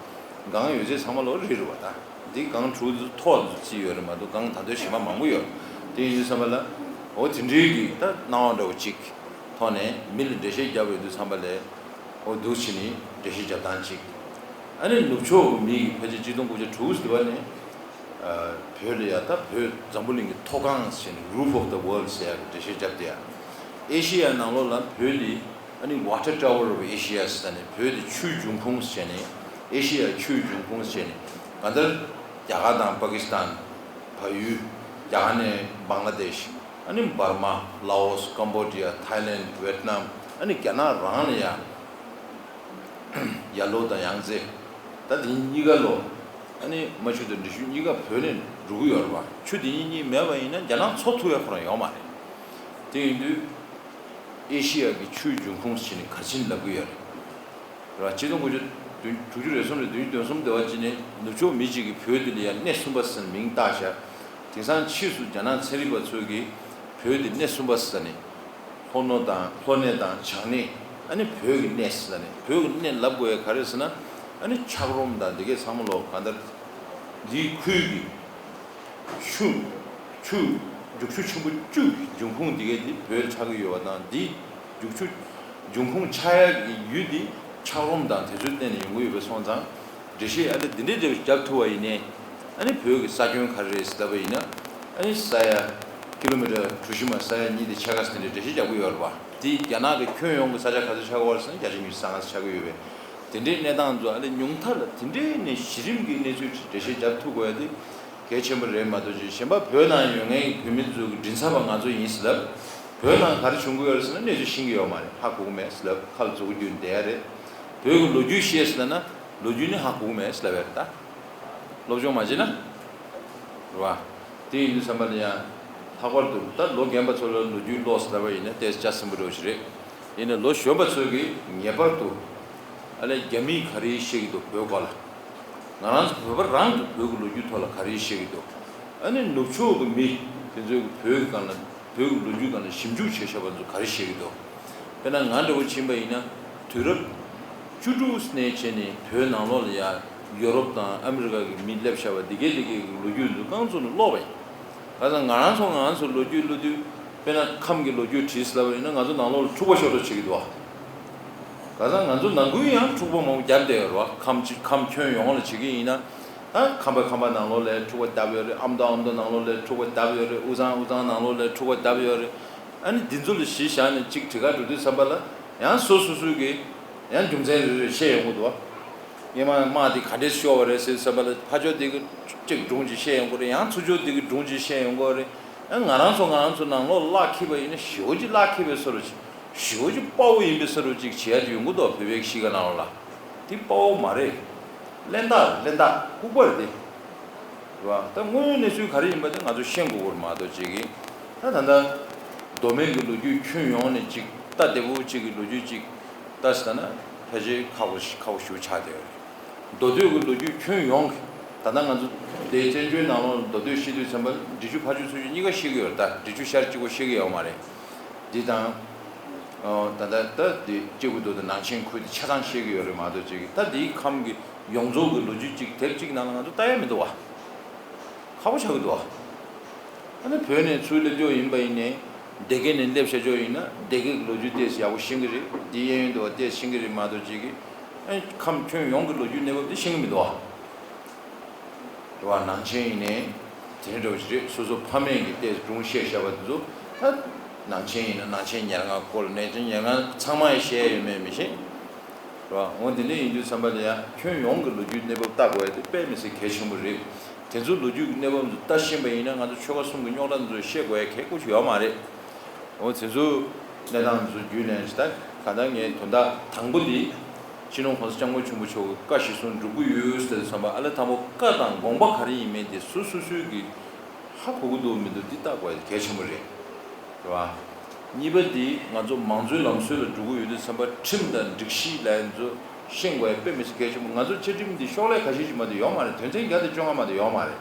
སྒང་ཡོད་ཚད་ཚང་མ་ལོ་རི་རེད་བ་ད། འདི་སྒང་དྲུག་ཐོག་བརྩིས་ཡོད་རེད་མ་གཏོགས་སྒང་ད་དུང་གཞན་པ་མང་པོ་ཡོད། དེ་ཡིན་དུས་ཙམ་པ་ལ་འོ་དེ་འདྲའི་གི་ད་སྣང་བ་འདྲ་བོ་གཅིག་ཐོག་ནས་མི་ལ་འགྲེལ་བཤད་རྒྱབ་ཡོང་དུས་ཙམ་པ་ལ། འོ་འདུག་བྱས་ནས་འགྲེལ་བཤད་རྒྱབ་སྟངས་གཅིག་ཨ་ནི་ནུབ་ཕྱོགས་ཀྱི་མི་ཡིས་ཕལ་ཆེར་གཅིག་སྟོང་དགུ་བརྒྱ་དྲུག་ཅུ་ཟེར་བ་ནས། ཨ། བོད་ལ་ཡ་ད་བོད་འཛམ་བུ་གླིང་གི་མཐོ་སྒང་ཟེར་ནས་Roof of the World ཟེར་ཡག་གི་འགྲེལ་བཤད་རྒྱབ་བསྡད་ཡ། ཨེ་ཤི་ཡ་ནང་ལོགས་ལ་བོད་ནི་ཨ་ནི་Water Tower of Asia ཟེར་ནས་བོད་དེ་ཆུའི་འབྱུང་ཁུངས་ཟེར་ནས་ཨེ་ཤི་ཡ་ཆུའི་འབྱུང་ཁུངས་ཟེར་ནས་གང་ལྟར་རྒྱ་གར་དང་པ་ཀི་སི་ཐན། བལ་ཡུལ། རྒྱ་གར་ནས་བང་ལ་དེཤ། ཨ་ནི་འབར་མ། ལའོ་སི། ཀམ་བོ་ཌི་ཡ། ཐའི་ལན། ཝེད་ནམ། ཨ་ནི་རྒྱ་ནག་རང་ལ་ཡ། ཡར་ལོ་དང་ཡང་རྩེ། ད་དེ་གཉིས་ཀ་ལོ། ཨ་ནི་རྨ་ཆུ་དང་འབྲི་ཆུ་གཉིས་ཀ་བོད་ནས་འབྲུ་གི་ཡོད་རེད་བ། ཆུ་དེ་གཉིས་གཉིས་མེད་པ་ཡིན་ན་རྒྱ་ནག་འཚོ་ཐུབ་ཡ་ཁོ་རང་ཡོད་མ་རེད། དེ་ཡིན་དུས། ཨེ་ཤི་ཡ་གི་ཆུའི་འབྱུང་ཁུངས་ཟེར་ནས་ག་ཚོད་ལབ་གི་ཡོད་རེད། རེད་བ། གཅིག་སྟོང་དགུ་བརྒྱ་ བདུན་དྲུག་ཅུ་རེ་གསུམ་ནས་བདུན་ཅུ་དོན་གསུམ་སྡེ་བ་གཅིག་ནས་ནུབ་ཕྱོགས་མི་གཅིག་གིས་བོད་འདི་ལ་ཡང་གནས་གསུམ་པ་ཟེར་མིང་བཏགས་བཞག་དེང་སང་ཕྱིས་སུ་རྒྱ་ནག་ཚན་རིག་པ་ཚོས་ཀྱིས་བོད་འདི་གནས་གསུམ་པ་ཟེར་ནས། ལྷོ་ནུབ་དང་ལྷོ་གནས་དང་བྱང་གནས། ཨ་ནི་བོད་ཀྱི་གནས་ཟེར་ནས། བོད་ཀྱི་གནས་ལབ་དགོས་ཡ་ག་རེ་ཟེར་ན། ཨ་ནི་འཁྱགས་རོམ་དང་འདི་གས་ཚང་མ་ལོ་གང་ལྟར་འདིའི་ཁུལ་གྱི་ཆུ་ཆུ་རྒྱུག་ཆུ་ཆེན་པོ་བཅུ་གི་འབྱུང་ཁུངས་འདི་གས་འདི་བོད་ཆགས་ཀྱི་ཡོད་པ་དང་། འདི་རྒྱུག་ཆུ་འབྱུང་ཁུངས་ཆགས་ཡ་གི་ཡུལ་འདི་འཁྱགས་རོམ་དང་དེ་ཚོའི་སྟེང་ནས་ཡོང་གི་ཡོད་པ་སོང་ཙང་། འགྲེལ་བཤད་ཨ་ནི་འདི་འདྲའི་འདྲ་བོ་རྒྱབ་ཐུབ་པ་ཡིན་ནའི། ཨ་ནི་བོད་ཀྱི་ས་ཁྱོན་ག་རེ་རེད་ཟེར་ལབ་པ་ཡིན་ན། ཨ་ནི་ས་ཡ་ཀི་ལོ་མི་ཊར་གྲུ་བཞི་མ་ས་ཡ་གཉིས་དེ་ཆགས་ཀ་ཟེར་ནས་འགྲེལ་བཤད་རྒྱབ་ཀྱི་ཡོད་རེད་པ། དེ་རྒྱ་ནག་གི་ཁྱོན་ཡོངས་ཀྱི་ས་ཆ་ག་ཚོད་ཆགས་ཀྱི་ཡོད་རེད་ཟེར་ན། བརྒྱ་ཆ་ཉི་ཤུ་རྩ་ལྔ་ཙམ་ཆགས་ཀྱི་ཡོད་པས། དེ་འདྲའི་གནས་སྟངས་ཚོ་ཨ་ནི་ཉུང་མཐའ་ལ་དེ་འདྲའི་ནས་གཞི་རིམ་གྱི་གནས་ཚུལ་ཅིག་འགྲེལ་བཤད་རྒྱབ་ཐུབ་དགོས་ཡ་དེ་གལ་ཆེན་པོ་རེད་མ་གཏོགས་ཅིག་གཞན་པ་བོད་ནང་ཡོད་མཁན་གྱི་བོད་མི་ཚོ་གི་མགྲིན་ཚབ་པ་ང་ཚོ་ཡིན་ཟེར་ལབ། བོད་ནང་ག་རེ་བྱུང་གི་ཡོད་རེད་ཟེར་ན་གནས་ཚུལ་ཤེས་ཀྱི་ཡོད་མ་རེད། ཧ་གོ་གི་མེད་ཟེར་ལབ། ཁ་ལ་མཛུབ་གུ་བརྒྱུད་བསྡད་ཡ་རེད། བོད་ཀྱི་ལོ་རྒྱུས་ཤེས་ཟེར་ན་ལོ་རྒྱུས་ནི་ཧ་གོ་གི་མེད་ཟེར་ལབ་ཡ་རེད་ད། སློབ་སྦྱོང་མ་བྱས་ན། རེད་བ། དེ་ཡིན་དུས་ཙམ་པ་ལ་ཡང་། ལྷག་པར་དུ་ད་ལོ་རྒན་པ་ཚོ་ལ་ལོ་རྒྱུས་ཀློག་ཟེར་བ་ཡིན་ན་ཏོག་ཙམ་ཆ་ཟིན་པོ་འདྲ་བོ་ཞིག་རེད། ཡིན་ནའི་ལོ་གཞོན་པ་ཚོས་ཀྱིས་ངེས་པར་དུ། ཨ་ལས་རྒྱ་མིས་ག་རེ་བཤད་ཀྱི་འདུག་བོད་སྐོར་ལ། ང་རང་ཚོ་བོད་པ་རང་གིས་བོད་ཀྱི་ལོ་རྒྱུས་ཐོག་ལ་ག་རེ་བཤད་ཀྱི་འདུག་ཨ་ནི་ནུབ་ཕྱོགས་ཀྱི་མི་དེ་ཚོས་བོད་ཀྱི་སྒང་ལ། བོད་ཀྱི་ལོ་རྒྱུས་སྒང་ལ་ཞིབ་འཇུག་བྱས་བཞག་པ་ཚོ་ག་རེ་བཤད་ཀྱི་འདུག་དཔེར་ན་ང་འདྲ་བོ་ཕྱིན་པ་ཡིན་ན། དུས་རབས་བཅུ་དྲུག་ནས་བྱས་ནས་བོད་ནང་ལོགས་ལ་ཡ་ཡོ་རོབ་དང་ཨ་མི་རི་ཀ་གི་མི་སླེབས་བཞག་པ་འདི་གའི་འདི་གའི་གི་ལོ་རྒྱུས་འདི་རྐང་བཙུགས་ནས་ཀློག་པ་ཡིན། ག་ས་ང་རང་ཚོ་ང་རང་ཚོ་ལོ་རྒྱུས་ཀློག་དུས། དཔེར་ན་ཁམས་ཀྱི་ལོ་རྒྱུས་བྲིས་ལབ་པ་ཡིན་ན་ང་ཚོ་ནང་ལོགས་ལ་འཁྲུག་པ་ཤོར་འགྲོ་བྱེད་ཀྱི་འདུག་བ། ག་ས་ང་ཚོ་ནང་ཁུལ་ཡང་འཁྲུག་པ་མང་པོ་བརྒྱབ་བསྡད་ཡོད་རེད་བ། ཁམས་ཕྱི་ཁམས་ཁྱོན་ཡོངས་ལ་བྱེད་ཀྱི་ཡིན་ན། ད་ཁམས་པ་ཁམས་པ་ནང་ལོགས་ལ་འཁྲུག་པ་བརྒྱབ་ཡོད་རེད། ཨ་མདོ་ཨ་མདོ་ནང་ལོགས་ལ་འཁྲུག་པ་བརྒྱབ་ཡོད་རེད། དབུས་གཙང་དབུས་གཙང་ནང་ལོགས་ལ་འཁྲུག་པ་བརྒྱབ་ཡོད་རེད། ཨ་ནི་འདི་ཚོ་ལ་གཞི་བཞག་ནས་གཅིག་བྲིས་ཁ་འགྲོ་དུས་ཙམ་པ་ལ་ཡང་སོ་སོ་སོའི་གི་ཡང་རྒྱུ་མཚན་རེ་རེ་བཤད་ཡོང་གི་འདུག་བ། སྔོན་མ་དམག་དེ་ག་འདྲས་ཤོར་བ་རེད་ཟེར་ཙམ་པ་ལ་ཕར་ཕྱོགས་དེ་གི་གཅིག་སྒྲུང་ཅིག་བཤད་ཡོང་གི་རེད། ཡང་ཚུར་ཕྱོགས་དེ་གི་སྒྲུང་ཅིག་བཤད་ཡོང་གི་རེད། ཡང་ང་རང་ཚོ་ང་རང་ཚོ་ནང་ལོགས་བརླག་འཁྱེར་བ་ཡིན་ན་ཞེ་པོ་ཅིག་བརླག་འཁྱེར་བའི་བཟོ་འདྲ་ཅིག་ཞེ་པོ་ཅིག་དཔའ་བོ་ཡིན་པའི་བཟོ་འདྲ་ཅིག་བྱེད་ཡ་ཅིག་ཡོང་གི་འདུག་བོད་པའི་གཤིས་ཀ་ནང་ལོགས་ལ། དེ་དཔའ་བོ་མ་རེད། གླེན་རྟགས་རེད། གླེན་རྟགས་ལྐུགས་པ་རེད་དེ། རེད་བ། ད་དངོས་ཡོད་གནས་ཚུལ་ག་རེ་ཡིན་པ་དེ་ང་ཚོ་ཤེས་དགོས་ཀྱི་རེད་མ་གཏོགས་ཅིག་གིས། ད་ད་ལྟ་མདོ་སྨད་ཀྱི་ལོ་རྒྱུས་ཁྱོན་ཡོངས་ནས་ཅིག་ལྟ་བདེ་པོ་ཅིག་གི་ལོ་རྒྱུས་ཅིག་ལྟ་ཟེར་ན་ཕལ་ཆེར་ཁག་པོ་ཞིག་ཁག་པོ་ཞེ་པོ་ཆགས་བསྡད་ཡོད་རེད། མདོ་སྟོད་ཀྱི་ལོ་རྒྱུས་ཁྱོན་ཡོངས་ཀྱི། ད་ལྟ་ང་ཚོ་དེ་བཙན་བྱོལ་ནང་ལོགས་མདོ་སྟོད་བཤད་དུས་ཙམ་པ་འབྲི་ཆུ་ཕར་ཕྱོགས་ཚུར་ཕྱོགས་གཉིས་ཀ་བཤད་ཀྱི་ཡོད་རེད། ད་འབྲི་ཆུ་ཤར་གཅིག་པོ་བཤད་ཀྱི་ཡོད་མ་རེད། འདི་དང་། ཨོ། ད་ལྟ་ད་འདི་གཅིག་པུ་འདུག་ད་ནང་ཆེན་ཁུལ་དེ་ཆ་ཚང་བཤད་ཀྱི་ཡོད་རེད་མ་གཏོགས་ཅིག་གིས། ད་འདིའི་ཁམས་ཀྱི་ཡོངས་རྫོགས་ཀྱི་ལོ་རྒྱུས་གཅིག་དེབ་གཅིག་ནང་ལ་ང་ཚོ་ལྟ་ཡ་མི་འདུག་བ། ཁག་པོ་ཆགས་ཀྱི་འདུག་བ། ཨ་ནི་བོད་ནས་ཚུར་སླེབས་ཆོག་ཡིན་པ་ཡིན་ནའི། སྡེ་དགེ་ནས་སླེབས་བཞག་ཆོག་ཡིན་ན་སྡེ་དགེ་གི་ལོ་རྒྱུས་ཏོག་ཙམ་ཡག་པོ་ཤེས་ཀྱི་རེད། འདི་གཡས་གཡོན་དུ་བ་ཏོག་ཙམ་ཤེས་ཀྱི་རེད་མ་གཏོགས་ཅིག་གིས། ཨ་ནི་ཁམས་ཁྱོན་ཡོངས་ཀྱི་ལོ་རྒྱུས་གནས་བབ་འདི་ཤེས་ཀྱི་མི་འདུག་བ། རེད་བ། ནང་ཆེན་ཡིན་ནའི་དེ་འདྲ་བོ་ཞིག་རེད། སོ་སོ་ཕ་མེས་ཀྱིས་ཏོག་ཙམ་སྒྲུང་བཤད་བཞག་པ་དེ་ཚོ། ད་ནང་ཆེན་ཡིན་ན་ནང་ཆེན་ཉེར་ལྔ་སྐོར་ལ་ནང་ཆེན་ཉེར་ལྔ་ཚང་མ་ཡང་བཤད་ཡོད་མེད་མི་ཤེས། རེད་བ། འོ་དེ་འདྲ་ཡིན་དུས་ཙམ་པ་ལ་ཡང་ཁྱོན་ཡོངས་ཀྱི་ལོ་རྒྱུས་གནས་བབ་ལྟ་དགོས་ཡ་དེ་དཔེ་མི་སྲིད་གལ་ཆེན་པོ་རེད། དེ་ཚོ་ལོ་རྒྱུས་ཀྱི་གནས་བབ་ཚོ་ལྟ་ཤེས་པ་ཡིན་ན་ང་ཚོ་ཆོལ་ཁ་གསུམ་གྱི་རྙོག་དྲ་ཚོ་བཤད་དགོས་ཡ་གལ་ཁག་པོ་ཞིག་ཡོད་མ་རེད། འོ་དེ་ཚོ་གནས་སྟངས་དེ་ཚོ་བརྒྱུད་ནས་ད་ག་ད་ངས་དོན་དག་དང་པོ་འདི་སྤྱི་ནོར་༸གོང་ས་༸སྐྱབས་མགོན་ཆེན་པོ་མཆོག་གི་བཀའ་གཞིར་བཟུང་སྒྲུབ་ཀྱི་ཡོད་ཟེར་དུས་ཙམ་པ། ཨ་ལས་དང་པོ་བཀའ་དང་དགོངས་པ་ག་རེ་ཡིན་མིན་དེ་སོ་སོ་སོའི་གི་ཧ་གོ་གི་འདུག་མི་འདུག་འདི་ལྟ་དགོས་གལ་ཆེན་པོ་རེད། རེད་བ། གཉིས་པ་འདི་ང་ཚོ་མང་གཙོའི་ལམ་སྲོལ་ལ་འགྲོ་གི་ཡོད་དུས་ཙམ་པ་ཁྲིམས་དང་སྒྲིག་གཞི་ལབ་ཡ་ཚོ་ཤེས་དགོས་ཡ་དཔེ་མི་སྲིད་གལ་ཆེན་པོ། ང་ཚོ་བཅའ་ཁྲིམས་འདི་ཤོག་ལྷེ་ཁ་ཤས་ཤིག་མ་གཏོགས་ཡོད་མ་རེད། དོན་ཚན་བརྒྱ་དང་བཅོ་ལྔ་མ་གཏོགས་ཡོད་མ་རེད།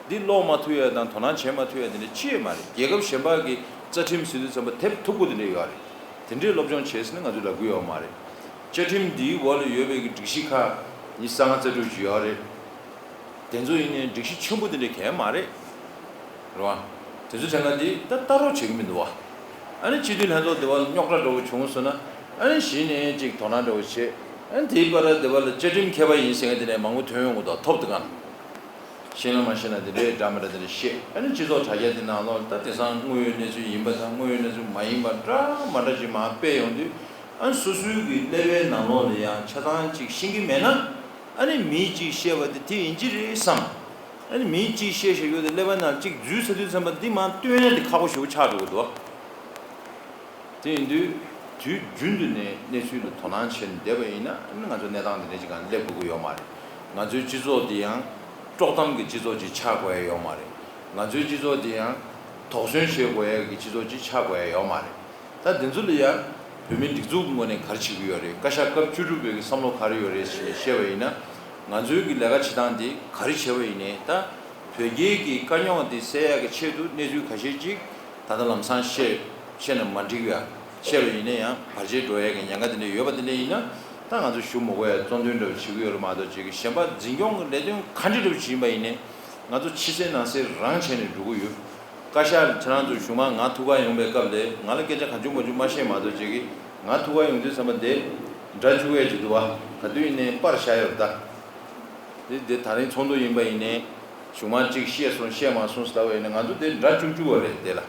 འདི་ཀློག་མ་ཐུབ་ཡ་དང་དོ་སྣང་བྱེད་མ་ཐུབ་ཡ་དེ་འདྲ་ཅི་ཡོད་མ་རེད། རྒྱལ་ཁབ་གཞན་པ་གི་རྩ་ཁྲིམས་ཟེར་དུས་ཙམ་པ་དེབ་མཐུག་པོ་དེ་འདྲ་ཡོད་རེད། དེ་འདྲའི་སློབ་སྦྱོང་བྱས་ཟིན་ན་ང་ཚོས་ལབ་ཀྱི་ཡོད་མ་རེད། བཅའ་ཁྲིམས་འདིའི་འོག་ལ་ཡོད་པའི་གི་སྒྲིག་གཞི་ཁག་ཉི་ཤུ་རྩ་ལྔ་རྩ་དྲུག་ཅིག་ཡོད་རེད། དེ་ཚོ་ཡིན་ནའི་སྒྲིག་གཞི་ཆེན་པོ་དེ་འདྲ་གང་ཡང་མ་རེད། རེད་བ། དེ་ཚོ་དྲན་ན་འདི་ད་ལྟ་རོགས་བྱེད་ཀྱི་མི་འདུག་བ། ཨ་ནི་སྤྱི་འཐུས་ལྷན་ཚོགས་དེ་བ་ལ་རྙོག་དྲ་འདྲ་བོ་བྱུང་སོང་ན། ཨ་ནི་གཞི་ནས་ཅིག་དོ་སྣང་འདྲ་བོ་བྱེད། ཨ་ནི་དེའི་བར་དེ་བ་ལ་བཅའ་ཁྲིམས་མཁས་པ་ཡིན་ཟེར་མཁན་དེ་ནས་མང་པོ་ཐོན་ཡོང་གི་འདུག་ཐོབ་དེ་ག་ཤེས་ན་མ་ཤེས་ན་དེ་འདྲའི་འདྲ་མི་འདྲ་དེ་འདྲ་བཤད། ཨ་ནི་སྤྱི་ཚོགས་དྲ་རྒྱ་དེ་ནང་ལོགས་ད་དེང་སང་དངོས་ཡོད་གནས་ཚུལ་ཡིན་པ་དང་དངོས་ཡོད་གནས་ཚུལ་མ་ཡིན་པ་འདྲ་མ་འདྲ་ཅིག་མར་སྤེལ་ཡོང་དུས། ཨ་ནི་སོ་སོའི་གི་ཀླད་པའི་ནང་ལོགས་ལ་ཡང་ཆ་ཚང་ཅིག་ཤེས་ཀྱི་མེད་ན། ཨ་ནི་མི་གཅིག་བཤད་པ་དེ་དེ་ཡིན་གྱི་རེད་བསམ། ཨ་ནི་མི་གཅིག་བཤད་བཞག་ཡོད་དེ་ཀླད་པ་ནང་གཅིག་འཛུལ་ཚར་དུས་ཙམ་པ་འདི་མར་བཏོན་ཡ་དེ་ཁག་པོ་ཞེ་པོ་ཆགས་འགྲོ་གི་འདུག་དེ་ཡིན་དུས་དུས་རྒྱུན་དུ་ནས་གནས་ཚུལ་ལ་དོ་སྣང་བྱས་ནས་བསྡད་པ་ཡིན་ན། ཨ་ནི་ང་ཚོ་གནས་སྟངས་དེ་འདྲ་ཅིག་སྒང་སླེབས་དགོས་ཀྱི་ཡོད་མ་རེད། ང་ཚོའི་སྤྱི་ཚོགས་འདི་ཡང་དཀྲོག་གཏམ་གྱི་སྤྱི་ཚོགས་ཅིག་ཆགས་དགོས་ཡ་ཡོད་མ་རེད། ང་ཚོའི་སྤྱི་ཚོགས་འདི་ཡང་དོགས་ཟོན་བྱེད་དགོས་ཡ་གི་སྤྱི་ཚོགས་ཅིག་ཆགས་དགོས་ཡ་ཡོད་མ་རེད། ད་འདི་ཚོ་ལ་ཡང་ བོད་མིའི་སྒྲིག་འཛུགས་ཀྱི་ངོས་ནས་ག་རེ་བྱེད་ཀྱི་ཡོད་རེད། བཀའ་ཤག་སྐབས་བཅུ་དྲུག་པའི་གི་བསམ་བློ་ག་རེ་ཡོད་རེད་ཞེས་བཤད་པ་ཡིན་ན། ང་ཚོའི་གི་ལས་ཀ་བྱེད་སྟངས་འདི་ག་རེ་བྱས་པ་ཡིན་ནའི་ད་བོད་རྒྱའི་གི་དཀའ་རྙོག་འདི་སེལ་ཡག་གི་ཆེད་དུ་གནས་ཚུལ་ཁ་ཤས་ཅིག་ད་ལྟ་ལམ་སང་བཤད་བཤད་ན་མ་འགྲིག་ཡ། བཤད་པ་ཡིན་ན་ཡང་བར་ཆད་འགྲོ་ཡ་གི་ཉེན་ཁ་དེ་འདྲ་ཡོད་པ་དེ་འདྲ་ཡིན་ན། ད་ང་ཚོ་ཞུ་མི་དགོས་ཡ་གཙོ་འདོན་འདྲ་བོ་བྱེད་ཀྱི་ཡོད་རེད་མ་གཏོགས་ཅིག་གི་གཞན་པ་འཛིན་སྐྱོང་གི་ལས་དོན་ག་འདྲ་འདྲ་བོ་བྱེད་ཡིན་པ་ཡིན་ནའི་ང་ཚོ་ཕྱི་གསལ་ནང་གསལ་རང་བྱས་ནས་འགྲོ་གི་ཡོད། བཀའ་ཤག་ཁྱེད་རང་ཚོ་གཞུག་མ་ང་ཐུག་ག་ཡོང་པའི་སྐབས་ལ་ང་ལ་སྐད་ཆ་གང་བྱུང་མང་བྱུང་མ་བཤད་མ་གཏོགས་ཅིག་གི་ང་ཐུག་ག་ཡོང་དུས་ཙམ་པ་དེ་འདྲ་བཅུག་ཡས་ཅིག་འདུག་བ། ག་དུས་ཡིན་ནའི་པར་བཞག་ཡོད་རེད་ད། དེ་དེ་ད་རིང་ཚོགས་འདུ་ཡིན་པ་ཡིན་ནའི་གཞུག་མ་གཅིག་བཤད་སོང་བཤད་མ་སོང་ཟེར་ལབ་པ་ཡིན་ན་ང་ཚོ་དེ་འདྲ་བཅུག་བཅུག་པ་རེད་དེ་ལ།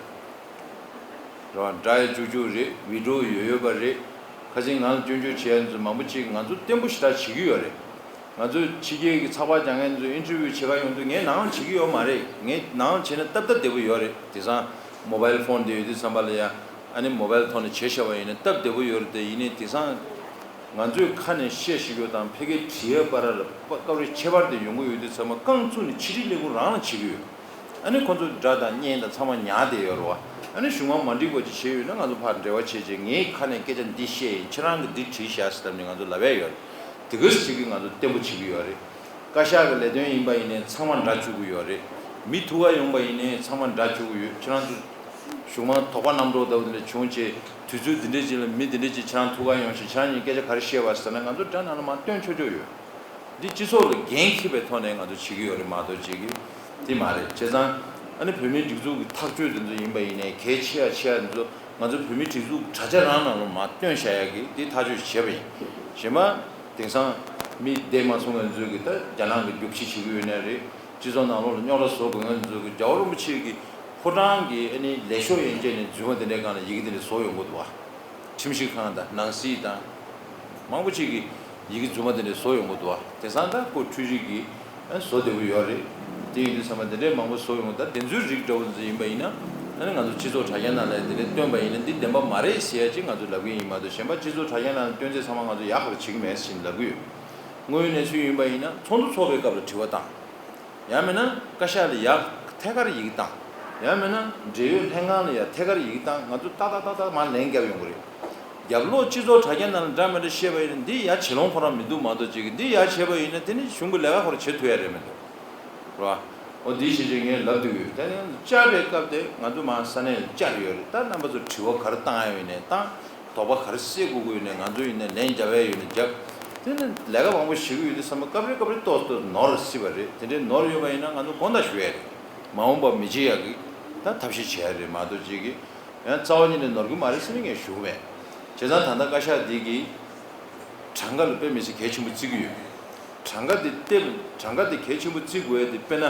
རེད་བ། འདྲ་ཡས་བཅུག་བཅུག་རེད། བི་ཌི་ཡོ་ཡོད་ཡོད་པ་རེད། ཁ་སང་ང་ལ་སྐྱོན་བརྗོད་བྱེད་ཡ་ཚོ་མང་པོ་ཅིག་ང་ཚོ་བརྟན་པོ་ཞེ་དྲག་བྱེད་ཀྱི་ཡོད་རེད། ང་ཚོས་ཕྱི་རྒྱལ་གྱི་ཚགས་པར་རྒྱག་མཁན་ཚོས་ཨིན་ཊར་བིའུ་བྱེད་ག་ཡོང་དུས་ངས་ནང་བྱེད་ཀྱི་ཡོད་མ་རེད། ངས་ནང་བྱས་ན་སྟབས་སྟབས་བདེ་པོ་ཡོད་རེད། དེང་སང་མོ་བྷལ་ཕོན་དེ་ཡོད་དུས་ཙམ་པ་ལ་ཡ་ཨ་ནི་མོ་བྷལ་ཐོག་ནས་བྱེད་བཞག་པ་ཡིན་ན་སྟབས་བདེ་པོ་ཡོད་རེད། དེ་ཡིན་ནའི་དེང་སང་ང་ཚོས་ཁ་ནས་བཤད་ཤེས་རྒྱུ་དང་ཕ་གིའི་བྲིས་ཡ་བར་ལ་སྐབས་རེ་ཁྱད་པར་དེ་ཡོང་གི་ཡོད་དུས་ཙམ་པ་རྐང་བཙུགས་ནས་ཕྱི་དྲིལ་ལས་ཁུངས་རང་ལ་བྱེད་ཀྱི་ཡོད། ཨ་ནི་ཁོ་ཚོ་སྒྲ་དང་བརྙན་དང་ཚང་མ་ཉར་བསྡད་ཡོད་རེད་བ། ཨ་ནི་གཞུག་མ་མ་འགྲིག་པ་ཅིག་བྱས་ཡོད་ན་ང་ཚོ་ཕར་འབྲེལ་བ་བྱས་རྗེས་ངའི་ཁ་ནས་སྐད་ཆ་འདི་བཤད་ཡིན། ཁྱེད་རང་གིས་འདི་བྲིས་བཞག་ཟེར་ནས་ང་ཚོ་ལབ་ཡ་ཡོད་རེད། དེ་ག་ཅིག་གིས་ང་ཚོ་བརྟན་པོ་བྱེད་ཀྱི་ཡོད་རེད། བཀའ་ཤག་གི་ལས་དོན་ཡིན་པ་ཡིན་ནའི་ཚང་མ་འདྲ་བཅུག་གི་ཡོད་རེད། མི་ཐུག་ག་ཡོང་པ་ཡིན་ནའི་ཚང་མ་འདྲ་བཅུག་གི་ཡོད། ཁྱེད་རང་ཚོ་གཞུག་མ་དོགས་པ་རྣམ་རྟོག་ལྟ་བུ་འདི་འདྲ་བྱུང་བྱས་དུས་ཚོད་འདི་འདྲ་ཅིག་ལ་མི་འདི་འདྲ་ཅིག་ཁྱེད་རང་ཐུག་ག་ཡོང་ཞིང་ཁྱེད་རང་གཉིས་སྐད་ཆ་ག་རེ་བཤད་པ་ཟེར་ན་ང་ཚོ་དགྲ་ནང་ལ་མར་སྟོན་ཆོག་ཆོག་ཡོད། འདི་སྤྱི་ཚོགས་ལ་འགན་འཁྱེར་བའི་ཐོག་ནས་ང་ཚོ་བྱེད་ཀྱི་ཡོད་རེད་མ་གཏོགས་བྱེད་ཀྱི་དེ་མ་རེད། བྱས་ཙང་ཨ་ནི་བོད་མིའི་སྒྲིག་འཛུགས་ཀྱི་ཐག་གཅོད་འདི་ཚོ་ཡིན་པ་ཡིན་ནའི་གལ་ཆེ་ཡ་ཆེ་ཡ་འདི་ཚོ་ང་ཚོ་བོད་མིའི་སྒྲིག་འཛུགས་དྲ་རྒྱ་རང་ནང་ལ་མར་བཏོན་བཞག་ཡ་གི་འདི་ཐག་གཅོད་བྱས་པ་ཡིན། གཞན་པ་དེང་སང་མི་བསྡད་མ་སོང་བའི་ཚོས་ཀྱི་ད་རྒྱ་ནག་གི་རྒྱུག་ཁྱི་བྱེད་ཀྱི་ཡོད་ནའི་རེད། སྤྱི་ཚོགས་ནང་ལོགས་ལ་རྙོག་དྲ་བཟོ་དགོས་ངན་ཚོས་ཀྱི་རྒྱལ་བ་རིན་པོ་ཆེ་གི་ཕོ་བྲང་གི་ཨ་ནི་ལས་ཤོག་ཡན་ཆད་ནས་རྫུན་མ་དེ་འདྲའི་སྒང་ལ་ཡི་གེ་དེ་འདྲ་བཟོ་ཡོང་གི་འདུག་བ། ཁྲིམས་ཞིབ་ཁང་དང་ནང་སྲིད་དང་། མང་པོ་ཅིག་གིས་ཡི་གེ་རྫུན་མ་དེ་འདྲ་བཟོ་ཡོང་གི་འདུག་བ། དེང་སང་ད་ཁོ་འཕྲུལ་རིག་གིས་བཟོ་བདེ་པོ་ཡོད་རེད། དེ་ཡིན་དུས་ཚང་མ་དེ་འདྲའི་མང་པོ་བཟོ་ཡོང་གི། ད་དེ་ཚོའི་རིགས་འདྲ་བོ་ཚོ་ཡིན་པ་ཡིན་ན་ཨ་ནི་ང་ཚོ་སྤྱི་ཚོགས་དྲ་རྒྱ་ནང་ལ་དེ་འདྲ་བཏོན་པ་ཡིན་ན་འདི་བདེན་པ་མ་རེད་ཟེར་ཡ་ཅིག་ང་ཚོ་ལབ་ཀྱི་ཡིན་མ་གཏོགས་གཞན་པ་སྤྱི་ཚོགས་དྲ་རྒྱ་ནང་བཏོན་ཚེ་ཚང་མ་ང་ཚོ་ཡག་པར་བྱེད་ཀྱི་མེད་ཟེར་ལབ་ཀྱི་ཡོད། དངོས་ཡོད་གནས་ཚུལ་ཡིན་པ་ཡིན་ན་ཚོགས་འདུ་འཚོགས་པའི་སྐབས་ལ་དྲི་བ་བཏང་། ཡང་མིན་ན་བཀའ་ཤག་ལ་ཡར་ཐད་ཀར་ཡི་གེ་བཏང་། ཡང་མིན་ན་འབྲེལ་ཡོད་ལྷན་ཁང་ལ་ཡར་ཐད་ཀར་ཡི་གེ་བཏང་། ང་ཚོ་ཏག་ཏག་ཏག་ཏག་མར་ལན་བརྒྱབ་ཡོང་གི་རེད། རྒྱབ་ལོགས་སྤྱི་ཚོགས་དྲ་རྒྱ་ནང་ལ་འདྲ་མི་འདྲ་བཤད་པ་ཡིན་ན་འདི་ཡར་བྱེད་ལོང་ཁོ་རང་མི་འདུག་མ་གཏོགས་ཅིག་གིས་འདི་ཡར་བྱས་པ་ཡིན་ན་དེ་ནི་གཞུང་གི་ལས་ཀ་ཁོ་རང་བྱེད་ཐུབ་ཡ་རེད་མི་འདུག་རེད་བ། འོ་འདི་བྱས་རྗེས་ངས་ལབ་འདོད་ཡོད། དེ་ནི་བཅར་བའི་སྐབས་དེ་ང་ཚོ་མར་ས་གནས་ལ་བཅར་ཡོད་རེད། ད་རྣམ་པ་ཚོ་དྲི་བ་ག་རེ་བཏང་ཡ་ཡོད་ནའི་བཏང་། དོགས་པ་ག་རེ་སེལ་དགོས་ཀྱི་ཡོད་ནའི་ང་ཚོ་ཡིན་ན་ལན་རྒྱབ་ཡ་ཡོད་ནའི་རྒྱབ། དེ་ནི་ལས་ཀ་མང་པོ་ཞིག་ཡོད་དུས་ཙམ་པ་སྐབས་རེ་སྐབས་རེ་ཏོག་ཙམ་ནོར་སྲིད་པ་རེད། དེ་འདྲའི་ནོར་ཡོད་པ་ཡིན་ན་ང་ཚོ་དགོངས་དག་ཞུ་ཡ་རེད། མ་འོངས་པ་མི་བྱེད་ཡ་གི་ད་ཐབས་ཤེས་བྱེད་ཡ་རེད་མ་གཏོགས་ཅིག་གི་ཡང་རྩ་བ་ཉིད་ནས་ནོར་གི་མ་རེད་ཟེར་ནས་ངས་ཞུ་གི་མེད། བྱས་ཙང་ད་ལྟ་བཀའ་ཤག་འདི་གིས་གྲངས་ཀ་ལ་དཔེ་མི་སྲིད་གལ་ཆེན་པོ་བརྩི་གི་ཡོད། གྲངས་ཀ་འདི་ལྟེ་གྲངས་ཀ་འདི་གལ་ཆེན་པོ་བརྩི་དགོས་ཡ་དེ་དཔེར་ན།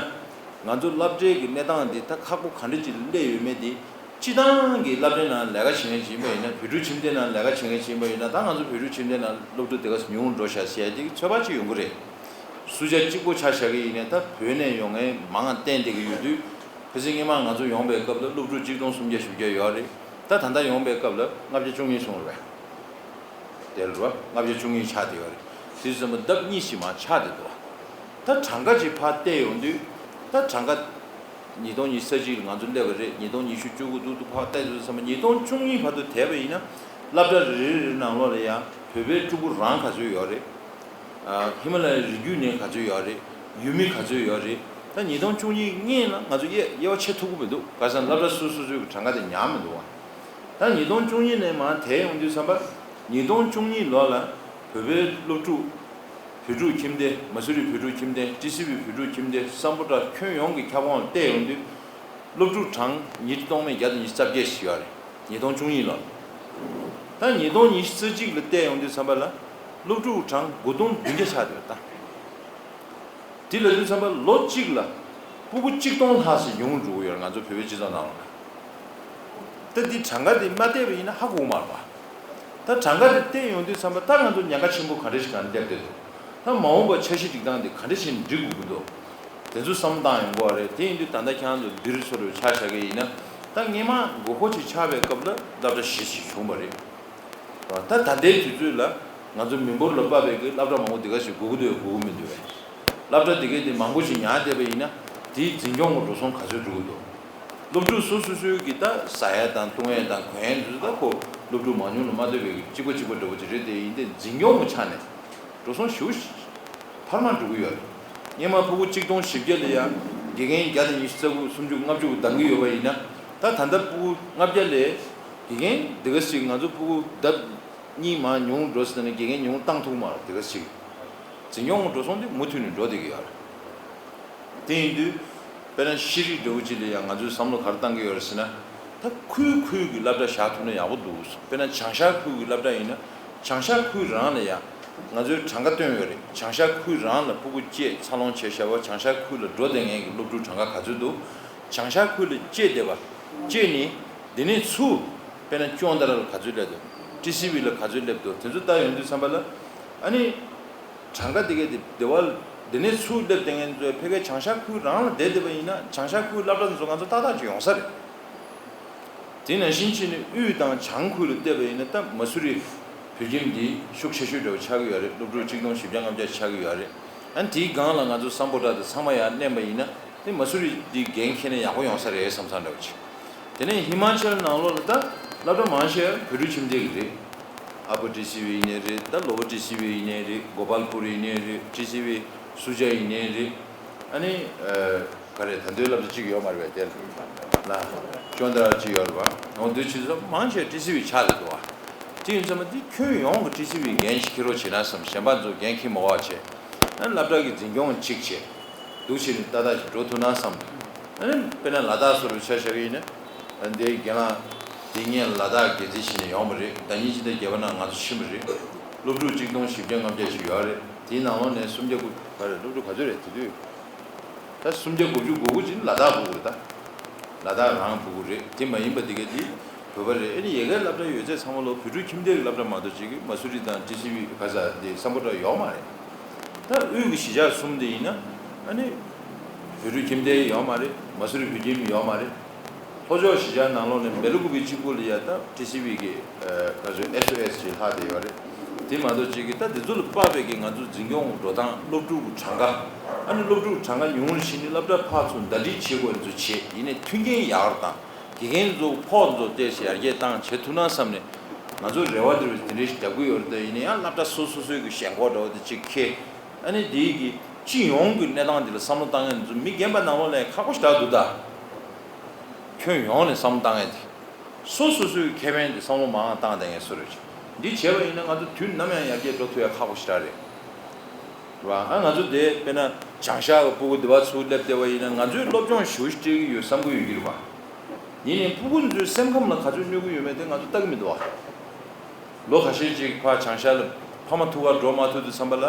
ང་ཚོ་སློབ་གྲྭའི་གི་གནས་སྟངས་འདི་ད་ཁག་པོ་ག་འདྲ་ཅིག་སླེབས་ཡོད་མེད་འདི། སྤྱི་བཏང་གི་སློབ་གྲྭའི་ནང་ལས་ཀ་བྱེད་མཁན་ཅིག་ཡིན་པ་ཡིན་ན། བོད་ཕྲུག་ཁྱིམ་སྡེའི་ནང་ལས་ཀ་བྱེད་མཁན་ཅིག་ཡིན་པ་ཡིན་ན། ད་ང་ཚོ་བོད་ཕྲུག་ཁྱིམ་སྡེའི་ནང་སློབ་ཕྲུག་དེ་ག་ཚོད་ཉུང་རུ་འགྲོ་ཤག་ཟེར་ཡ་དེ་གི་ཚོད་དཔག་ཅིག་ཡོང་གི་རེད། སུ་ཆ་གཅིག་པོ་ཆ་བཞག་གི་ཡིན་ནའི་ད་བོད་ནས་ཡོང་མཁན་མང་བ་བསྟན་བསྡད་ཀྱི་ཡོད་དུས། ཕལ་ཆེར་སྔོན་མ་ང་ཚོ་ཡོང་པའི་སྐབས་ལ་སློབ་ཕྲུག་གཅིག་སྟོང་སུམ་བརྒྱ་བཞི་བརྒྱ་ཡོད་རེད། ད་ད་ལྟ་ཡོང་པའི་སྐབས་ལ་ལྔ་བརྒྱ་བཅུ་གཉིས་སོང་རེད་པས། དེ་རུ་ལྔ་བརྒྱ་བཅུ་གཉིས་ཆགས་བསྡད་ཡོད་རེད། དེ་ཙམ་པ་ལྡབ་གཉིས་ཤིག་མར་ཆག་བསྡད་འདུག་བ། ད་གྲངས་ཀ་ཅིག་ཕར་བལྟས་ཡོང་དུས། ད་གྲངས་ཀ་ཉིས་སྟོང་ཉི་ཤུ་རྩ་གཅིག་ལ་ང་ཚོ་སླེབས་པ་རེད། ཉིས་སྟོང་ཉི་ཤུ་བཅུ་དགུ་ཏུ་ཏུ་ཕར་བལྟས་ཡོང་དུས་ཙམ་པ་ཉིས་སྟོང་བཅུ་གཉིས་བར་དུ་དེད་པ་ཡིན་ན། སློབ་གྲྭ་རེ་རེ་རེ་ནང་ལོགས་ལ་ཡང་བོད་པའི་ཕྲུ་གུ་རང་ག་ཚོད་ཡོད་རེད། ཨ། ཧི་མ་ལ་ཡའི་རི་རྒྱུད་ནས་ག་ཚོད་ཡོད་རེད། ཡུལ་མི་ག་ཚོད་ཡོད་རེད། ད་ཉིས་སྟོང་བཅུ་གཉིས་སྔོན་ལ་ང་ཚོ་དབྱེ་དབྱེ་བ་ཕྱེ་ཐུབ་ཀྱི་མི་འདུག་ག་ས་སློབ་གྲྭ་སོ་སོ་སོའི་གྲངས་ཀ་དེ་ཉར་མི་འདུག་བ། ད་ཉིས་སྟོང་བཅུ་གཉིས་ནས་མར་དེད་ཡོང་དུས་ཙམ་པ། ཉིས་སྟོང་བཅུ་གཉིས་ལོ་ལ་བོད་པའི་སློབ་ཕྲུག་བོད་ཕྲུག་ཁྱིམ་སྡེ། མ་སུ་རི་བོད་ཕྲུག་ཁྱིམ་སྡེ། ཊི་སི་ཝི་བོད་ཕྲུག་ཁྱིམ་སྡེ། སམ་བྷོ་ཊ་ཁྱོན་ཡོངས་ཀྱི་ཁྱབ་ཁོངས་ལ་བལྟས་ཡོང་དུས། སློབ་ཕྲུག་གྲངས་ཉིས་ཁྲི་སྟོང་མེད་བརྒྱ་དང་ཉི་ཤུ་རྩ་བརྒྱད་ཞིག་ཡོད་རེད། ཉིས་སྟོང་བཅུ་གཉིས་ལོར། ད་ཉིས་སྟོང་ཉི་ཤུ་རྩ་གཅིག་ལ་བལྟས་ཡོང་དུས་ཙམ་པ་ལ། སློབ་ཕྲུག་གྲངས་དགུ་སྟོང་བདུན་བརྒྱ་ཆགས་བསྡད་ཡོད་ད། དེ་ལ་དུས་ཙམ་པ་ལོ་གཅིག་ལ་སྤུ་གུ་གཅིག་སྟོང་ལྷག་ཙམ་ཉུང་རུ་འགྲོ་གི་ཡོད་རེད། ང་ཚོ་བོད་པའི་སྤྱི་ཚོགས་ནང་ལ། ད་འདི་གྲངས་ཀ་འདི་མ་བལྟས་པ་ཡིན་ན་ཧ་གོ་གི་མ་རེད་པ། ད་གྲངས་ཀ་འདི་བལྟས་ཡོང་དུས་ཙམ་པ་ད་ང་ཚོ་ཉེན་ཁ་ཆེན་པོ་ག་འདྲ་ཞིག་སྒང་སླེབས་བསྡད་འདུག་ད་མ་འོངས་པ་འཆར་གཞི་སྒྲིག་སྟངས་འདི་ག་འདྲ་བྱས་ནས་སྒྲིག་དགོས་ཀྱི་འདུག་དེ་ཚོ་བསམ་བློ་བཏང་ཡོང་དགོས་པ་རེད། དེ་ཡིན་དུས་ད་ལྟ་ཁྱེད་རང་ཚོ་འདིར་ཚོ་རུ་ཆ་བཞག་གི་ཡིན་ན། ད་སྔོན་མ་དགོས་མཁོ་ཅིག་ཆགས་པའི་སྐབས་ལ་སློབ་གྲྭ་བཞི་ཞིག་བྱུང་བ་རེད། ད་ད་ལྟའི་དུས་ཚོད་ལ་ང་ཚོ་མི་འབོར་ལ་དཔག་པའི་གི་སློབ་གྲྭ་མང་པོ་འདི་ག་ཞིག་དགོས་ཀྱི་འདུག་དགོས་ཀྱི་མི་འདུག་བས། སློབ་གྲྭ་འདི་གའི་དེ་མང་པོ་ཞིག་ཉར་བསྡད་པ་ཡིན་ན། དེའི་འཛིན་སྐྱོང་གི་འགྲོ་སོང་ག་ཚོད་འགྲོ་གི་འདུག་སློབ་ཕྲུག་སོ་སོ་སོའི་གི་ད་ཟ་ཡ་དང་བཏུང་ཡ་དང་གོན་ཡ་འདི་ཚོ་ད་ཁོ་སློབ་ཕྲུག་མང་ཉུང་ལ་མ་ལྟོས་པའི་གི་གཅིག་པ་གཅིག་པ་འདྲ་བོ་ཅིག་རེད་དེ། ཡིན་ཏེ་འཛིན་སྐྱོང་གི་ཆ་ནས་འགྲོ་སོང་ཞེ་པོ་འཕར་མ་འགྲོ་གི་ཡོད་རེད། སྔོན་མ་ཕྲུ་གུ་གཅིག་སྟོང་བཞི་བརྒྱ་ལ་ཡ་དགེ་རྒན་བརྒྱ་དང་ཉི་ཤུ་རྩ་དགུ་སུམ་ཅུ་ལྔ་བཅུ་འདང་གི་ཡོད་པ་ཡིན་ན། ད་ད་ལྟ་ཕྲུ་གུ་ལྔ་བརྒྱ་ལས་དགེ་རྒན་འདི་ག་ཞིག་ང་ཚོ་ཕྲུ་གུ་ལྡབ་གཉིས་མར་ཉུང་འགྲོ་ཟེར་ན་དགེ་རྒན་ཉུང་བཏང་ཐུབ་མ་རེད། འདི་ག་ཞིག་འཛིན་སྐྱོང་གི་འགྲོ་སོང་དེ་མུ་མཐུད་ནས་འགྲོ་བསྡད་ཀྱི་ཡོད་རེད། དེ་ཡིན་དུས་དཔེར་ན་ཤེས་རིག་འདྲ་བོ་ཅིག་ལ་ཡང་ང་ཚོས་བསམ་བློ་ག་རེ་བཏང་གི་ཡོད་རེད་ཟེར་ན། ད་ཁུལ་ཁུལ་གྱི་སློབ་གྲྭ་བཞག་ཐུབ་ན་ཡག་པོ་འདུག་དཔེར་ན་བྱང་ཤར་ཁུལ་གྱི་སློབ་གྲྭ་ཡིན་ན་བྱང་ཤར་ཁུལ་རང་ལ་ཡང་ང་ཚོས་གྲངས་ཀ་བཏོན་ཡོད་རེད། བྱང་ཤར་ཁུལ་རང་ལ་ཕྲུ་གུ་སྐྱེས་འཚར་ལོངས་བྱས་བཞག་པ་བྱང་ཤར་ཁུལ་ལ་འགྲོ་བསྡད་མཁན་གྱི་སློབ་ཕྲུག་གྲངས་ཀ་ག་ཚོད་འདུག་བྱང་ཤར་ཁུལ་ལ་སྐྱེས་བསྡད་པ་སྐྱེས་ནས་འདི་ནས་ཚུར་དཔེར་ན་ཅོན་ཏ་ར་ལ་ག་ཚོད་སླེབས་འདུག་ཊི་སི་ཝི་ལ་ག་ཚོད་སླེབས་འདུག་དེ་ཚོ་ལྟ་ཡོང་དུས་ཙམ་པ་ལ་ཨ་ནི། གྲངས་ཀ་དེ་གའི་དེ་དེ་བ་དེ་ནས་ཚུར་སླེབས་བསྡད་མཁན་ཚོས་ཕ་གིའི་བྱང་ཤར་ཁུལ་རང་ལ་བསྡད་བསྡད་པ་ཡིན་ན་བྱང་ཤར་ཁུལ་སློབ་གྲྭ་ཚོ་ང་ཚོ་ཏག་ཏག་ཅིག་ཡོང་ས་རེད། དེ་ནང་བཞིན་བྱས་ནས་དབུས་དང་བྱང་ཁུལ་ལ་བལྟས་པ་ཡིན་ན་ད་མ་སུ་རི་བོད་ཁྱིམ་འདི་ཤུགས་ཆེ་ཤོས་འདྲ་བོ་ཆགས་ཀྱི་ཡོད་རེད། སློབ་ཕྲུག་གཅིག་སྟོང་བཞི་བརྒྱ་ལྔ་བརྒྱ་ཆགས་ཀྱི་ཡོད་རེད། ཨ་ནི་དེའི་སྒང་ལ་ང་ཚོ་སམ་བྷོ་ཊ་དང་ཚང་མ་ཡར་མནན་པ་ཡིན་ན། དེ་མ་སུ་རི་འདི་འགན་འཁྱེར་ན་ཡག་པོ་ཡོང་ས་རེད་བསམ་བསམ་འདྲ་བོ་ཅིག་དེ་ནས་ཧི་མ་ཅལ་ནང་ལོགས་ལ་ད་སློབ་གྲྭ་མང་ཆེ་བོད་ཕྲུག་ཁྱིམ་སྡེ་གི་རེད། ཨ་པར་ཊི་སི་ཝི་ཡིན་ནའི་རེད། ད་ལོ་ཝར་ཊི་སི་ཝི་ཡིན་ནའི་རེད། གོ་པལ་པུར་ཡིན་ནའི་རེད། ཊི་སི་ཝི་སུ་ཇཱ་ཡིན་ནའི་རེད། ཨ་ནི་ག་རེ་ད་དུང་སློབ་གྲྭ་གཅིག་ཡོད་མ་རེད་པས། དེ་ལ་ཅོན་ཏ་ར་གཅིག་ཡོད་རེད་པ། འོ་དུས་ཕྱིན་ཙམ་མང་ཆེ་ཊི་སི་ཝི་ཆགས་བསྡད་འདུག་བ། དེ་ཡིན་ཙམ་པ་འདི་ཁྱོན་ཡོངས་ཀྱི་ཊི་སི་ཝི་འགན་ཞིག་འཁྱེར་རོགས་བྱེད་ན་བསམ། གཞན་པ་ཚོ་འགན་འཁྱེར་མ་དགོས་པ་བྱས། ཨ་སློབ་གྲྭ་གི་འཛིན་སྐྱོང་གཅིག་བྱས། འདུག་བྱས་ནས་ཏག་ཏག་ཞིག་འགྲོ་ཐུབ་ན་བསམ། ཨ་ནི་དཔེར་ན་ལ་དྭགས་སོགས་ལ་ཆ་བཞག་གི་ཡིན་ན། ཨ་འདིའི་རྒན་ལགས་དེ་སྔོན་ལ་དྭགས་འགན་འཛིན་བྱས་ནས་ཡོང་བ་རེད། ཟླ་ཉིན་གཅིག་དང་བརྒྱད་པ་ནང་ང་ཚོ་ཕྱིན་པ་རེད། སློབ་ཕྲུག་གཅིག་སྟོང་བཞི་བརྒྱ་ལྔ་བརྒྱ་ཞིག་ཡོད་རེད། དེའི་ནང་ལོགས་ནས་སུམ་བརྒྱ་དགུ་བརྒྱ་རེད། སློབ་ཕྲུག་ག་ཚོད་རེད་དེ་དུས། ད་སུམ་བརྒྱ་དགུ་བཅུ་གོ་དགུ་ཅིག་ལ་དྭགས་ཕྲུ་གུ་རེད་ད། ལ་དྭགས་རང་ཕྲུ་གུ་རེད། དེ་མ་ཡིན་པ་དེ་ག་དེ་བོད་པ་རེད། ཨ་ནི་ཡ་གིའི་སློབ་གྲྭ་ཡོད་ཚད་ཚང་མ་ལོ་བོད་ཕྲུག་ཁྱིམ་སྡེའི་སློབ་གྲྭ་མ་གཏོགས་ཅིག་གི་མ་སུ་རི་དང་ཊི་སི་ཝི་ག་ས་དེ་སམ་བྷོ་ཊ་ཡོད་མ་རེད། ད་དབུས་ཀྱི་གཞིས་ཆགས་གསུམ་དེ་ཡིན་ན་ཨ་ནི་བོད་ཕྲུག་ཁྱིམ་སྡེ་ཡོད་མ་རེད། མ་སུ་རི་བོད་ཁྱིམ་ཡོད་མ་རེད། ལྷོ་ཕྱོགས་གཞིས་ཆགས་ནང་ལོགས་ནས་སྦེལ་ཀོབ་ཀྱི་གཅིག་པུ་ལ་ཡ་ད་ཊི་སི་ཝི་གི་ཨ་ག་ཚོད་ཨེས་ཨོ་ཨེས་ཅིག་ལྷག་བསྡད་ཡོད་རེད། དེ་མ་གཏོགས་ཅིག་གི་ད་དེ་ཚོ་ལ་དཔག་པའི་གི་ང་ཚོ་འཛིན་སྐྱོང་འགྲོ་སྟངས། སློབ་ཕྲུག་གི་གྲངས་ཀ། ཨ་ནི་སློབ་ཕྲུག་གྲངས་ཀ་ཉུང་རུ་ཕྱིན་ནས་སློབ་གྲྭ་ཕར་ཚུར་ཟླ་སྒྲིལ་བྱེད་དགོས་ཚོ་བྱེད། ཡིན་ནའི་མཐུན་རྐྱེན་ཡག་རུ་བཏང་། དགེ་རྒན་ཚོ་ཕོགས་ཚོ་ཏོག་ཙམ་ཡར་རྒྱས་བཏང་བྱེད་ཐུབ་ན་བསམ་ནས་ང་ཚོ་རེ་བ་འདྲ་བོ་དེ་འདྲ་ཞིག་བརྒྱབ་ཀྱི་ཡོད་རེད། ད་ཡིན་ན་ཡང་སློབ་གྲྭ་སོ་སོ་སོའི་གི་ཞེན་ཁོག་འདྲ་བོ་དེ་ཅིག་འཁྱེར། ཨ་ནི་དེའི་གི་སྤྱི་ཡོངས་ཀྱི་གནས་སྟངས་འདི་ལ་བསམ་བློ་བཏང་མཁན་ཚོ་མི་རྒན་པ་ནང་ལོགས་ལ་ཡང་ཁག་པོ་ཞེ་དྲག་འདུག་ད། ཁྱོན་ཡོངས་ནས་བསམ་བློ་བཏང་མཁན་དེ། སོ་སོ་སོའི་ཁེ་ཕན་དེ་བསམ་བློ་མང་བཏང་བསྡད་མཁན་སུ་རེད། འདི་བྱས་པ་ཡིན་ན་ང་ཚོ་དུས་ནམ་ཡང་ཡར་རྒྱས་འགྲོ་ཐུབ་ཡ་ཁག་པོ་ཞེ་དྲག་རེད། རེད་བ། ཨ་ང་ཚོ་དེ་དཔེར་ན་བྱང་ཤར་གྱི་ཕྲུ་གུ་འདི་བ་ཚུར་སླེབས་བསྡད་པ་ཡིན་ན་ང་ཚོས་སློབ་སྦྱོང་ཞེ་པོ་ཞིག་སྤྲད་ཀྱི་ཡོད་བསམ་གྱི་ཡོད་ཀྱི་རེད་བ། ཡིན་ནའི་ཕྲུ་གུ་ཚོའི་སེམས་ཁམས་ལ་ག་ཚོད་གནོད་ཀྱི་ཡོད་མེད་དེ་ང་ཚོ་ལྟ་གི་མི་འདུག་བ། ལོ་ཁ་ཤས་ཅིག་ཕར་བྱང་ཤར་ལ་ཕ་མ་ཐུག་གར་འགྲོ་མ་ཐུབ་དུས་ཙམ་པ་ལ།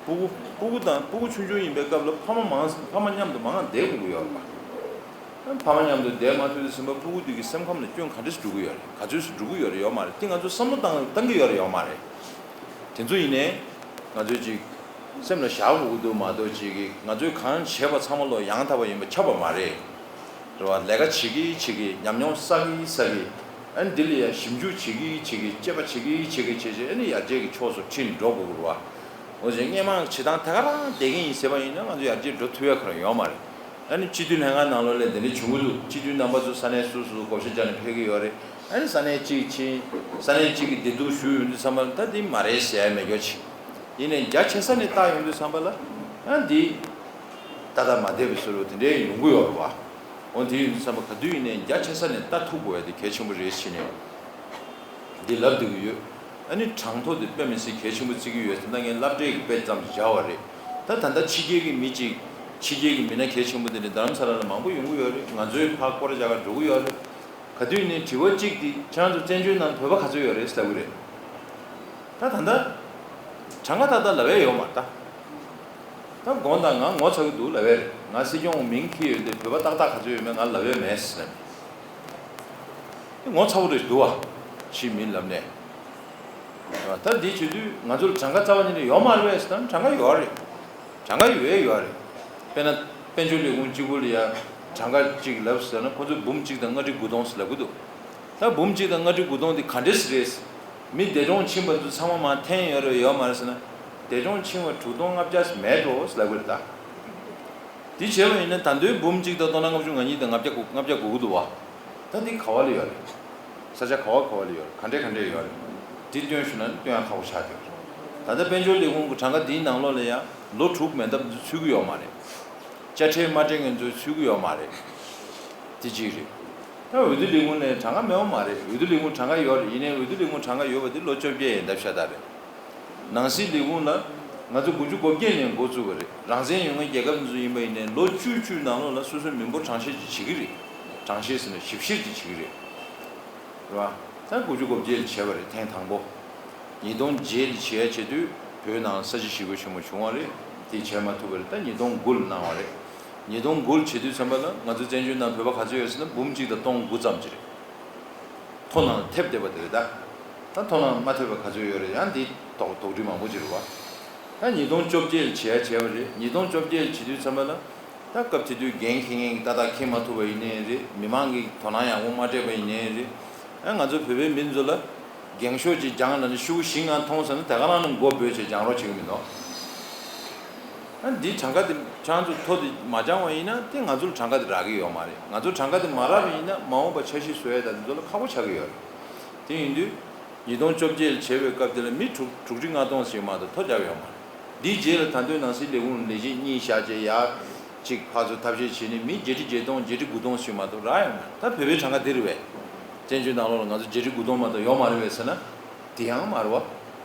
ཕྲུ་གུ་ཕྲུ་གུ་དང་ཕྲུ་གུ་ཆུང་ཆུང་ཡིན་པའི་སྐབས་ལ་ཕ་མ་མང་ཕ་མ་མཉམ་དུ་མང་བསྡད་དགོས་ཀྱི་ཡོད་རེད་པ། ཕ་མ་མཉམ་དུ་བསྡད་མ་ཐུབ་དུས་ཙམ་པ་ཕྲུ་གུ་དེ་གི་སེམས་ཁམས་ལ་སྐྱོན་ག་འདྲས་སུ་འགྲོ་གི་ཡོད་རེད། ག་ཚོད་སུ་འགྲོ་གི་ཡོད་རེད་ཡོད་མ་རེད། དེ་ང་ཚོ་བསམ་བློ་བཏང་བཏང་གི་ཡོད་རེད་ཡོད་མ་རེད། དེ་ཚོ་ཡིན་ནའི་ང་ཚོས་ཅིག་སེམས་ལ་བཞག་དགོས་ཀྱི་འདུག་མ་གཏོགས་ཅིག་གི་ང་ཚོས་གང་བྱས་པ་ཚང་མ་ལོ་ཡང་དག་པ་ཡིན་པ་ཁྱབ་པ་མ་རེད། རེད་བ། ལས་ཀ་བྱེད་ཀྱི་བྱེད་ཀྱི། ཉམས་མྱོང་བསགས་ཀྱི་བསགས་ཀྱི། ཨ་ནི་འདི་ལ་ཡང་ཞིབ་འཇུག་བྱེད་ཀྱི་བྱེད་ཀྱི། དཔྱད་པ་བྱེད་ཀྱི་བྱེད་ཀྱི་བྱས་བྱས་ཨ་ནི་ཡར་རྒྱས་ཀྱི་ཕྱོགས་སུ་ཁྲིད་འགྲོ་དགོས་ཀྱི་རེད་བ། འོ་བྱས་སྔས་མ་བྱེད་སྟངས་ད་ག་རང་བསྡད་ཀྱི་ཡིན་ཟེར་བ་ཡིན་ན་ང་ཚོ་ཡར་རྒྱས་འགྲོ་ཐུབ་ཡ་ག་རང་ཡོད་མ་རེད། ཨ་ནི་སྤྱི་འཐུས་ལྷན་ཁང་ནང་ལོགས་ལ་དེ་འདྲ་བྱུང་གི་འདུག་སྤྱི་འཐུས་རྣམ་པ་ཚོ་ས་གནས་སོ་སོ་བགོ་བཤའ་རྒྱག་ནས་ཕེབས་ཀྱི་ཡོད་རེད། ཨ་ནི་ས་གནས་གཅིག་ཕྱིན། ས་གནས་གཅིག་གི་བདེ་སྡུག་ཞུ་ཡོང་དུས་ཙམ་པ་ལ་ད་འདི་མ་རེད་ཟེར་ཡ་མེད་སྐྱོ་ཆེ། ཡིན་ནའི་རྒྱ་ཆེ་ས་ནས་བལྟ་ཡོང་དུས་ཙམ་པ་ལ་ཨ་འདི་ཏག་ཏག་མ་བསྡད་པའི་བཟོ་འདྲ་དེ་འདྲའི་ཡོང་གི་ཡོད་རེད་བ། འོ་དེ་ཡིན་དུས་ཙམ་པ་ག་དུས་ཡིན་ནའི་རྒྱ་ཆེ་ས་ནས་ལྟ་ཐུབ་དགོས་ཡ་དེ་གལ་ཆེན་པོ་རེད་ཟེར་ནས་འདི་ལབ་བསྡད་ཀྱི་ཡོད། ཨ་ནི་གྲངས་ཐོ་དེ་དཔེ་མི་སྲིད་གལ་ཆེན་པོ་བརྩི་གི་ཡོད་ཟེར་ན་ངས་སློབ་གྲྭའི་གི་དཔེ་ཙམ་སྦྱར་བ་རེད། ད་ད་ལྟ་ཕྱི་རྒྱལ་གྱི་མི་གཅིག་ཕྱི་རྒྱལ་གྱི་མི་སྣ་གལ་ཆེན་པོ་དེ་འདྲ་རྡ་རམ་ས་ལ་ལ་མང་པོ་ཡོང་གི་ཡོད་རེད། ང་ཚོའི་ཕར་སྐོར་ར་རྒྱག་གར་འགྲོ་གི་ཡོད་རེད། ག་དུས་ནས་དྲི་བ་གཅིག་འདི་ཁྱེད་རང་ཚོ་བཙན་བྱོལ་ནང་བོད་པ་ག་ཚོད་ཡོད་རེད་ལབ་གི་རེད། ད་ད་ལྟ་གྲངས་ཀ་ཏག་ཏག་ལབ་ཡ་ཡོད་མ་རེད་ད། ད་དགོངས་དག་ང་ངོ་ཚ་གི་འདུག་ལབ་ཡ་རེད། ང་སྲིད་སྐྱོང་མིང་འཁྱེར་ཡོད་དེ་བོད་པ་ཏག་ཏག་ག་ཚོད་ཡོད་མེད་ང་ལབ་ཡ་མེད་ཟེར་ནས། ངོ་ཚ་བོ་རེད་འདུག་བ། ཕྱིའི་མི་ལབ་ནས། ད་འདི་བྱེད་དུས་ང་ཚོར་གྲངས་ཀ་རྩ་བ་ཉིད་ནས་ཡོད་མ་རེད་པས་ཟེར་ན་གྲངས་ཀ་ཡོད་རེད། གྲངས་ཀ་ཡོད་ཡོད་རེད། དཔེར་ན་དཔལ་འབྱོར་ལས་ཁུངས་གཅིག་པུ་ལ་ཡ་གྲངས་ཀ་གཅིག་ལབ་ཟེར་ན་ཁོ་ཚོས་འབུམ་གཅིག་དང་ལྔ་ཁྲི་དགུ་སྟོང་ཟེར་ལབ་གི་འདུག་ད་འབུམ་གཅིག་དང་ལྔ་ཁྲི་དགུ་སྟོང་འདི་ག་འདྲས་རེད། མི་འདས་གྲོངས་ཕྱིན་པ་ཚོ་ཚང་མ་མར་འཐེན་ཡོད་རེད་ཡོད་མ་རེད་ཟེར་ན། འདས་གྲོངས་ཕྱིན་པ་དྲུག་སྟོང་ལྔ་བརྒྱ་མེད་འགྲོ་ཟེར་ལབ་གི་རེད་ད། དེ་བྱས་པ་ཡིན་ན་ད་དུང་འབུམ་གཅིག་དང་སྟོང་ཕྲག་ལྔ་བཅུ་ང་གཉིས་དང་ལྔ་བརྒྱ་དགུ་ལྔ་བརྒྱ་དགུ་དགུ་འདུག་བ། ད་འདི་ག་བ་ལ་ཡོད་རེད། ས་ཆ་ག་བ་ག་བ་ལ་ཡོད་རེད། ག་འདྲས་ག་འདྲས་ཡོད་རེད། འདི་སྟོན་ཞུ་ན་སྟོན་ཡ་ཁག་པོ་ཆགས་བསྡད་ཡོད་རེད། ད་ལྟ་དཔལ་འབྱོར་ལས་ཁུངས་ཀྱི་གྲངས་ཀ་འདིའི་ནང་ལོགས་ལ་ཡང་ལོ་དྲུག་མེད་སྟབས་འདི་ཚུད་ཀྱི་ཡོད་མ་རེད། དཔྱ་ཁྲལ་མ་སྤྲད་མཁན་ཚོ་ཚུད་ཀྱི་ཡོད་མ་རེད། དེ་གཅིག་རེད། ད་འོས་བསྡུ་ལས་ཁུངས་ནས་གྲངས་ཀ་མེད་པ་མ་རེད། འོས་བསྡུ་ལས་ཁུངས་གྲངས་ཀ་ཡོད་རེད། ཡིན་ནའི་འོས་བསྡུ་ལས་ཁུངས་གྲངས་ཀ་ཡོད་པ་དེ་ལོ་བཅོ་བརྒྱད་ཡན་འདབ་ཤ་སྟག་རེད། ནང་སྲིད་ལས་ཁུངས་ལ་ང་ཚོ་དགུ་བཅུ་གོ་བརྒྱད་ནས་འགོ་བཙུགས་པ་རེད། རང་བཙན་ཡོད་མཁན་རྒྱལ་ཁབ་འདི་ཚོ་ཡིན་པ་ཡིན་ནའི་ལོ་བཅུ་བཅུའི་ནང་ལོགས་ལ་སོ་སོའི་མི་འབོར་གྲངས་བཤེར་ཅིག་བྱེད་ཀྱི་རེད། གྲངས་བཤེར་ཟེར་ན་ཞིབ་བཤེར་ཅིག་བྱེད་ཀྱི་རེད། རེད་བ། ད་དགུ་བཅུ་གོ་བརྒྱད་ལ་བྱས་པ་རེད། ཐེངས་དང་པོ། ཉིས་སྟོང་བརྒྱད་ལ་བྱེད་ཡ་བྱེད་དུས་བོད་ནང་ས་བྱི་ཞི་རྒོལ་ཆེན་མོ་བྱུང་བ་རེད། དེ་བྱས་མ་ཐུབ་པ་རེད། ད་ཉིས་སྟོང་དགུ་ལ་གནང་བ་རེད། ཉིས་སྟོང་དགུ་ལ་བྱེད་དུས་ཙམ་པ་ལ་ང་ཚོ་བཙན་བྱོལ་ནང་བོད་པ་ག་ཚོད་ཡོད་ཟེར་ན་འབུམ་གཅིག་དང་སྟོང་དགུ་ཙམ་ཅིག་རེད། མཐོ་ནང་ཐེབས་བསྡད་པ་དེ་རེད་ད། ད་མཐོ་ནང་མ་ཐེབས་པ་ག་ཚོད་ཡོད་རེད། ཡང་འདི་དོགས་དོགས་འདྲི་མང་པོ་ཅིག་རེད་བ། ད་ཉིས་སྟོང་བཅོ་བརྒྱད་ལ་བྱེད་ཡ་བྱས་པ་རེད། ཉིས་སྟོང་བཅོ་བརྒྱད་ལ་བྱེད་དུས་ཙམ་པ་ལ། ད་སྐབས་དེ་དུས་འགན་འཁྱེར་མཁན་གྱིས་ཏག་ཏག་འཁྱེར་མ་ཐུབ་པ་ཡིན་ནའི་རེད། མི་མང་གིས་དོ་སྣང་ཡག་པོ་མ་སྤྲད་པ་ཡིན་ནའི་རེད། ཨ་ང་ཚོ་བོད་པའི་མི་ཚོ་ལ་འགེངས་ཤོག་ཅིག་སྦྱངས་ལབ་ནས་ཤོག་བུ་བཞི་ལྔ་མཐོང་ཟེར་ན་དེ་ག་རང་ནས་མགོ་འབོད་བྱས་སྦྱང་རོགས་བྱེད་ཀྱི་མི་འདུག་ཨ་འདི་གྲངས་ཀ་དེ་ཁྱེད་ཚོ་ཐོ་དེ་མ་སྦྱང་བ་ཡིན་ན་དེ་ང་ཚོ་ལ་གྲངས་ཀ་དེ་རག་གི་ཡོད་མ་རེད། ང་ཚོ་གྲངས་ཀ་དེ་མ་རག་པ་ཡིན་ན་མ་འོངས་པ་འཆར་གཞི་བཟོ་ཡས་དང་དེ་ཚོ་ལ་ཁག་པོ་ཆགས་ཀྱི་ཡོད་རེད། དེ་ཡིན་དུས། ཉིས་སྟོང་བཅོ་བརྒྱད་ལ་བྱས་པའི་སྐབས་དེ་ལ་མི་དྲུག་དྲུག་ཁྲི་ལྔ་སྟོང་ཞིག་མ་གཏོགས་ཐོ་རྒྱབ་ཡོད་མ་རེད། འདིའི་རྗེས་ལ་ད་དུང་ནང་སྲིད་ལས་ཁུངས་ལས་བྱེད་གཉིས་བཞག་བྱས་ཡར་གཅིག་ཕར་ཚུར་ཐབས་ཤེས་བྱས་ནས་མི་བརྒྱད་ཁྲི་བརྒྱད་སྟོང་བརྒྱད་ཁྲི་དགུ་སྟོང་ཞིག་མ་གཏོགས་རག་ཡོད་མ་རེད། ད་བོད་པའི་གྲངས་ཀ་འདི་རེད་བས། བཙན་བྱོལ་ནང་ལོགས་ལ་ང་ཚོ་བརྒྱད་ཁྲི་དགུ་སྟོང་མ་གཏོགས་ཡོད་མ་རེད་བས་ཟེར་ན། དེ་ཡང་མ་རེད་བ།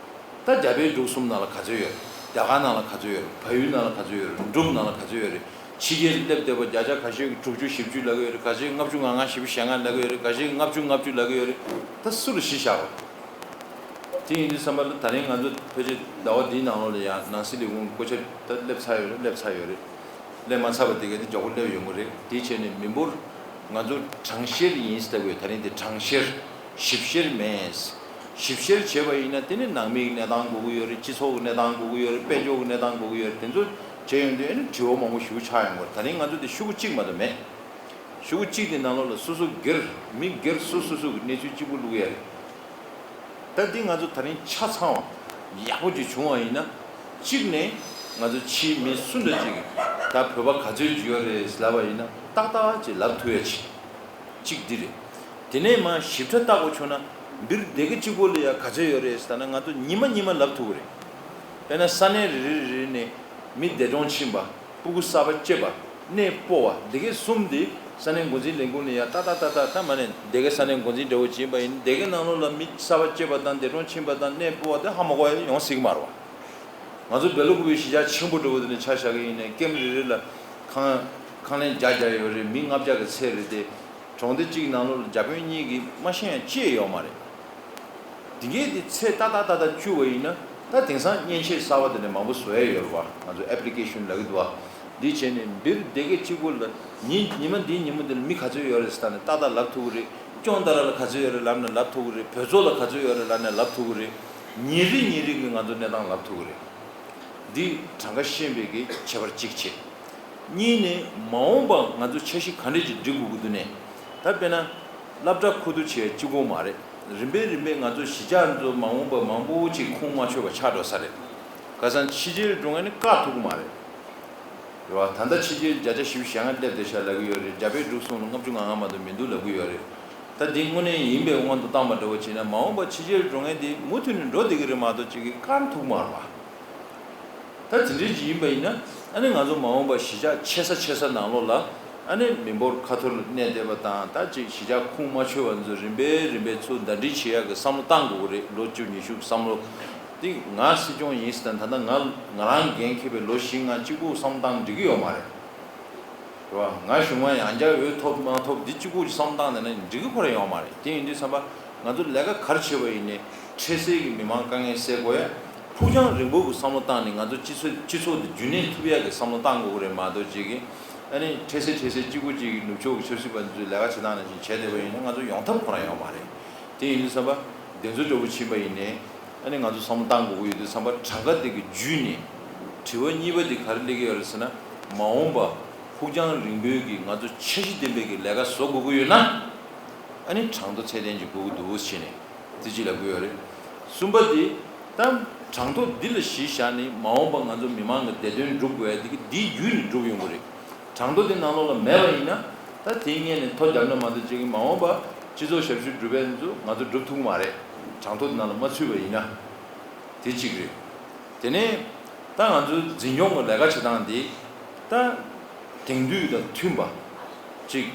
ད་རྒྱ་བལ་འབྲུག་གསུམ་ནང་ལ་ག་ཚོད་ཡོད་རེད། རྒྱ་གར་ནང་ལ་ག་ཚོད་ཡོད་རེད། བལ་ཡུལ་ནང་ལ་ག་ཚོད་ཡོད་རེད། འབྲུག་ནང་ལ་ག་ཚོད་ཡོད་རེད། ཕྱི་རྒྱལ་སླེབས་བསྡད་པ་བརྒྱ་ཆ་ཁ་ཤས་ཀྱིས་དྲུག་ཅུ་བཞི་བཅུ་ལབ་ཀྱི་ཡོད་རེད། ཁ་ཤས་ལྔ་བཅུ་ང་ལྔ་བཞི་བཅུ་ཞེ་ལྔ་ལབ་ཀྱི་ཡོད་རེད། ཁ་ཤས་ལྔ་བཅུ་ལྔ་བཅུ་ལབ་ཀྱི་ཡོད་རེད། ད་སུ་ལ་གཞི་བཞག་རོགས། དེ་ཡིན་དུས་ཙམ་པ་ལ་ད་རིང་ང་ཚོ་ཕལ་ཆེར་ཟླ་བ་འདིའི་ནང་ལོགས་ལ་ཡང་ནང་སྲིད་ལས་ཁུངས་བསྐོ་བཞག་ད་སླེབས་ཚར་ཡོད་རེད། སླེབས་ཚར་ཡོད་རེད། སླེབས་མ་ཚར་བ་དེ་ག་དེ་མགྱོགས་པོ་སླེབས་ཡོང་གི་རེད། དེ་བྱས་ནས་མི་འབོར་ང་ཚོ་གྲངས་བཤེར་ཡིན་ཟེར་ལབ་ཀྱི་ཡོད། ད་རིང་དེ་གྲངས་བཤེར། ཞིབ་བཤེར་མེད། ཞིབ་བཤེར་བྱས་པ་ཡིན་ན་དེ་ནི་ནང་མིའི་གནས་སྟངས་དགོས་ཀྱི་ཡོད་རེད། སྤྱི་ཚོགས་ཀྱི་གནས་སྟངས་དགོས་ཀྱི་ཡོད་རེད། དཔལ་འབྱོར་གྱི་གནས་སྟངས་དགོས་ཀྱི་ཡོད་རེད། དེ་ཚོ་བྱས་ཡོང་དུས་ཨ་ནི་དྲི་བ་མང་པོ་ཞེ་པོ་ཆགས་ཡོང་གི་རེད། ད་རིང་ང་ཚོ་དེ་ཤོག་གུ་གཅིག་མ་གཏོགས་མེད། ཤོག་གུ་གཅིག་དེ་ནང་ལོགས་ལ་སོ་སོ་སྒེར་མི་སྒེར་སོ་སོ་སོ་གི་གནས་ཚུལ་གཅིག་པུ་བླུག་ཡ་རེད། ད་འདི་ང་ཚོ་ད་རིང་ཆ་ཚང་བ་ཡག་པོ་ཅིག་བྱུང་བ་ཡིན་ན། གཅིག་ནས་ང་ཚོ་ཕྱིའི་མི་སུ་འདྲ་ཅིག་གིས་ད་བོད་པ་ག་ཚོད་ཅིག་ཡོད་རེད་ལབ་པ་ཡིན་ན་ཏག་ཏག་ཅིག་ལབ་ཐུབ་ཡ་ཅིག་གཅིག་འདི་རེད། དེ་ནས་མར་ཞིབ་ཕྲ་བལྟ་དགོས་བྱུང་ན་འདིར་སྡེ་དགེ་གཅིག་པོ་ལ་ཡ་ག་ཚོད་ཡོད་རེད་ཟེར་ན་ང་ཚོ་ཉི་མ་ཉི་མ་ལབ་ཐུབ་ཀྱི་རེད། དཔེར་ན་ས་གནས་རེ་རེ་རེ་རེ་ནས་མི་འདས་གྲོངས་ཕྱིན་པ། སྤུ་གུ་གསར་པ་སྐྱེས་པ། གནས་སྤོ་བ། སྡེ་དགེ་གསུམ་དེ་ས་གནས་འགོ་འཛིན་ལས་ཁུངས་ནས་ཡ་ཏག་ཏག་ཏག་ཏག་ད་མ་ནས་སྡེ་དགེ་ས་གནས་འགོ་འཛིན་འདྲ་བོ་ཅིག་ཡིན་པ་ཡིན། སྡེ་དགེ་ནང་ལོགས་ལ་མི་གསར་པ་སྐྱེས་པ་དང་འདས་གྲོངས་ཕྱིན་པ་དང་གནས་སྤོ་བ་དེ་ཧ་མ་གོ་ཡ་ཡོང་སྲིད་ཀྱི་མ་རེད་བ། ང་ཚོ་སྦེལ་ཀོབ་གཞིས་ཆགས་ཆེན་པོ་འདྲ་བོ་དེ་ནས་ཆ་བཞག་གི་ཡིན་ནའི་ཀེམ་རེ་རེ་ལ་ཁང་ཁང་ལན་བརྒྱ་བརྒྱ་ཡོད་རེད། མི་ལྔ་བརྒྱ་གི་ཚད་རེད་དེ། གྲོང་སྡེ་གཅིག་ནང་ལོགས་ལ་བརྒྱ་དཔོན་གཉིས་ཀྱིས་མ་ཤེས་ཡང་ཅི་ཡང་ཡོད་མ་རེད། དེ་གས་དེ་ཚད་ཏག་ཏག་ཏག་ཏག་བཅུག་པ་ཡིན་ན་ད་དེང་སང་མཉེན་ཆས་གསར་པ་དེ་ནས་མང་པོ་བཟོ་ཡ་ཡོད་རེད་བ། ང་ཚོ་ཨེབ་ལི་ཀེ་ཤོན་ལབ་ཀྱི་འདུག་བ། འདི་བྱས་ནས་འདིར་སྡེ་དགེ་གཅིག་པོ་ལ་ཉིན་ཉི་མ་འདིའི་ཉིན་མོ་འདི་ལ་མི་ག་ཚོད་ཡོད་རེད་ཟེར་ད་ནས་ཏག་ཏག་ལབ་ཐུབ་ཀྱི་རེད། ཅོང་ཏ་ར་ལ་ག་ཚོད་ཡོད་རེད་ལབ་ནས་ལབ་ཐུབ་ཀྱི་རེད། བོད་ཚོ་ལ་ག་ཚོད་ཡོད་རེད་ལབ་ནས་ལབ་ཐུབ་ཀྱི་རེད། ཉིན་རེ་ཉིན་རེ་གི་ང་ཚོ་གནས་སྟངས་ལབ་ཐུབ་ཀྱི་རེད། འདི་གྲངས་ཀ་ཤེས་པའི་གི་ཁྱད་པར་གཅིག་བྱས། གཉིས་ནས་མ་འོངས་པ་ང་ཚོ་འཆར་གཞི་ག་འདྲས་ཅིག་སྒྲིག་དགོས་ཀྱི་འདུག་ནས། ད་དཔེར་ན། སློབ་གྲྭ་ཁུ་བསྡུ་བྱས་གཅིག་པོ་མ་རེད། རིམ་པས་རིམ་པས་ང་ཚོ་གཞིས་ཆགས་ཚོ་མ་འོངས་པ་མང་པོ་ཅིག་ཁུངས་མ་ཆོད་པ་ཆགས་འགྲོ་ས་རེད། ཁ་སང་ཕྱི་རྒྱལ་འགྲོ་མཁན་ནི་བཀག་ཐུབ་ཀྱི་མ་རེད། རེད་བ། ད་ལྟ་ཕྱི་རྒྱལ་བརྒྱ་ཆ་བཞི་བཅུ་ཞེ་ལྔ་སླེབས་བསྡད་ཤག་ལབ་ཀྱི་ཡོད་རེད། རྒྱ་བལ་འབྲུག་གསུམ་ལ་ལྔ་བཅུ་ང་ལྔ་མ་གཏོགས་མི་འདུག་ལབ་ཀྱི་ཡོད་རེད། ད་འདི་དངོས་གནས་ཡིན་པའི་དབང་དུ་བཏང་བ་འདྲ་བོ་བྱས་ན་མ་འོངས་པ་ཕྱི་རྒྱལ་འགྲོ་མཁན་དེ་མུ་མཐུད་ནས་འགྲོ་བསྡད་ཀྱི་རེད་མ་གཏོགས་ཅིག་གིས་བཀག་ཐུབ་ཀྱི་མ་རེད་བ། ད་དེ་འདྲའི་ཅིག་ཡིན་པ་ཡིན་ན་ཨ་ནི་ང་ཚོ་མ་འོངས་པ་གཞིས་ཆགས་ཆེ་ས་ཆེ་ས་ནང་ལོགས་ལ་ཨ་ནི་མི་འབོར་ཁ་ཐོར་ལ་གནས་བསྡད་པ་དང་ད་ཅིག་གཞིས་ཆགས་ཁུངས་མ་ཆོད་པ་ཚོ་རིམ་པས་རིམ་པས་ཚུར་ཟླ་སྒྲིལ་བྱེད་ཡག་གི་བསམ་བློ་བཏང་དགོས་ཀྱི་རེད། ལོ་བཅུ་ཉི་ཤུ་གི་བསམ་བློ་དེ་ང་སྲིད་སྐྱོང་ཡིན་ཟེར་ན་ད་ལྟ་ང་ང་རང་འགན་འཁྱེར་བའི་ལོ་བཞི་ལྔ་གཅིག་པུ་བསམ་བློ་བཏང་འགྲིག་གི་ཡོད་མ་རེད། རེད་བ། ང་གཞུང་མང་ཡང་བསྐྱར་འོས་ཐོབ་མ་ཐོབ་འདི་གཅིག་པུ་བསམ་བློ་བཏང་ནས་ན་འགྲིག་གི་ཁོ་རང་ཡོད་མ་རེད། དེ་ཡིན་དུས་ཙམ་པ་ང་ཚོ་ལས་ཀ་ག་རེ་བྱེད་པ་ཡིན་ནའི་འཕྲལ་སེལ་གྱི་མི་མང་དཀའ་ངལ་སེལ་དགོས་ཡ། ཕུགས་རྒྱང་རིང་པོ་གི་བསམ་བློ་བཏང་ནས་ང་ཚོ་སྤྱི་ཚོགས་སྤྱི་ཚོགས་འདི་རྒྱུན་གནས་ཐུབ་ཡ་གི་བསམ་བློ་བཏང་དགོས་ཀྱི་རེད་མ་གཏོགས་ཅིག་གིས་ཨ་ནི་འཕྲལ་སེལ་འཕྲལ་སེལ་གཅིག་པུ་ཅིག་གིས་ནུབ་ཕྱོགས་ཀྱི་ཆབ་སྲིད་པ་འདི་ཚོས་ལས་ཀ་བྱེད་སྟངས་ནང་བཞིན་བྱས་བསྡད་པ་ཡིན་ན་ང་ཚོ་ཡོང་ཐབས་ཁོ་རང་ཡོད་མ་རེད། དེ་ཡིན་དུས་ཙམ་པ་འདི་ཚོ་འདྲ་པོ་ཕྱིན་པ་ཡིན་ནའི་ཨ་ནི་ང་ཚོ་བསམ་བློ་བཏང་དགོས་ཀྱི་ཡོད་དུས་ཙམ་པ་གྲངས་ཀ་དེ་གི་བརྒྱུད་ནས་དྲི་བ་གཉིས་པ་དེ་ག་རེ་སླེབས་ཀྱི་ཡོད་རེད་ཟེར་ན། མ་འོངས་པ་ཕུགས་རྒྱང་རིང་པོའི་གི་ང་ཚོ་འཆར་གཞི་ལྡན་པའི་གི་ལས་ཀ་བཟོ་དགོས་ཀྱི་ཡོད་ན། ཨ་ནི་གྲངས་ཐོ་ཚད་ལྡན་ཅིག་དགོས་ཀྱི་འདུག་ཟེར་ནས་དེ་ཅིག་ལབ་ཀྱི་ཡོད་རེད། གསུམ་པ་དེ་ད་གྲངས་ཐོ་འདི་ལ་གཞི་བཞག་ནས་མ་འོངས་པ་ང་ཚོ་མི་མང་གི་བདེ་དོན་སྒྲུབ་དགོས་ཡ་དེ་གི་འདིའི་བརྒྱུད་ནས་སྒྲུབ་ཡོང་གི་རེད། གྲངས་ཐོ་དེ་ནང་ལོགས་ལ་མེད་པ་ཡིན་ན་ད་དེའི་སྔོན་ནས་ཐོ་བརྒྱབ་ན་མ་གཏོགས་ཅིག་གི་མ་འོངས་པ་སྤྱི་ཚོགས་ཞབས་ཞུ་སྒྲུབ་པའི་ཚོ་ང་ཚོ་སྒྲུབ་ཐུབ་ཀྱི་མ་རེད། གྲངས་ཐོ་དེ་ནང་ལ་མ་ཚུད་པ་ཡིན་ན། དེ་གཅིག་རེད། དེ་ནས་ད་ང་ཚོའི་འཛིན་སྐྱོང་གི་ལས་ཀ་བྱེད་སྟངས་འདི་ད་དེང་དུས་དང་མཐུན་པ་ཅིག་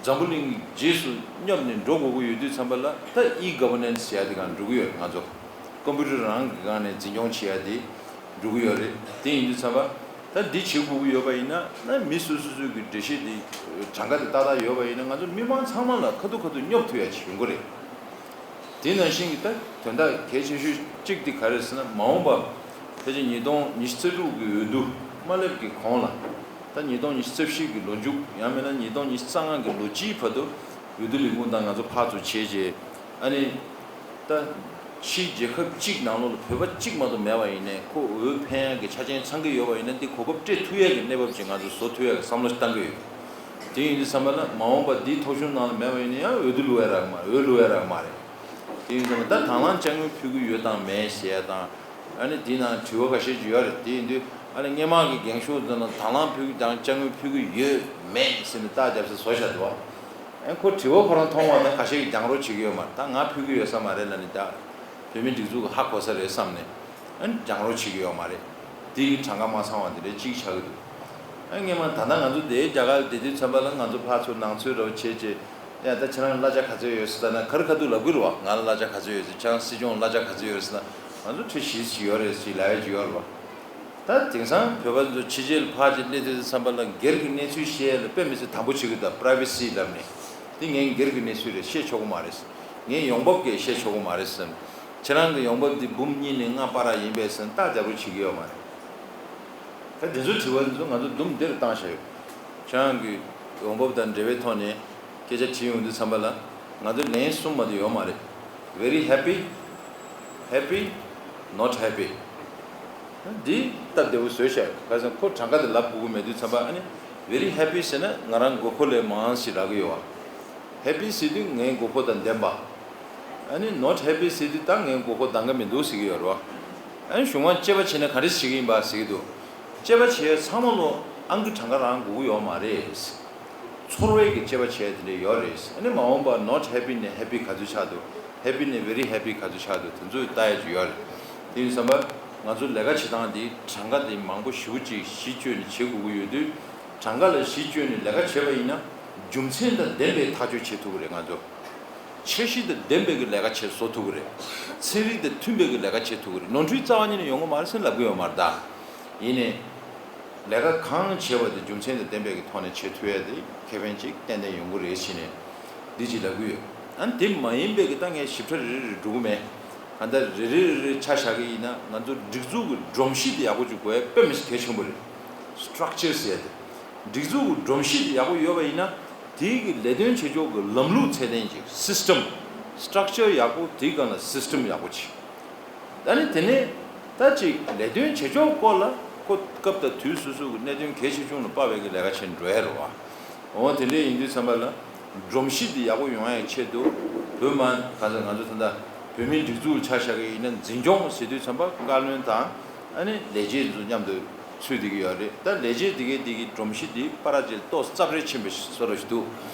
འཛམ་བུ་གླིང་གི་རྗེས་སུ་སྙོབ་ནས་འགྲོ་དགོས་ཀྱི་ཡོད་དུས་ཙམ་པ་ལ་ད་ཨི་གྷ་ཝར་ནན་སི་ཟེར་ཡ་དེ་སྒང་འགྲོ་གི་ཡོད་རེད། ང་ཚོ་ཀམ་པུ་ཊར་རང་གི་སྒང་ནས་འཛིན་སྐྱོང་བྱེད་ཡ་དེ་འགྲོ་གི་ཡོད་རེད། དེ་ཡིན་དུས་ཙམ་པ་ད་འདི་བྱེད་དགོས་ཀྱི་ཡོད་པ་ཡིན་ན་ན་མི་སོ་སོ་སོ་གི་འགྲེལ་བཤད་དེ་གྲངས་ཀ་དེ་ཏག་ཏག་ཡོད་པ་ཡིན་ན་ང་ཚོ་མི་མང་ཚང་མ་ལ་ཁ་ཐུག་ཁ་ཐུག་སྙོབ་ཐུབ་ཡ་ཅིག་ཡོང་གི་རེད། དེ་ནང་བཞིན་གྱི་ད་དོན་དག་གལ་ཆེ་ཤོས་གཅིག་དེ་ག་རེ་ཟེར་ན་མ་འོངས་པ་ཕལ་ཆེར་ཉིས་སྟོང་ཉི་ཤུ་རྩ་དྲུག་གི་འོས་བསྡུ་མ་སླེབས་ཀྱི་གོང་ལ་ད་ཉིས་སྟོང་ཉི་ཤུ་རྩ་བཞི་གི་ལོ་མཇུག་ཡང་མིན་ན་ཉིས་སྟོང་ཉི་ཤུ་རྩ་ལྔ་གི་ལོ་དཀྱིལ་བར་དུ་འོས་བསྡུ་ལས་ཁུངས་དང་ང་ཚོ་ཕར་ཚུར་བྱས་རྗེས་ཨ་ནི་ད་ཕྱིའི་རྒྱལ་ཁབ་གཅིག་ནང་ལོགས་ལ་བོད་པ་གཅིག་མ་གཏོགས་མེད་པ་ཡིན་ནའི་ཁོ་འོས་འཕེན་ཡག་གི་ཆ་རྐྱེན་ཚང་གི་ཡོད་པ་ཡིན་ན་འདི་གོ་སྐབས་སྤྲད་ཐུབ་ཡག་གི་གནས་བབ་ཅིག་ང་ཚོ་བཟོ་ཐུབ་ཡག་གི་བསམ་བློ་བཏང་གི་ཡོད། དེ་ཡིན་དུས་ཙམ་པ་ལ་མ་འོངས་པ་འདིའི་ཐོ་གཞུང་ནང་ལ་མེད་པ་ཡིན་ན་ཡང་འོས་བསྡུ་བླུག་ཡ་རག་མ་རེད། འོས་བླུག་ཡ་རག་མ་རེད། དེ་ཡིན་ཙམ་པ་ད་དང་བླངས་དཔྱ་དངུལ་ཕུལ་གི་ཡོད་དང་མེད་ཟེར་ཡ་དང་། ཨ་ནི་དེའི་ནང་དྲི་བ་ཁ་ཤས་ཅིག་ཡོད་རེད། དེ་ཡིན་དུས་ཨ་ནི་སྔོན་མ་གི་འགེངས་ཤོག་ཚོ་ནང་དང་བླངས་ཕུལ་གི་དང་དཔྱ་དངུལ་ཕུལ་གི་ཡོད་མེད་ཟེར་ནས་རྟགས་རྒྱབ་ས་བཟོ་བཞག་འདུག་བ། ཨ་ཁོ་དྲི་བ་ཁོ་རང་མཐོང་བ་ན་ཁ་ཤས་ཀྱིས་རྒྱང་རོ་བྱེད་ཀྱི་ཡོད་མ་རེད། ད་ང་ཕུལ་གི་ཡོད་ས་མ་རེད་ལབ་ནས་ད་བོད་མི་སྒྲིག་འཛུགས་ཀྱི་ཧ་གོ་ས་རེད་བསམ་ནས་ཨ་ནི་རྒྱང་རོ་བྱེད་ཀྱི་ཡོད་མ་རེད། དེ་གི་གྲངས་ཀ་མ་ཚང་བ་དེ་འདྲའི་གཅིག་ཆགས་ཀྱི་འདུག་ཨ་སྔོན་མ་ད་ལྟ་ང་ཚོ་དེའི་རྒྱ་གར་བསྡད་དུས་ཙམ་པ་ལ་ང་ཚོ་ཕར་ཚུར་ནང་ཚུད་རོགས་བྱས་རྗེས་ཡ་ད་ཁྱེད་རང་གླ་ཆ་ག་ཚོད་ཡོད་ཟེར་ལབ་ན་ག་རེ་ག་འདུག་ལབ་ཀྱི་རེད་བ། ང་ལ་གླ་ཆ་ག་ཚོད་ཡོད་ཟེར། ཁྱེད་རང་སྲིད་སྐྱོང་གླ་ཆ་ག་ཚོད་ཡོད་ཟེར་ན་ང་ཚོ་ཁྲི་བཞི་ཞིག་ཡོད་རེད་ཟེར་ལབ་ཡ་ཅིག་ཡོད་རེད་བ། ད་དེང་སང་བོད་པ་ཚོ་ཕྱི་རྒྱལ་ལ་ཕར་ཅིག་སླེབས་དུས་ཙམ་པ་ལ་སྒེར་གྱི་གནས་ཚུལ་བཤད་ཡ་ལ་དཔེ་མི་སྲིད་དམ་པོ་བྱེད་ཀྱི་འདུག་པ། པྲ་ཝེ་སི་ལབ་ནས་འདི་ངའི་སྒེར་གྱི་གནས་ཚུལ་རེད། བཤད་ཆོག་གི་མ་རེད། ངའི་ཡོང་འབབ་ཀྱིས་བཤད་ཆོག་གི་མ་རེད་ཟེར། ཁྱེད་རང་གི་ཡོང་འབབ་འདི་འབུམ་གཉིས་ནས་ལྔ་བར་ཡིན་པས་ཟེར་རྟགས་རྒྱག་རོགས་བྱེད་ཀྱི་ཡོད་མ་རེད། ད་དེ་ཚོའི་དྲི་བ་འདི་ཚོ་ང་ཚོ་དུམ་བདེར་བཏང་བཞག་ཡོད། ཁྱེད་རང་གི་ཡོང་འབབ་དང་འབྲེལ་བའི་ཐོག་ནས་སྐད་ཆ་དྲིས་ཡོང་དུས་ཙམ་པ་ལ་ང་ཚོ་ལན་གསུམ་མ་གཏོགས་ཡོད་མ་རེད། Very happy, happy, not happy. འདི་སྟབས་བདེ་པོ་བཟོས་བཞག་ཡོད། ག་ཟེར་ཁོ་གྲངས་ཀ་དེ་ལབ་དགོས་ཀྱི་མེད་དུས་ཙམ་པ་ཨ་ནི་Very happy ཟེར་ན་ང་རང་མགོ་སྐོར་ལས་མང་ཞིག་རག་གི་ཡོད་བ། Happy ཟེར་དུས་ངའི་མགོ་སྐོར་དང་ལྡན་པ། ཨ་ནི་not happy ཟེར་དུས་ད་ངའི་མགོ་སྐོར་འདང་གི་མི་འདུག་ཟེར་གྱི་ཡོད་རེད་བ། ཨ་ནི་གཞུག་མ་དཔྱད་པ་བྱས་ན་ག་འདྲ་བྱེད་ཀྱི་ཡིན་པ་ཟེར་གྱི་འདུག་དཔྱད་པ་བྱས་ཚང་མ་ལོ་ཨང་ཀི་གྲངས་ཀ་རང་དགོས་ཀྱི་ཡོད་མ་རེད། ཚོར་བའི་གི་དཔྱད་པ་བྱས་དེ་འདྲ་ཡོད་རེད། ཨ་ནི་མ་འོངས་པ་not happy ནས་happy ག་ཚོད་ཆགས་འདུག happy ནས་very happy ག་ཚོད་ཆགས་འདུག་དེ་ཚོ་ལྟ་ཡ་ཅིག་ཡོད་རེད། དེ་ཡིན་ཙམ་པ་ང་ཚོ་ལས་ཀ་བྱེད་སྟངས་འདི་གྲངས་ཀ་དེ་མང་པོ་ཞེ་པོ་ཅིག་གཞི་བཅོལ་ནས་བྱེད་དགོས་ཀྱི་ཡོད་དུས་གྲངས་ཀ་ལ་གཞི་བཅོལ་ནས་ལས་ཀ་བྱས་པ་ཡིན་ན་རྒྱུ་མཚན་དང་ལྡན་པའི་ཐག་གཅོད་བྱེད་ཐུབ་ཀྱི་རེད། ང་ཚོ་འཆར་གཞི་དང་ལྡན་པའི་གི་ལས་ཀ་བྱེད་བཟོ་ཐུབ་ཀྱི་རེད། ཚན་རིག་དང་མཐུན་པའི་གི་ལས་ཀ་བྱེད་ཐུབ་ཀྱི་རེད། ནོར་འཁྲུལ་རྩ་བ་ཉིད་ནས་ཡོང་གི་མ་རེད་ཟེར་ལབ་ཀྱི་ཡོད་མ་རེད་ད། ཡིན་ནའི། ལས་ཀ་གང་བྱས་པ་དེ་རྒྱུ་མཚན་དང་ལྡན་པའི་གི་ཐོག་ནས་བྱེད་ཐུབ་ཡ་དེ་ཁེ་ཕན་ཅིག་ཏན་ཏན་ཡོང་གི་རེད་ཟེར་ནས་འདི་ཅིག་ལབ་ཀྱི་ཡོད། ཨ་ནི་དེ་མ་ཡིན་པའི་གི་ད་ངས་ཞིབ་ཕྲ་རེ་རེ་རེ་འགྲོ་གི་མེད། གང་ལྟར་རེ་རེ་རེ་རེ་ཆ་བཞག་གི་ཡིན་ན་ང་ཚོ་སྒྲིག་འཛུགས་ཀྱི་སྒྲོམ་གཞི་དེ་ཡག་པོ་ཅིག་དགོས་ཡ་དཔེ་མི་སྲིད་གལ་ཆེན་པོ་རེད། Structure ཟེར་ཡ་དེ། སྒྲིག་འཛུགས་ཀྱི་སྒྲོམ་གཞི་དེ་ཡག་པོ་ཡོད་པ་ཡིན་ན་དེའི་གི་ལས་དོན་བྱེད་ཕྱོགས་ཀྱི་ལམ་ལུགས་ཚད་ལྡན་ཅིག System, Structure ཡག་པོ་དེའི་སྒང་ལ་System ཡག་པོ་ཅིག་ད་ནི་དེ་ནས་ད་ཅིག་ལས་དོན་བྱེད་ཕྱོགས་སྐོར་ལ་ཁོ་སྐབས་དང་དུས་སོ་སོ་གི་གནད་དོན་གལ་ཆེ་ཆུང་ལ་དཔག་པའི་གི་ལས་ཀ་བྱེད་འགྲོ་ཡ་རེད་བ། འོ་དེ་འདྲས་ཡིན་དུས་ཙམ་པ་ལ་སྒྲོམ་གཞི་འདི་ཡག་པོ་ཡོང་ཡའི་ཆེད་དུ་བོད་མ་ག་ཚོད་ང་ཚོ་ད་ལྟ་བོད་མིའི་སྒྲིག་འཛུགས་ཆ་བཞག་གི་ཡིན་ན་འཛིན་སྐྱོང་ཟེར་དུས་ཙམ་པ་བཀའ་བློན་དང་ཨ་ནི་ལས་བྱེད་ཚོ་མཉམ་དུ་ཚུད་བསྡད་ཀྱི་ཡོད་རེད། ད་ལས་བྱེད་འདི་གའི་འདི་གི་སྒྲོམ་གཞི་འདི་པ་ར་ཅིག་ཏོག་ཙམ་རེ་ཕྱིན་པ་བཟོ་འདྲ་ཞིག་འདུག་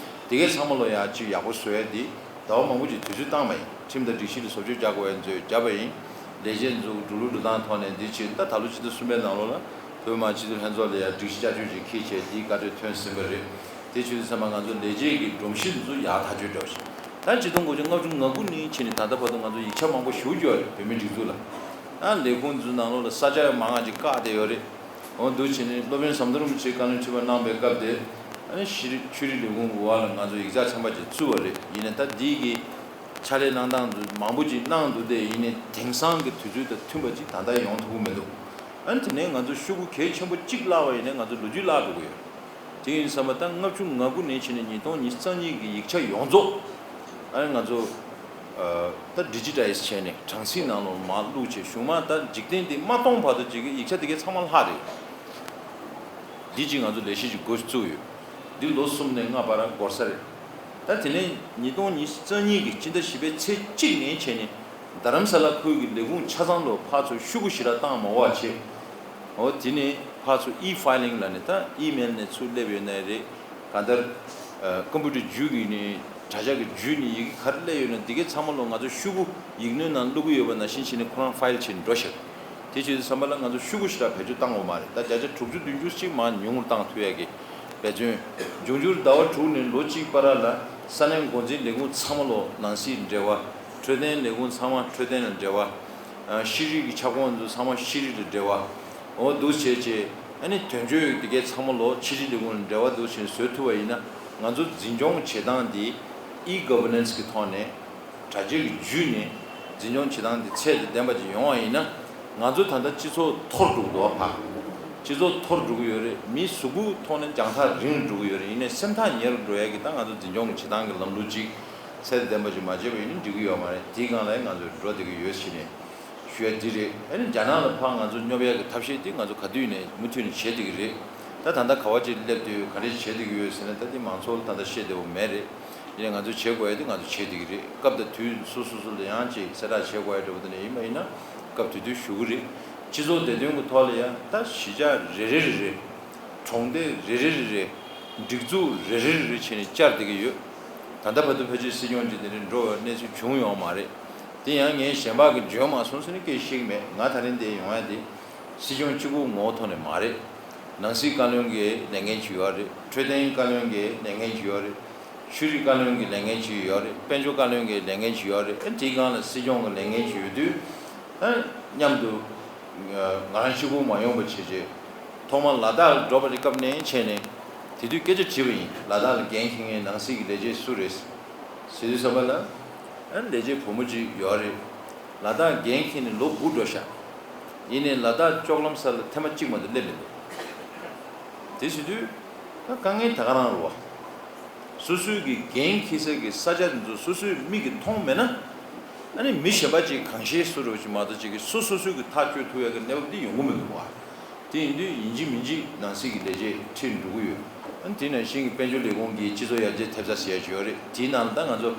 དེ་གའི་ཚང་མ་ལོ་ཡ་ཅིག་ཡག་པོ་བཟོ་ཡ་འདི། ཟླ་བ་མང་པོ་ཅིག་དུས་ཚོད་བཏང་བ་ཡིན། ཁྲིམས་དང་སྒྲིག་གཞི་ལ་བཟོ་བཅོས་རྒྱག་དགོས་པའི་ཚོས་བརྒྱབ་པ་ཡིན། ལས་བྱེད་ཚོ་འགྲོ་ལུགས་འགྲོ་སྟངས་ཐོག་ནས་འདི་བྱས། ད་ད་ལོ་ཕྱི་ཟླ་གསུམ་པའི་ནང་ལོགས་ལ་བོད་མི་མང་སྤྱི་འཐུས་ལྷན་ཚོགས་ལ་ཡང་སྒྲིག་གཞི་བསྐྱར་བཅོས་ཅིག་འཁྱེར་བྱས་འདིའི་བཀའ་འཁྲོལ་ཐོན་ཟིན་པ་རེད། དེ་བྱས་དུས་ཙམ་པ་ང་ཚོ་ལས་བྱེད་ཀྱི་སྒྲོམ་གཞི་འདི་ཚོ་ཡག་ཐག་ཆོད་འགྲོ་བཞིན། ད་ཆིག་སྟོང་དགུ་བརྒྱ་ལྔ་བཅུ་ང་དགུ་ནས་བྱས་ནས་ད་ལྟ་བར་དུ་ང་ཚོ་ཡིག་ཆ་མང་པོ་ཞེ་པོ་ཅིག་ཡོད་རེད། བོད་མིའི་སྒྲིག་འཛུགས་ལ། ད་ལས་ཁུངས་འདི་ཚོའི་ནང་ལོགས་ལ་ས་ཆ་ཡང་མང་ང་ཅིག་བཀག་བསྡད་ཡོད་རེད། འོ་འདུག་བྱས་ནས་སློབ་དཔོན་ཟམ་གདོང་རིན་པོ་ཆེས་བཀའ་བློན་ཁྲི་པ་གནང་པའི་སྐབས་དེ་ཨ་ནི་ཤེས་རིག་ཆོས་རིག་ལས་ཁུངས་ཀྱི་འོག་ལ་ང་ཚོ་ཡིག་ཚགས་ཚན་པ་ཅིག་བཙུགས་པ་རེད། ཡིན་ནའི་ད་འདི་གི་ཕྱག་ལས་གནང་སྟངས་འདི་མང་པོ་ཅིག་གནང་འདུག་སྟེ། ཡིན་ནའི་དེང་སང་གི་དུས་ཚོད་དང་མཐུན་པ་ཅིག་ད་ལྟ་ཡོང་ཐུབ་ཀྱི་མི་འདུག་ཨ་ནི་དེ་ནས་ང་ཚོ་ཤོག་གུ་གལ་ཆེན་པོ་གཅིག་བརླག་པ་ཡིན་ན་ང་ཚོ་ལོ་རྒྱུས་བརླག་འགྲོ་གི་ཡོད། དེ་ཡིན་དུས་ཙམ་པ་ད་ལྔ་བཅུ་ང་དགུ་ནས་བྱས་ནས་ཉིས་སྟོང་ཉི་ཤུ་རྩ་གཉིས་ཀྱི་ཡིག་ཆ་ཡོངས་རྫོགས་ཨ་ནི་ང་ཚོ་ཨ་ད་ཌི་ཇི་ཊའི་ཛི་བྱས་ནས་གྲངས་ཚིག་ནང་ལོགས་མར་བླུགས་བྱས། གཞུག་མ་ད་འཇིག་རྟེན་འདི་མ་སྟོང་བར་དུ་ཅིག་གི་ཡིག་ཆ་དེ་གའི་ཚང་མ་ལྷག་རེད། འདི་ཅིག་ང་ཚོ་ལས་གཞི་ཅིག་འགོ་བཙུགས་ཡོད། འདི་ལོ་གསུམ་ནས་ལྔ་བར་འགོར་ས་རེད། ད་དེ་ནས་ཉིས་སྟོང་ཉི་ཤུ་རྩ་གཉིས་ཀྱི་སྤྱི་ཟླ་བཞི་པའི་ཚེས་གཅིག་ནས་བྱས་ནས་རྡ་རམ་ས་ལ་ཁུལ་གྱི་ལས་ཁུངས་ཆ་ཚང་ལོ་ཕར་ཚུར་ཤོག་གུ་ཞེ་དྲག་བཏང་མ་དགོས་པ་བྱས། འོ་དེ་ནས་ ཕར་ཚུར་ཨི་ཕའི་ལིང་ལབ་ནས་ད་ཨི་མེལ་ནས་ཚུར་སླེབས་ཡོད་ནའི་རེད། གང་ལྟར་ཀམ་པུ་ཊར་བརྒྱུད་ཀྱི་ནི་དྲ་ཇག་གི་བརྒྱུད་ནི་ཡི་གེ་ག་རེ་སླེབས་ཡོད་ན་འདི་གའི་ཚང་མ་ལོ་ང་ཚོ་ཤོག་གུ་ཡིག་སྣོད་ནང་བླུག་གི་ཡོད་པ་ནང་བཞིན་བྱས་ནས་ཁོ་རང་ཕའིལ་བྱས་ནས་འགྲོ་ཤག་དེ་བྱེད་དུས་ཙམ་པ་ལ་ང་ཚོ་ཤོག་གུ་ཞེ་དྲག་བེད་སྤྱོད་བཏང་ཡོད་མ་རེད། ད་བརྒྱ་ཆ་དྲུག་ཅུ་བདུན་ཅུ་ཅིག་མར་ཉུང་རུ་བཏང་ཐུབ་ཡ་གི་འབད་བརྩོན། འབྱུང་འགྱུར་ཟླ་བ་དྲུག་ནས་ལོ་གཅིག་བར་ལ་ས་གནས་འགོ་འཛིན་ལས་ཁུངས་ཚང་མ་ལོ་ནང་སྲིད་འབྲེལ་བ། འཕྲོད་བསྟེན་ལས་ཁུངས་ཚང་མ་འཕྲོད་བསྟེན་ལ་འབྲེལ་བ། ཤེས་རིག་གི་ཁྱབ་ཁོངས་ཚོ་ཚང་མ་ཤེས་རིག་ལ་འབྲེལ་བ། འོ་འདུག་བྱས་བྱས་ཨ་ནི་དོན་གཅོད་དེ་གའི་ཚང་མ་ལོ་ཕྱི་དྲིལ་ལས་ཁུངས་ལ་འབྲེལ་བ་འདུག་བྱས་བཟོ་ཐུབ་པ་ཡིན་ན་ང་ཚོ་འཛིན་སྐྱོང་བྱེད་སྟངས་འདི་ཨི་གོ་ཝར་ནན་སི་གི་ཐོག་ནས་དྲ་རྒྱའི་བརྒྱུད་ནས་འཛིན་སྐྱོང་བྱེད་སྟངས་འདི་ཚད་དང་ལྡན་པ་ཅིག་ཡོང་བ་ཡིན་ན་ང་ཚོ་ད་ལྟ་སྤྱི་ཚོགས་འཐོར་འགྲོ་གི་འདུག་བ། ཕ་སྤྱི་ཚོགས་འཐོར་འགྲོ་གི་ཡོད་རེད། མི་གཟུགས་པོའི་ཐོག་ནས་རྒྱང་ཐག་རིང་རུ་འགྲོ་གི་ཡོད་རེད། ཡིན་ནའི་སེམས་ཐག་ཉེ་རུ་འགྲོ་ཡ་གི་ད་ང་ཚོ་འཛིན་སྐྱོང་གི་བྱེད་སྟངས་ཀྱི་ལམ་ལུགས་ཅིག་ཚད་དང་ལྡན་པ་ཅིག་མ་བྱས་པ་ཡིན་ན་འགྲིག་གི་ཡོད་མ་རེད། དེའི་སྒང་ལ་ང་ཚོ་འགྲོ་བསྡད་ཀྱི་ཡོད་ཟེར་ནས་ཞུ་ཡ་འདི་རེད། ཨ་ནི་རྒྱ་ནག་ལ་ཕར་ང་ཚོ་སྙོབ་ཡ་གི་ཐབས་ཤེས་འདི་ང་ཚོ་ག་དུས་ནས་མུ་མཐུད་ནས་བྱེད་བསྡད་ཀྱི་རེད། ད་ད་ལྟ་ག་བ་ཅིག་སླེབས་དུས་ག་འདྲས་བྱེད་བསྡད་ཀྱི་ཡོད་ཟེར་ན་ད་འདི་མང་ཚོགས་ལ་ད་ལྟ་བཤད་བདེ་བོ་མེད་རེད། ཡིན་ནའི་ང་ཚོས་བྱེད་དགོས་ཡ་དེ་ང་ཚོས་བྱེད་བསྡད་ཀྱི་རེད། སྐབས་དང་དུས་སོ་སོ་སོ་ལ་ཡང་ཅིག་གསལ་བསྒྲགས་བྱེད་དགོས་ཡ་འདྲ་པོ་དེ་འདྲ་ཡིན་པ་ཡིན་ན་སྐབས་དེ་དུས་ཞུ་གི་རེད། སྤྱི་ཚོགས་བདེ་དོན་གྱི་ཐོག་ལ་ཡང་ད་གཞིས་ཆགས་རེ་རེ་རེ་རེ། གྲོང་སྡེ་རེ་རེ་རེ་རེ། སྒྲིག་འཛུགས་རེ་རེ་རེ་རེ་བྱས་ནས་བཅར་བསྡད་ཀྱི་ཡོད། ད་ལྟ་བར་དུ་ཕལ་ཆེར་སྲིད་སྐྱོང་ཅིག་དེ་འདྲ་འགྲོ་བའི་གནས་ཚུལ་བྱུང་ཡོད་མ་རེད། དེ་ཡང་ངས་གཞན་པ་གི་འཇོན་མ་སོང་ཟེར་ནས་སྐད་བཤད་ཀྱི་མེད། ང་ད་རིང་འདིར་ཡོང་ཡ་དེ་སྲིད་སྐྱོང་གཅིག་པུ་ངོ་བོ་ཐོག་ནས་མ་རེད། ནང་སྲིད་བཀའ་བློན་གྱི་ལས་འགན་ཅིག་ཡོད་རེད། འཕྲོད་བསྟེན་བཀའ་བློན་གྱི་ལས་འགན་ཅིག་ཡོད་རེད། ཆོས་རིག་བཀའ་བློན་གྱི་ལས་འགན་ཅིག་ཡོད་རེད། དཔལ་འབྱོར་བཀའ་བློན་གྱི་ལས་འགན་ཅིག་ཡོད་རེད། ཨ་དེའི་སྒང་ལ་སྲིད་སྐྱོང་གི་ལས་འགན་ཅིག་ཡོད་དུས། ཨ་མཉམ་དུ་ང་རང་གཅིག་པུ་མ་ཡོང་བ་བྱས་རྗེས། ཐོག་མར་ལ་དྭགས་ལ་འགྲོ་བ་རེད། སྐབས་ནས་བྱས་ནས་དེ་དུས་སྐད་ཆ་དྲིས་པ་ཡིན། ལ་དྭགས་ལ་འགན་འཁྱེར་མཁན་ནང་སྲིད་ཀྱི་ལས་བྱེད་སུ་རེད་ཟེར་དུས་ཙམ་པ་ལ། ཨ་ལས་བྱེད་བུ་མོ་གཅིག་ཡོད་རེད། ལ་དྭགས་འགན་འཁྱེར་ནས་ལོ་དགུ་འགྲོ་ཤག་ཡིན་ནའི་ལ་དྭགས་ལྕོག་ལམ་ས་ལ་ཐེངས་མ་གཅིག་མ་གཏོགས་སླེབས་མི་འདུག་དེ་བྱེད་དུས་ད་དཀའ་ངལ་ད་ག་རང་རེད་བ། སོ་སོའི་གི་འགན་འཁྱེར་སའི་གི་ས་ཆ་དེ་ཚོ་སོ་སོས་མིག་གིས་མཐོང་མེད་ན། ཨ་ནི་མི་གཞན་པ་ཅིག་གང་ཤེས་སུ་རོ་ཅིག་མ་གཏོགས་ཅིག་གིས་སོ་སོ་སོའི་གི་ཐག་གཅོད་ཐུབ་ཡ་གི་གནས་བབ་འདི་ཡོང་གི་མི་འདུག་བ། དེ་ཡིན་དུས་ཡིན་གཅིག་མིན་གཅིག་ནང་སྲིད་ཀྱི་ལས་བྱེད་ཁྲིད་འགྲོ་གི་ཡོད། ཨ་ནི་དེ་ནང་བཞིན་གྱི་དཔལ་འབྱོར་ལས་ཁུངས་ཀྱི་སྤྱི་ཚོགས་ཡར་རྒྱས་ཐེབས་རྩ་ཟེར་ཡ་ཅིག་ཡོད་རེད། དེའི་ནང་ལ་ད་ང་ཚོ་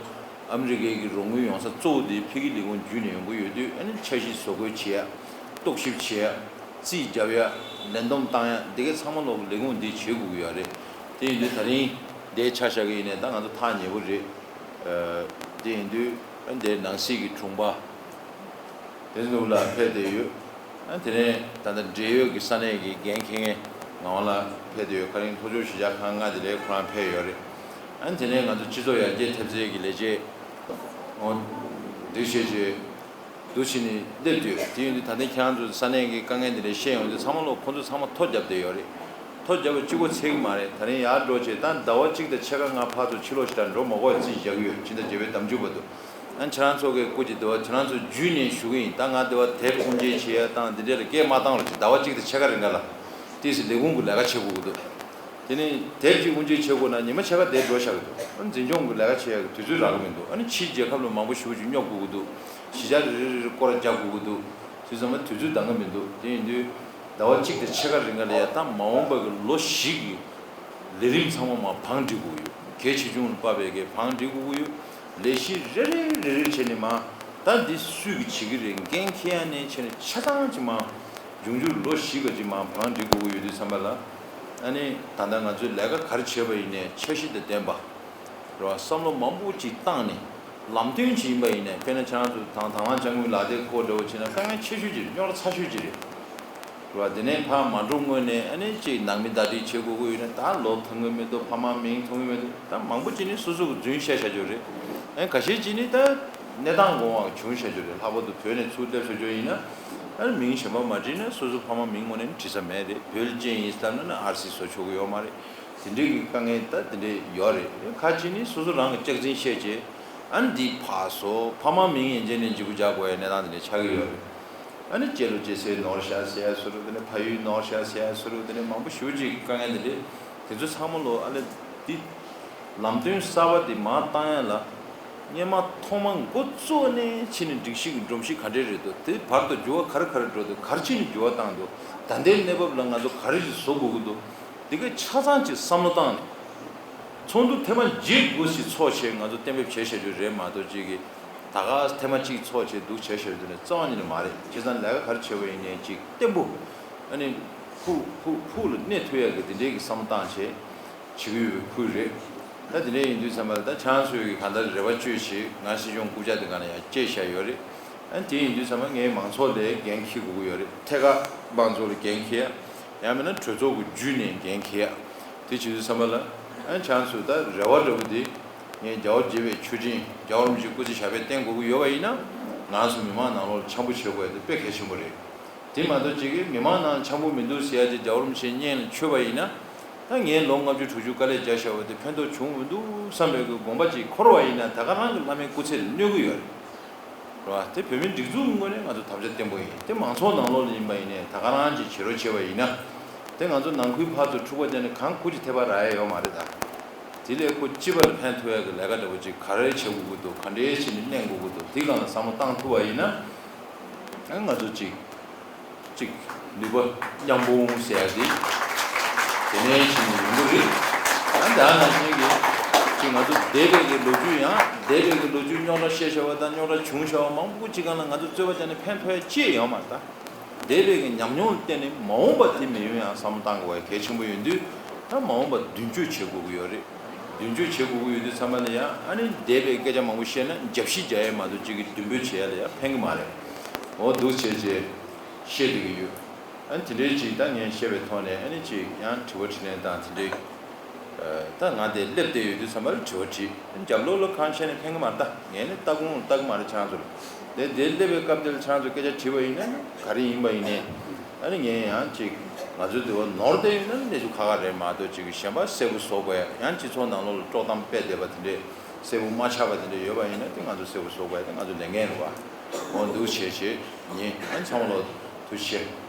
ཨ་མི་རི་ཀའི་གི་རོགས་དངུལ་ཡོང་ས་གཙོ་བོ་དེ་ཕ་གི་ལས་ཁུངས་བརྒྱུད་ནས་ཡོང་གི་ཡོད་དུས། ཨ་ནི་འཆར་གཞི་བཟོ་འགོད་བྱེད་ཡ། རྟོག་ཞིབ་བྱེད་ཡ། རྩིས་རྒྱབ་ཡ། ལས་བསྡོམས་བཏང་ཡ། འདི་གའི་ཚང་མ་ལོག་ལས་ཁུངས་འདིས་བྱེད་དགོས་ཀྱི་ཡོད་རེད། དེ་ཡིན་དུས་ད་རིང་འདིར་ཆ་བཞག་གི་ཡིན་ནའི་ད་ང་ཚོ་ཐག་ཉེ་པོ་རེད། ཨ་དེ་ཡིན་དུས་ཨ་འདིར་ནང་སྲིད་ཀྱི་དྲུང་པ། དེ་ནུབ་ལ་ཕེབས་བསྡད་ཡོད། ཨ་དེ་ནས་ད་ལྟ་འབྲེལ་ཡོད་ཀྱི་ས་གནས་ཀྱི་འགན་འཁྱེར་མཁན་ངག་དབང་ལགས་ཕེབས་བསྡད་ཡོད། ཁ་རིང་ལྷོ་ཕྱོགས་གཞིས་ཆགས་ཁག་ལྔ་དེ་ལ་ཁོ་རང་ཕེབས་ཡོད་རེད། ཨ་དེ་ནས་ང་ཚོ་སྤྱི་ཚོགས་ཡར་རྒྱས་ཐེབས་རྩའི་གི་ལས་བྱེད་འོ་འདི་བྱས་རྗེས་འདུག་བྱས་ནས་སླེབས་དུས། དེ་ཡིན་དུས་ད་ལྟ་ཁྱེད་རང་ཚོ་ས་གནས་ཀྱི་དཀའ་ངལ་འདི་འདྲ་བཤད་ཡོང་དུས་ཚང་མ་ལོག་ཁོང་ཚོས་ཚང་མ་ཐོ་བརྒྱབ་བསྡད་ཡོད་རེད། ཐོ་བརྒྱབ་པ་གཅིག་པོ་ཚད་ཀྱི་མ་རེད། ད་རིང་ཡར་འགྲོ་བྱས་ད་ཟླ་བ་གཅིག་དང་ཕྱེད་ཀ་ང་ཕར་ཚུར་ཕྱི་ལོགས་ཤིག་ད་འགྲོ་མ་དགོས་རྩིས་རྒྱག་གི་ཡོད། ཕྱི་ཟླ་བརྒྱད་པའི་ཟླ་མཇུག་བར་དུ། ཨ་ཁྱེད་རང་ཚོ་གི་སྐུ་མཁྱེན་འདུག་བ། ཁྱེད་རང་ཚོ་བརྒྱུད་ནས་ཞུ་གི་ཡིན། ད་ང་འདི་བ་དེབ་དབུ་འབྱེད་བྱེད་ཡ་དང་འདི་འདྲ་ལ་སྐད་མ་བཏང་རོགས་གྱིས། ཟླ་བ་གཅིག་དང་ཕྱེད་ཀ་རིང་ག་ལ་ཏོག་ཙམ་ལས་ཁུངས་ཀྱི་ལས་ཀ་བྱེད་དགོས་ཀྱི་འདུག་དེ་ནས་དེབ་ཅིག་དབུ་འབྱེད་བྱེད་དགོས་ན་ཉི་མ་ཕྱེད་ཀ་འདིར་འགྲོ་བཞག་གི་འདུག་ཨ་འཛིན་སྐྱོང་གི་ལས་ཀ་བྱེད་ཡ་གི་དུས་ཚོད་རག་གི་མི་འདུག་ཨ་ནི་ཕྱིའི་རྒྱལ་ཁབ་ལ་མང་པོ་ཞེ་པོ་ཅིག་སྙོབ་དགོས་ཀྱི་འདུག་གཞིས་ཆགས་རེ་རེ་རེ་རེ་སྐོར་ར་རྒྱག་དགོས་ཀྱི་འདུག་དུས་ཙམ་པ་དུས་ཚོད་འདང་གི་མི་འདུག་དེ་ཡིན་དུས་ཟླ་བ་གཅིག་དང་ཕྱེད་ཀ་རིང་ག་ལ་ཡ་ད་མ་འོངས་པ་གི་ལོ་བཞི་གི་ལས་རིམ་ཚང་མ་མར་བང་སྒྲིག་དགོས་ཀྱི་ཡོད། གལ་ཆེ་ཆུང་ལ་དཔག་པའི་གི་བང་སྒྲིག་དགོས་ཀྱི་ཡོད། ལས་གཞི་རེ་རེ་རེ་རེ་བྱས་ནས་མར་ད་འདི་སུས་ཀྱིས་བྱེད་ཀྱི་རེད། འགན་འཁྱེར་ཡ་ནས་བྱས་ནས་ཆ་ཚང་ཅིག་མར་འབྱུང་འགྱུར་ལོ་བཞི་ག་ཅིག་མར་བང་སྒྲིག་དགོས་ཀྱི་ཡོད་དུས་ཙམ་པ་ལ། ཨ་ནི་ད་ལྟ་ང་ཚོས་ལས་ཀ་ག་རེ་བྱས་པ་ཡིན་ནའི་འཆར་གཞི་དང་ལྡན་པ། རེད་བ། བསམ་བློ་མང་པོ་ཅིག་བཏང་ནས་ལམ་སྟོན་ཅིག་ཡིན་པ་ཡིན་ནའི། དཔེར་ན་ཁྱེད་རང་ཚོ་དང་དང་བླངས་དཔྱ་དངུལ་ལག་དེབ་སྐོར་འདྲ་བོ་བྱས་ན་དཀའ་ངལ་ཆེ་ཤོས་ཅིག་རེད། རྙོག་དྲ་ཚ་ཤོས་ཅིག་རེད། རེད་བ། དེ་ནས་ཕར་མ་འགྲོ་སྔོན་ནས་ཨ་ནི་ཅིག་ནང་མི་བརྡ་སྤྲོད་བྱེད་དགོས་ཀྱི་ཡོད་ན་ད་ལོ་ཐོན་གྱི་མི་འདུག་ཕ་མ་མིང་ཐོན་གྱི་མི་འདུག་ད་མང་པོ་ཅིག་ནི་སོ་སོ་གི་རྫུན་བཤད་བཞག་རྒྱུ་རེད། ཨ་ཁ་ཤས་ཅིག་ནི་ད་གནས་སྟངས་འགོ་བ་བྱུང་བཞག་རྒྱུ་རེད། ལྷག་པར་དུ་བོད་ནས་ཚུར་སླེབས་ཚར་རྒྱུ་ཡིན་ན་ཨ་ནི་མིང་གཞན་པ་མ་བྲིས་ན་སོ་སོ་ཕ་མ་མིང་ངོ་ནས་བྲིས་ས་མེད་རེད། བོད་ལ་སྐྱེས་ཡིན་བསམ་ན་ནི་ཨར་སི་བཟོ་ཆོག་གི་ཡོད་མ་རེད། དེ་འདྲའི་གི་དཀའ་ངལ་ད་དེ་འདྲའི་ཡོད་རེད། ཁ་ཅིག་ནི་སོ་སོ་རང་གི་སྐྱག་རྫུན་བཤད་བྱས་ཨ་ནི་འདི་ཕར་བཟོ། ཕ་མ་མིང་ཡན་ཆད་ནས་འཇིགས་པོ་རྒྱག་དགོས་ཡ་གནས་སྟངས་དེ་འདྲ་ཆགས་ཀྱི་ཡོད་རེད། ཨ་ནི་གཅེས་ལོ་གཅེས་སེམས་ནོར་ཤག་ཟེར་ཡ་བཟོ་འདྲ། དེ་ནས་ཕ་ཡུལ་ནོར་ཤག་ཟེར་ཡ་བཟོ་འདྲ། དེ་ནས་མང་པོ་ཞེ་པོ་ཅིག་དཀའ་ངལ་དེ་འདྲ། དེ་ཚོ་ཚང་མ་ལོ་ཨ་ལས་འདི་ལམ་སྟོན་གསར་པ་འདི་མར་བཏང་ཡ་ལ། སྔོན་མ་ཐོག་མ་འགོ་བཙུགས་ནས་ཕྱི་ནས་སྒྲིག་གཞི་གི་སྒྲོམ་གཞི་ག་འདྲས་རེད་འདུག་དེ་བར་དུ་འགྱུར་བ་ག་རེ་ག་རེ་འགྲོ་འདུག་ག་རེ་བྱས་ནས་འགྱུར་བ་བཏང་འདུག་ད་ལྟའི་གནས་བབ་ལ་ང་ཚོ་ག་རེ་ཞིག་བཟོ་དགོས་ཀྱི་འདུག་འདི་ག་ཆ་ཚང་ཅིག་བསམ་བློ་བཏང་ནས། ཚོགས་འདུ་ཐེངས་མ་བརྒྱད་དགུ་ཞིག་ཚོགས་བྱས་ང་ཚོ་གཏན་འབེབས་བྱས་བཞག་རྒྱུ་རེད་མ་གཏོགས་ཅིག་གིས་ད་ག་ཐེངས་མ་གཅིག་ཚོགས་བྱས་འདུག་བྱས་བཞག་རྒྱུ་ནི་རྩ་བ་ཉིད་ནས་མ་རེད། བྱས་ཙང་ལས་ཀ་ག་རེ་བྱས་པ་ཡིན་ནའི་ཅིག་བརྟན་པོ། ཨ་ནི་ ཕུགས་ཕུགས་ཕུགས་ལ་གནས་ཐུབ་ཡག་གི་དེ་འདྲའི་གི་བསམ་བློ་བཏང་བྱས་བྱེད་ཀྱི་ཡོད་པའི་ཁུལ་རེད། ད་དེ་འདྲ་ཡིན་དུས་ཙམ་པ་ལ་ད་ཁྱེད་རང་ཚོས་གི་གང་ལྟར་རེ་བ་བཅོལ་བྱས་ང་སྲིད་སྐྱོང་རྐུབ་བཀྱག་དེ་སྒང་ལ་ཡང་བཅད་བཞག་ཡོད་རེད། ཨ་དེ་ཡིན་དུས་ཙམ་པ་ངས་མང་ཚོགས་ལ་འགན་འཁྱེར་དགོས་ཀྱི་ཡོད་རེད། ཐད་ཀར་མང་ཚོགས་ལ་འགན་འཁྱེར་ཡ། ཡང་མིན་ན་གྲོས་ཚོགས་ཀྱི་བརྒྱུད་ནས་འགན་འཁྱེར་ཡ། དེ་བྱེད་དུས་ཙམ་པ་ལ་ཨ་ཁྱེད་རང་ཚོས་ད་རེ་བ་འདྲ་པོ་དེ་ངས་རྒྱལ་བ་དགྱེས་པའི་མཆོད་སྦྱིན་རྒྱལ་བ་རིན་པོ་ཆེའི་སྐུ་ཚེ་ཞབས་པད་བརྟན་དགོས་ཀྱི་ཡོད་པ་ཡིན་ན་ང་ཚོ་མི་མང་ནང་ལོགས་ལ་འཆམ་པོ་བྱེད་དགོས་ཡ་དེ་དཔེ་གལ་ཆེན་པོ་རེད། དེ་མ་གཏོགས་གཅིག་གིས་མི་མང་ནང་འཆམ་པོ་མི་འདུག་ཟེར་ཡ་ཅིག་རྒྱལ་བ་རིན་པོ་ཆེའི་སྙན་ལ་ཆོས་པ་ཡིན་ན། ད་ངས་ལོ་ལྔ་བཅུ་དྲུག་ཅུ་དཀའ་ལས་རྒྱག་བཞག་པ་དེ་ཕན་ཐོགས་བྱུང་མི་འདུག་བསམ་པའི་གི་དགོངས་པ་ཅིག་འཁོར་བ་ཡིན་ན་ད་ག་རང་གི་བླ་མའི་སྐུ་ཚེ་ལ་གནོད་ཀྱི་ཡོད་རེད། རེད་བ། དེ་བོད་མིའི་སྒྲིག་འཛུགས་ངོས་ནས་ང་ཚོ་དམ་བཅའ་བརྟན་པོ་ཡིན། དེ་མང་ཚོགས་ནང་ལོགས་ལ་ཡིན་པ་ཡིན་ནའི་ད་ག་རང་ཅིག་བྱེད་རོགས་བྱས་པ་ཡིན་ན། དེ་ང་ཚོ་ནང་ཁུལ་ཕར་ཚུར་འཁྲུག་པ་བྱས་ནས་གང་ཁུར་གྱི་ཐེབས་པ་རག་ཡ་ཡོད་མ་རེད་ད། དེ་ལས་ཁོ་སྤྱི་པ་ལ་ཕན་ཐོགས་ཡ་གི་ལས་ཀ་འདྲ་པོ་ཅིག་ག་རེ་བྱེད་དགོས་ཀྱི་འདུག་ག་འདྲའི་བྱས་ནས་གནས་དགོས་ཀྱི་འདུག་དེ་སྒང་ལ་བསམ་བློ་བཏང་ཐུབ་པ་ཡིན་ན། ཨ་ང་ཚོ་ཅིག་ཅིག་ནུས་པ་མཉམ་སྤུངས་ཟེར་ཡ་དེ་དེ་ནས་བྱས་ནས་ཡོང་གི་རེད། ཨ་ད་ནང་བཞིན་གྱི་ཅིག་ང་ཚོ་འདས་པའི་གི་ལོ་རྒྱུས་ཡང་འདས་པའི་གི་ལོ་རྒྱུས་རྙོག་དྲ་བཤད་བྱ་བ་དང་རྙོག་དྲ་བྱུང་བྱ་བ་མང་པོ་ཅིག་སྒང་ལ་ང་ཚོ་རྩོད་པ་བྱས་ནས་ཕན་ཐོགས་ཡ་ཅི་ཡང་ཡོད་མ་རེད་ད། འདས་པའི་གི་ཉམས་མྱོང་ལ་བརྟེན་ནས་མ་འོངས་པ་དེ་མི་ཡོང་ཡང་བསམ་བློ་བཏང་དགོས་པ་གལ་ཆེན་པོ་ཡོད་དུས། ད་མ་འོངས་པ་མདུན་སྐྱོད་བྱེད་དགོས་ཀྱི་ཡོད་རེད། མདུན་སྐྱོད་བྱེད་དགོས་ཀྱི་ཡོད་དུས་ཚང་མ་ལ་ཡང་ཨ་ནི་འདས་པའི་སྐད་ཆ་མང་པོ་བཤད་ན་རྒྱབ་བཤིག་རྒྱག་ཡས་མ་གཏོགས་གཅིག་གི་མདུན་སྤོས་བྱེད་ཡ་ལ་ཡང་ཕན་གི་མ་རེད། འོ་འདུག་བྱས་བྱས་བཤད་བསྡད་ཀྱི་ཡོད། ཨ་ནི་དེ་འདྲའི་ཅིག་ད་ངས་བཤད་པའི་ཐོག་ནས་ཨ་ནི་ཅིག་ཡང་དྲི་བ་དྲིས་ལན་དང་དེ་འདྲའི། ད་ང་དེ་སླེབས་བསྡད་ཡོད་དུས་ཚང་མ་ལ་དྲི་བ་དྲིས། རྒྱབ་ལོགས་ལ་གང་བཤད་ནས་ཕན་གི་མ་རེད་ད། ངས་ནི་ལྟ་དགོངས་ལ་ལྟ་གི་མ་རེད་ཁྱེད་རང་ཚོ་ལ། དེ་དེ་སླེབས་པའི་སྐབས་དེ་ལ་ཁྱེད་རང་ཚོ་སྐད་ཆ་དྲིས་པ་ཡིན་ན་ནི་ག་རེ་ཡིན་པ་ཡིན་ནའི། ཨ་ནི་ངས་ཡང་ཅིག་ང་ཚོའི་འདི་བ་ནོར་བསྡད་ཡོད་ན་ནི་གནས་ཚུལ་ཁག་ཁག་རེད་མ་གཏོགས་ཅིག་གཞན་པ་གསལ་པོ་བཟོ་དགོས་ཡ། ཡང་སྤྱི་ཚོགས་ནང་ལོགས་ལ་དཀྲོག་གཏམ་སྤེལ་བསྡད་པ་དེ་འདྲས་གསལ་པོ་མ་ཆགས་པ་དེ་འདྲས་ཡོད་པ་ཡིན་ན་དེ་ང་ཚོ་གསལ་པོ་བཟོ་དགོས་ཡ་དེ་ང་ཚོ་ལས་འགན་རེད་བ། འོ་འདུག་བྱས་བྱས་ཉིན་ཨ་ནི་ཚང་མ་ལ་ཐུགས་རྗེ་ཆེ།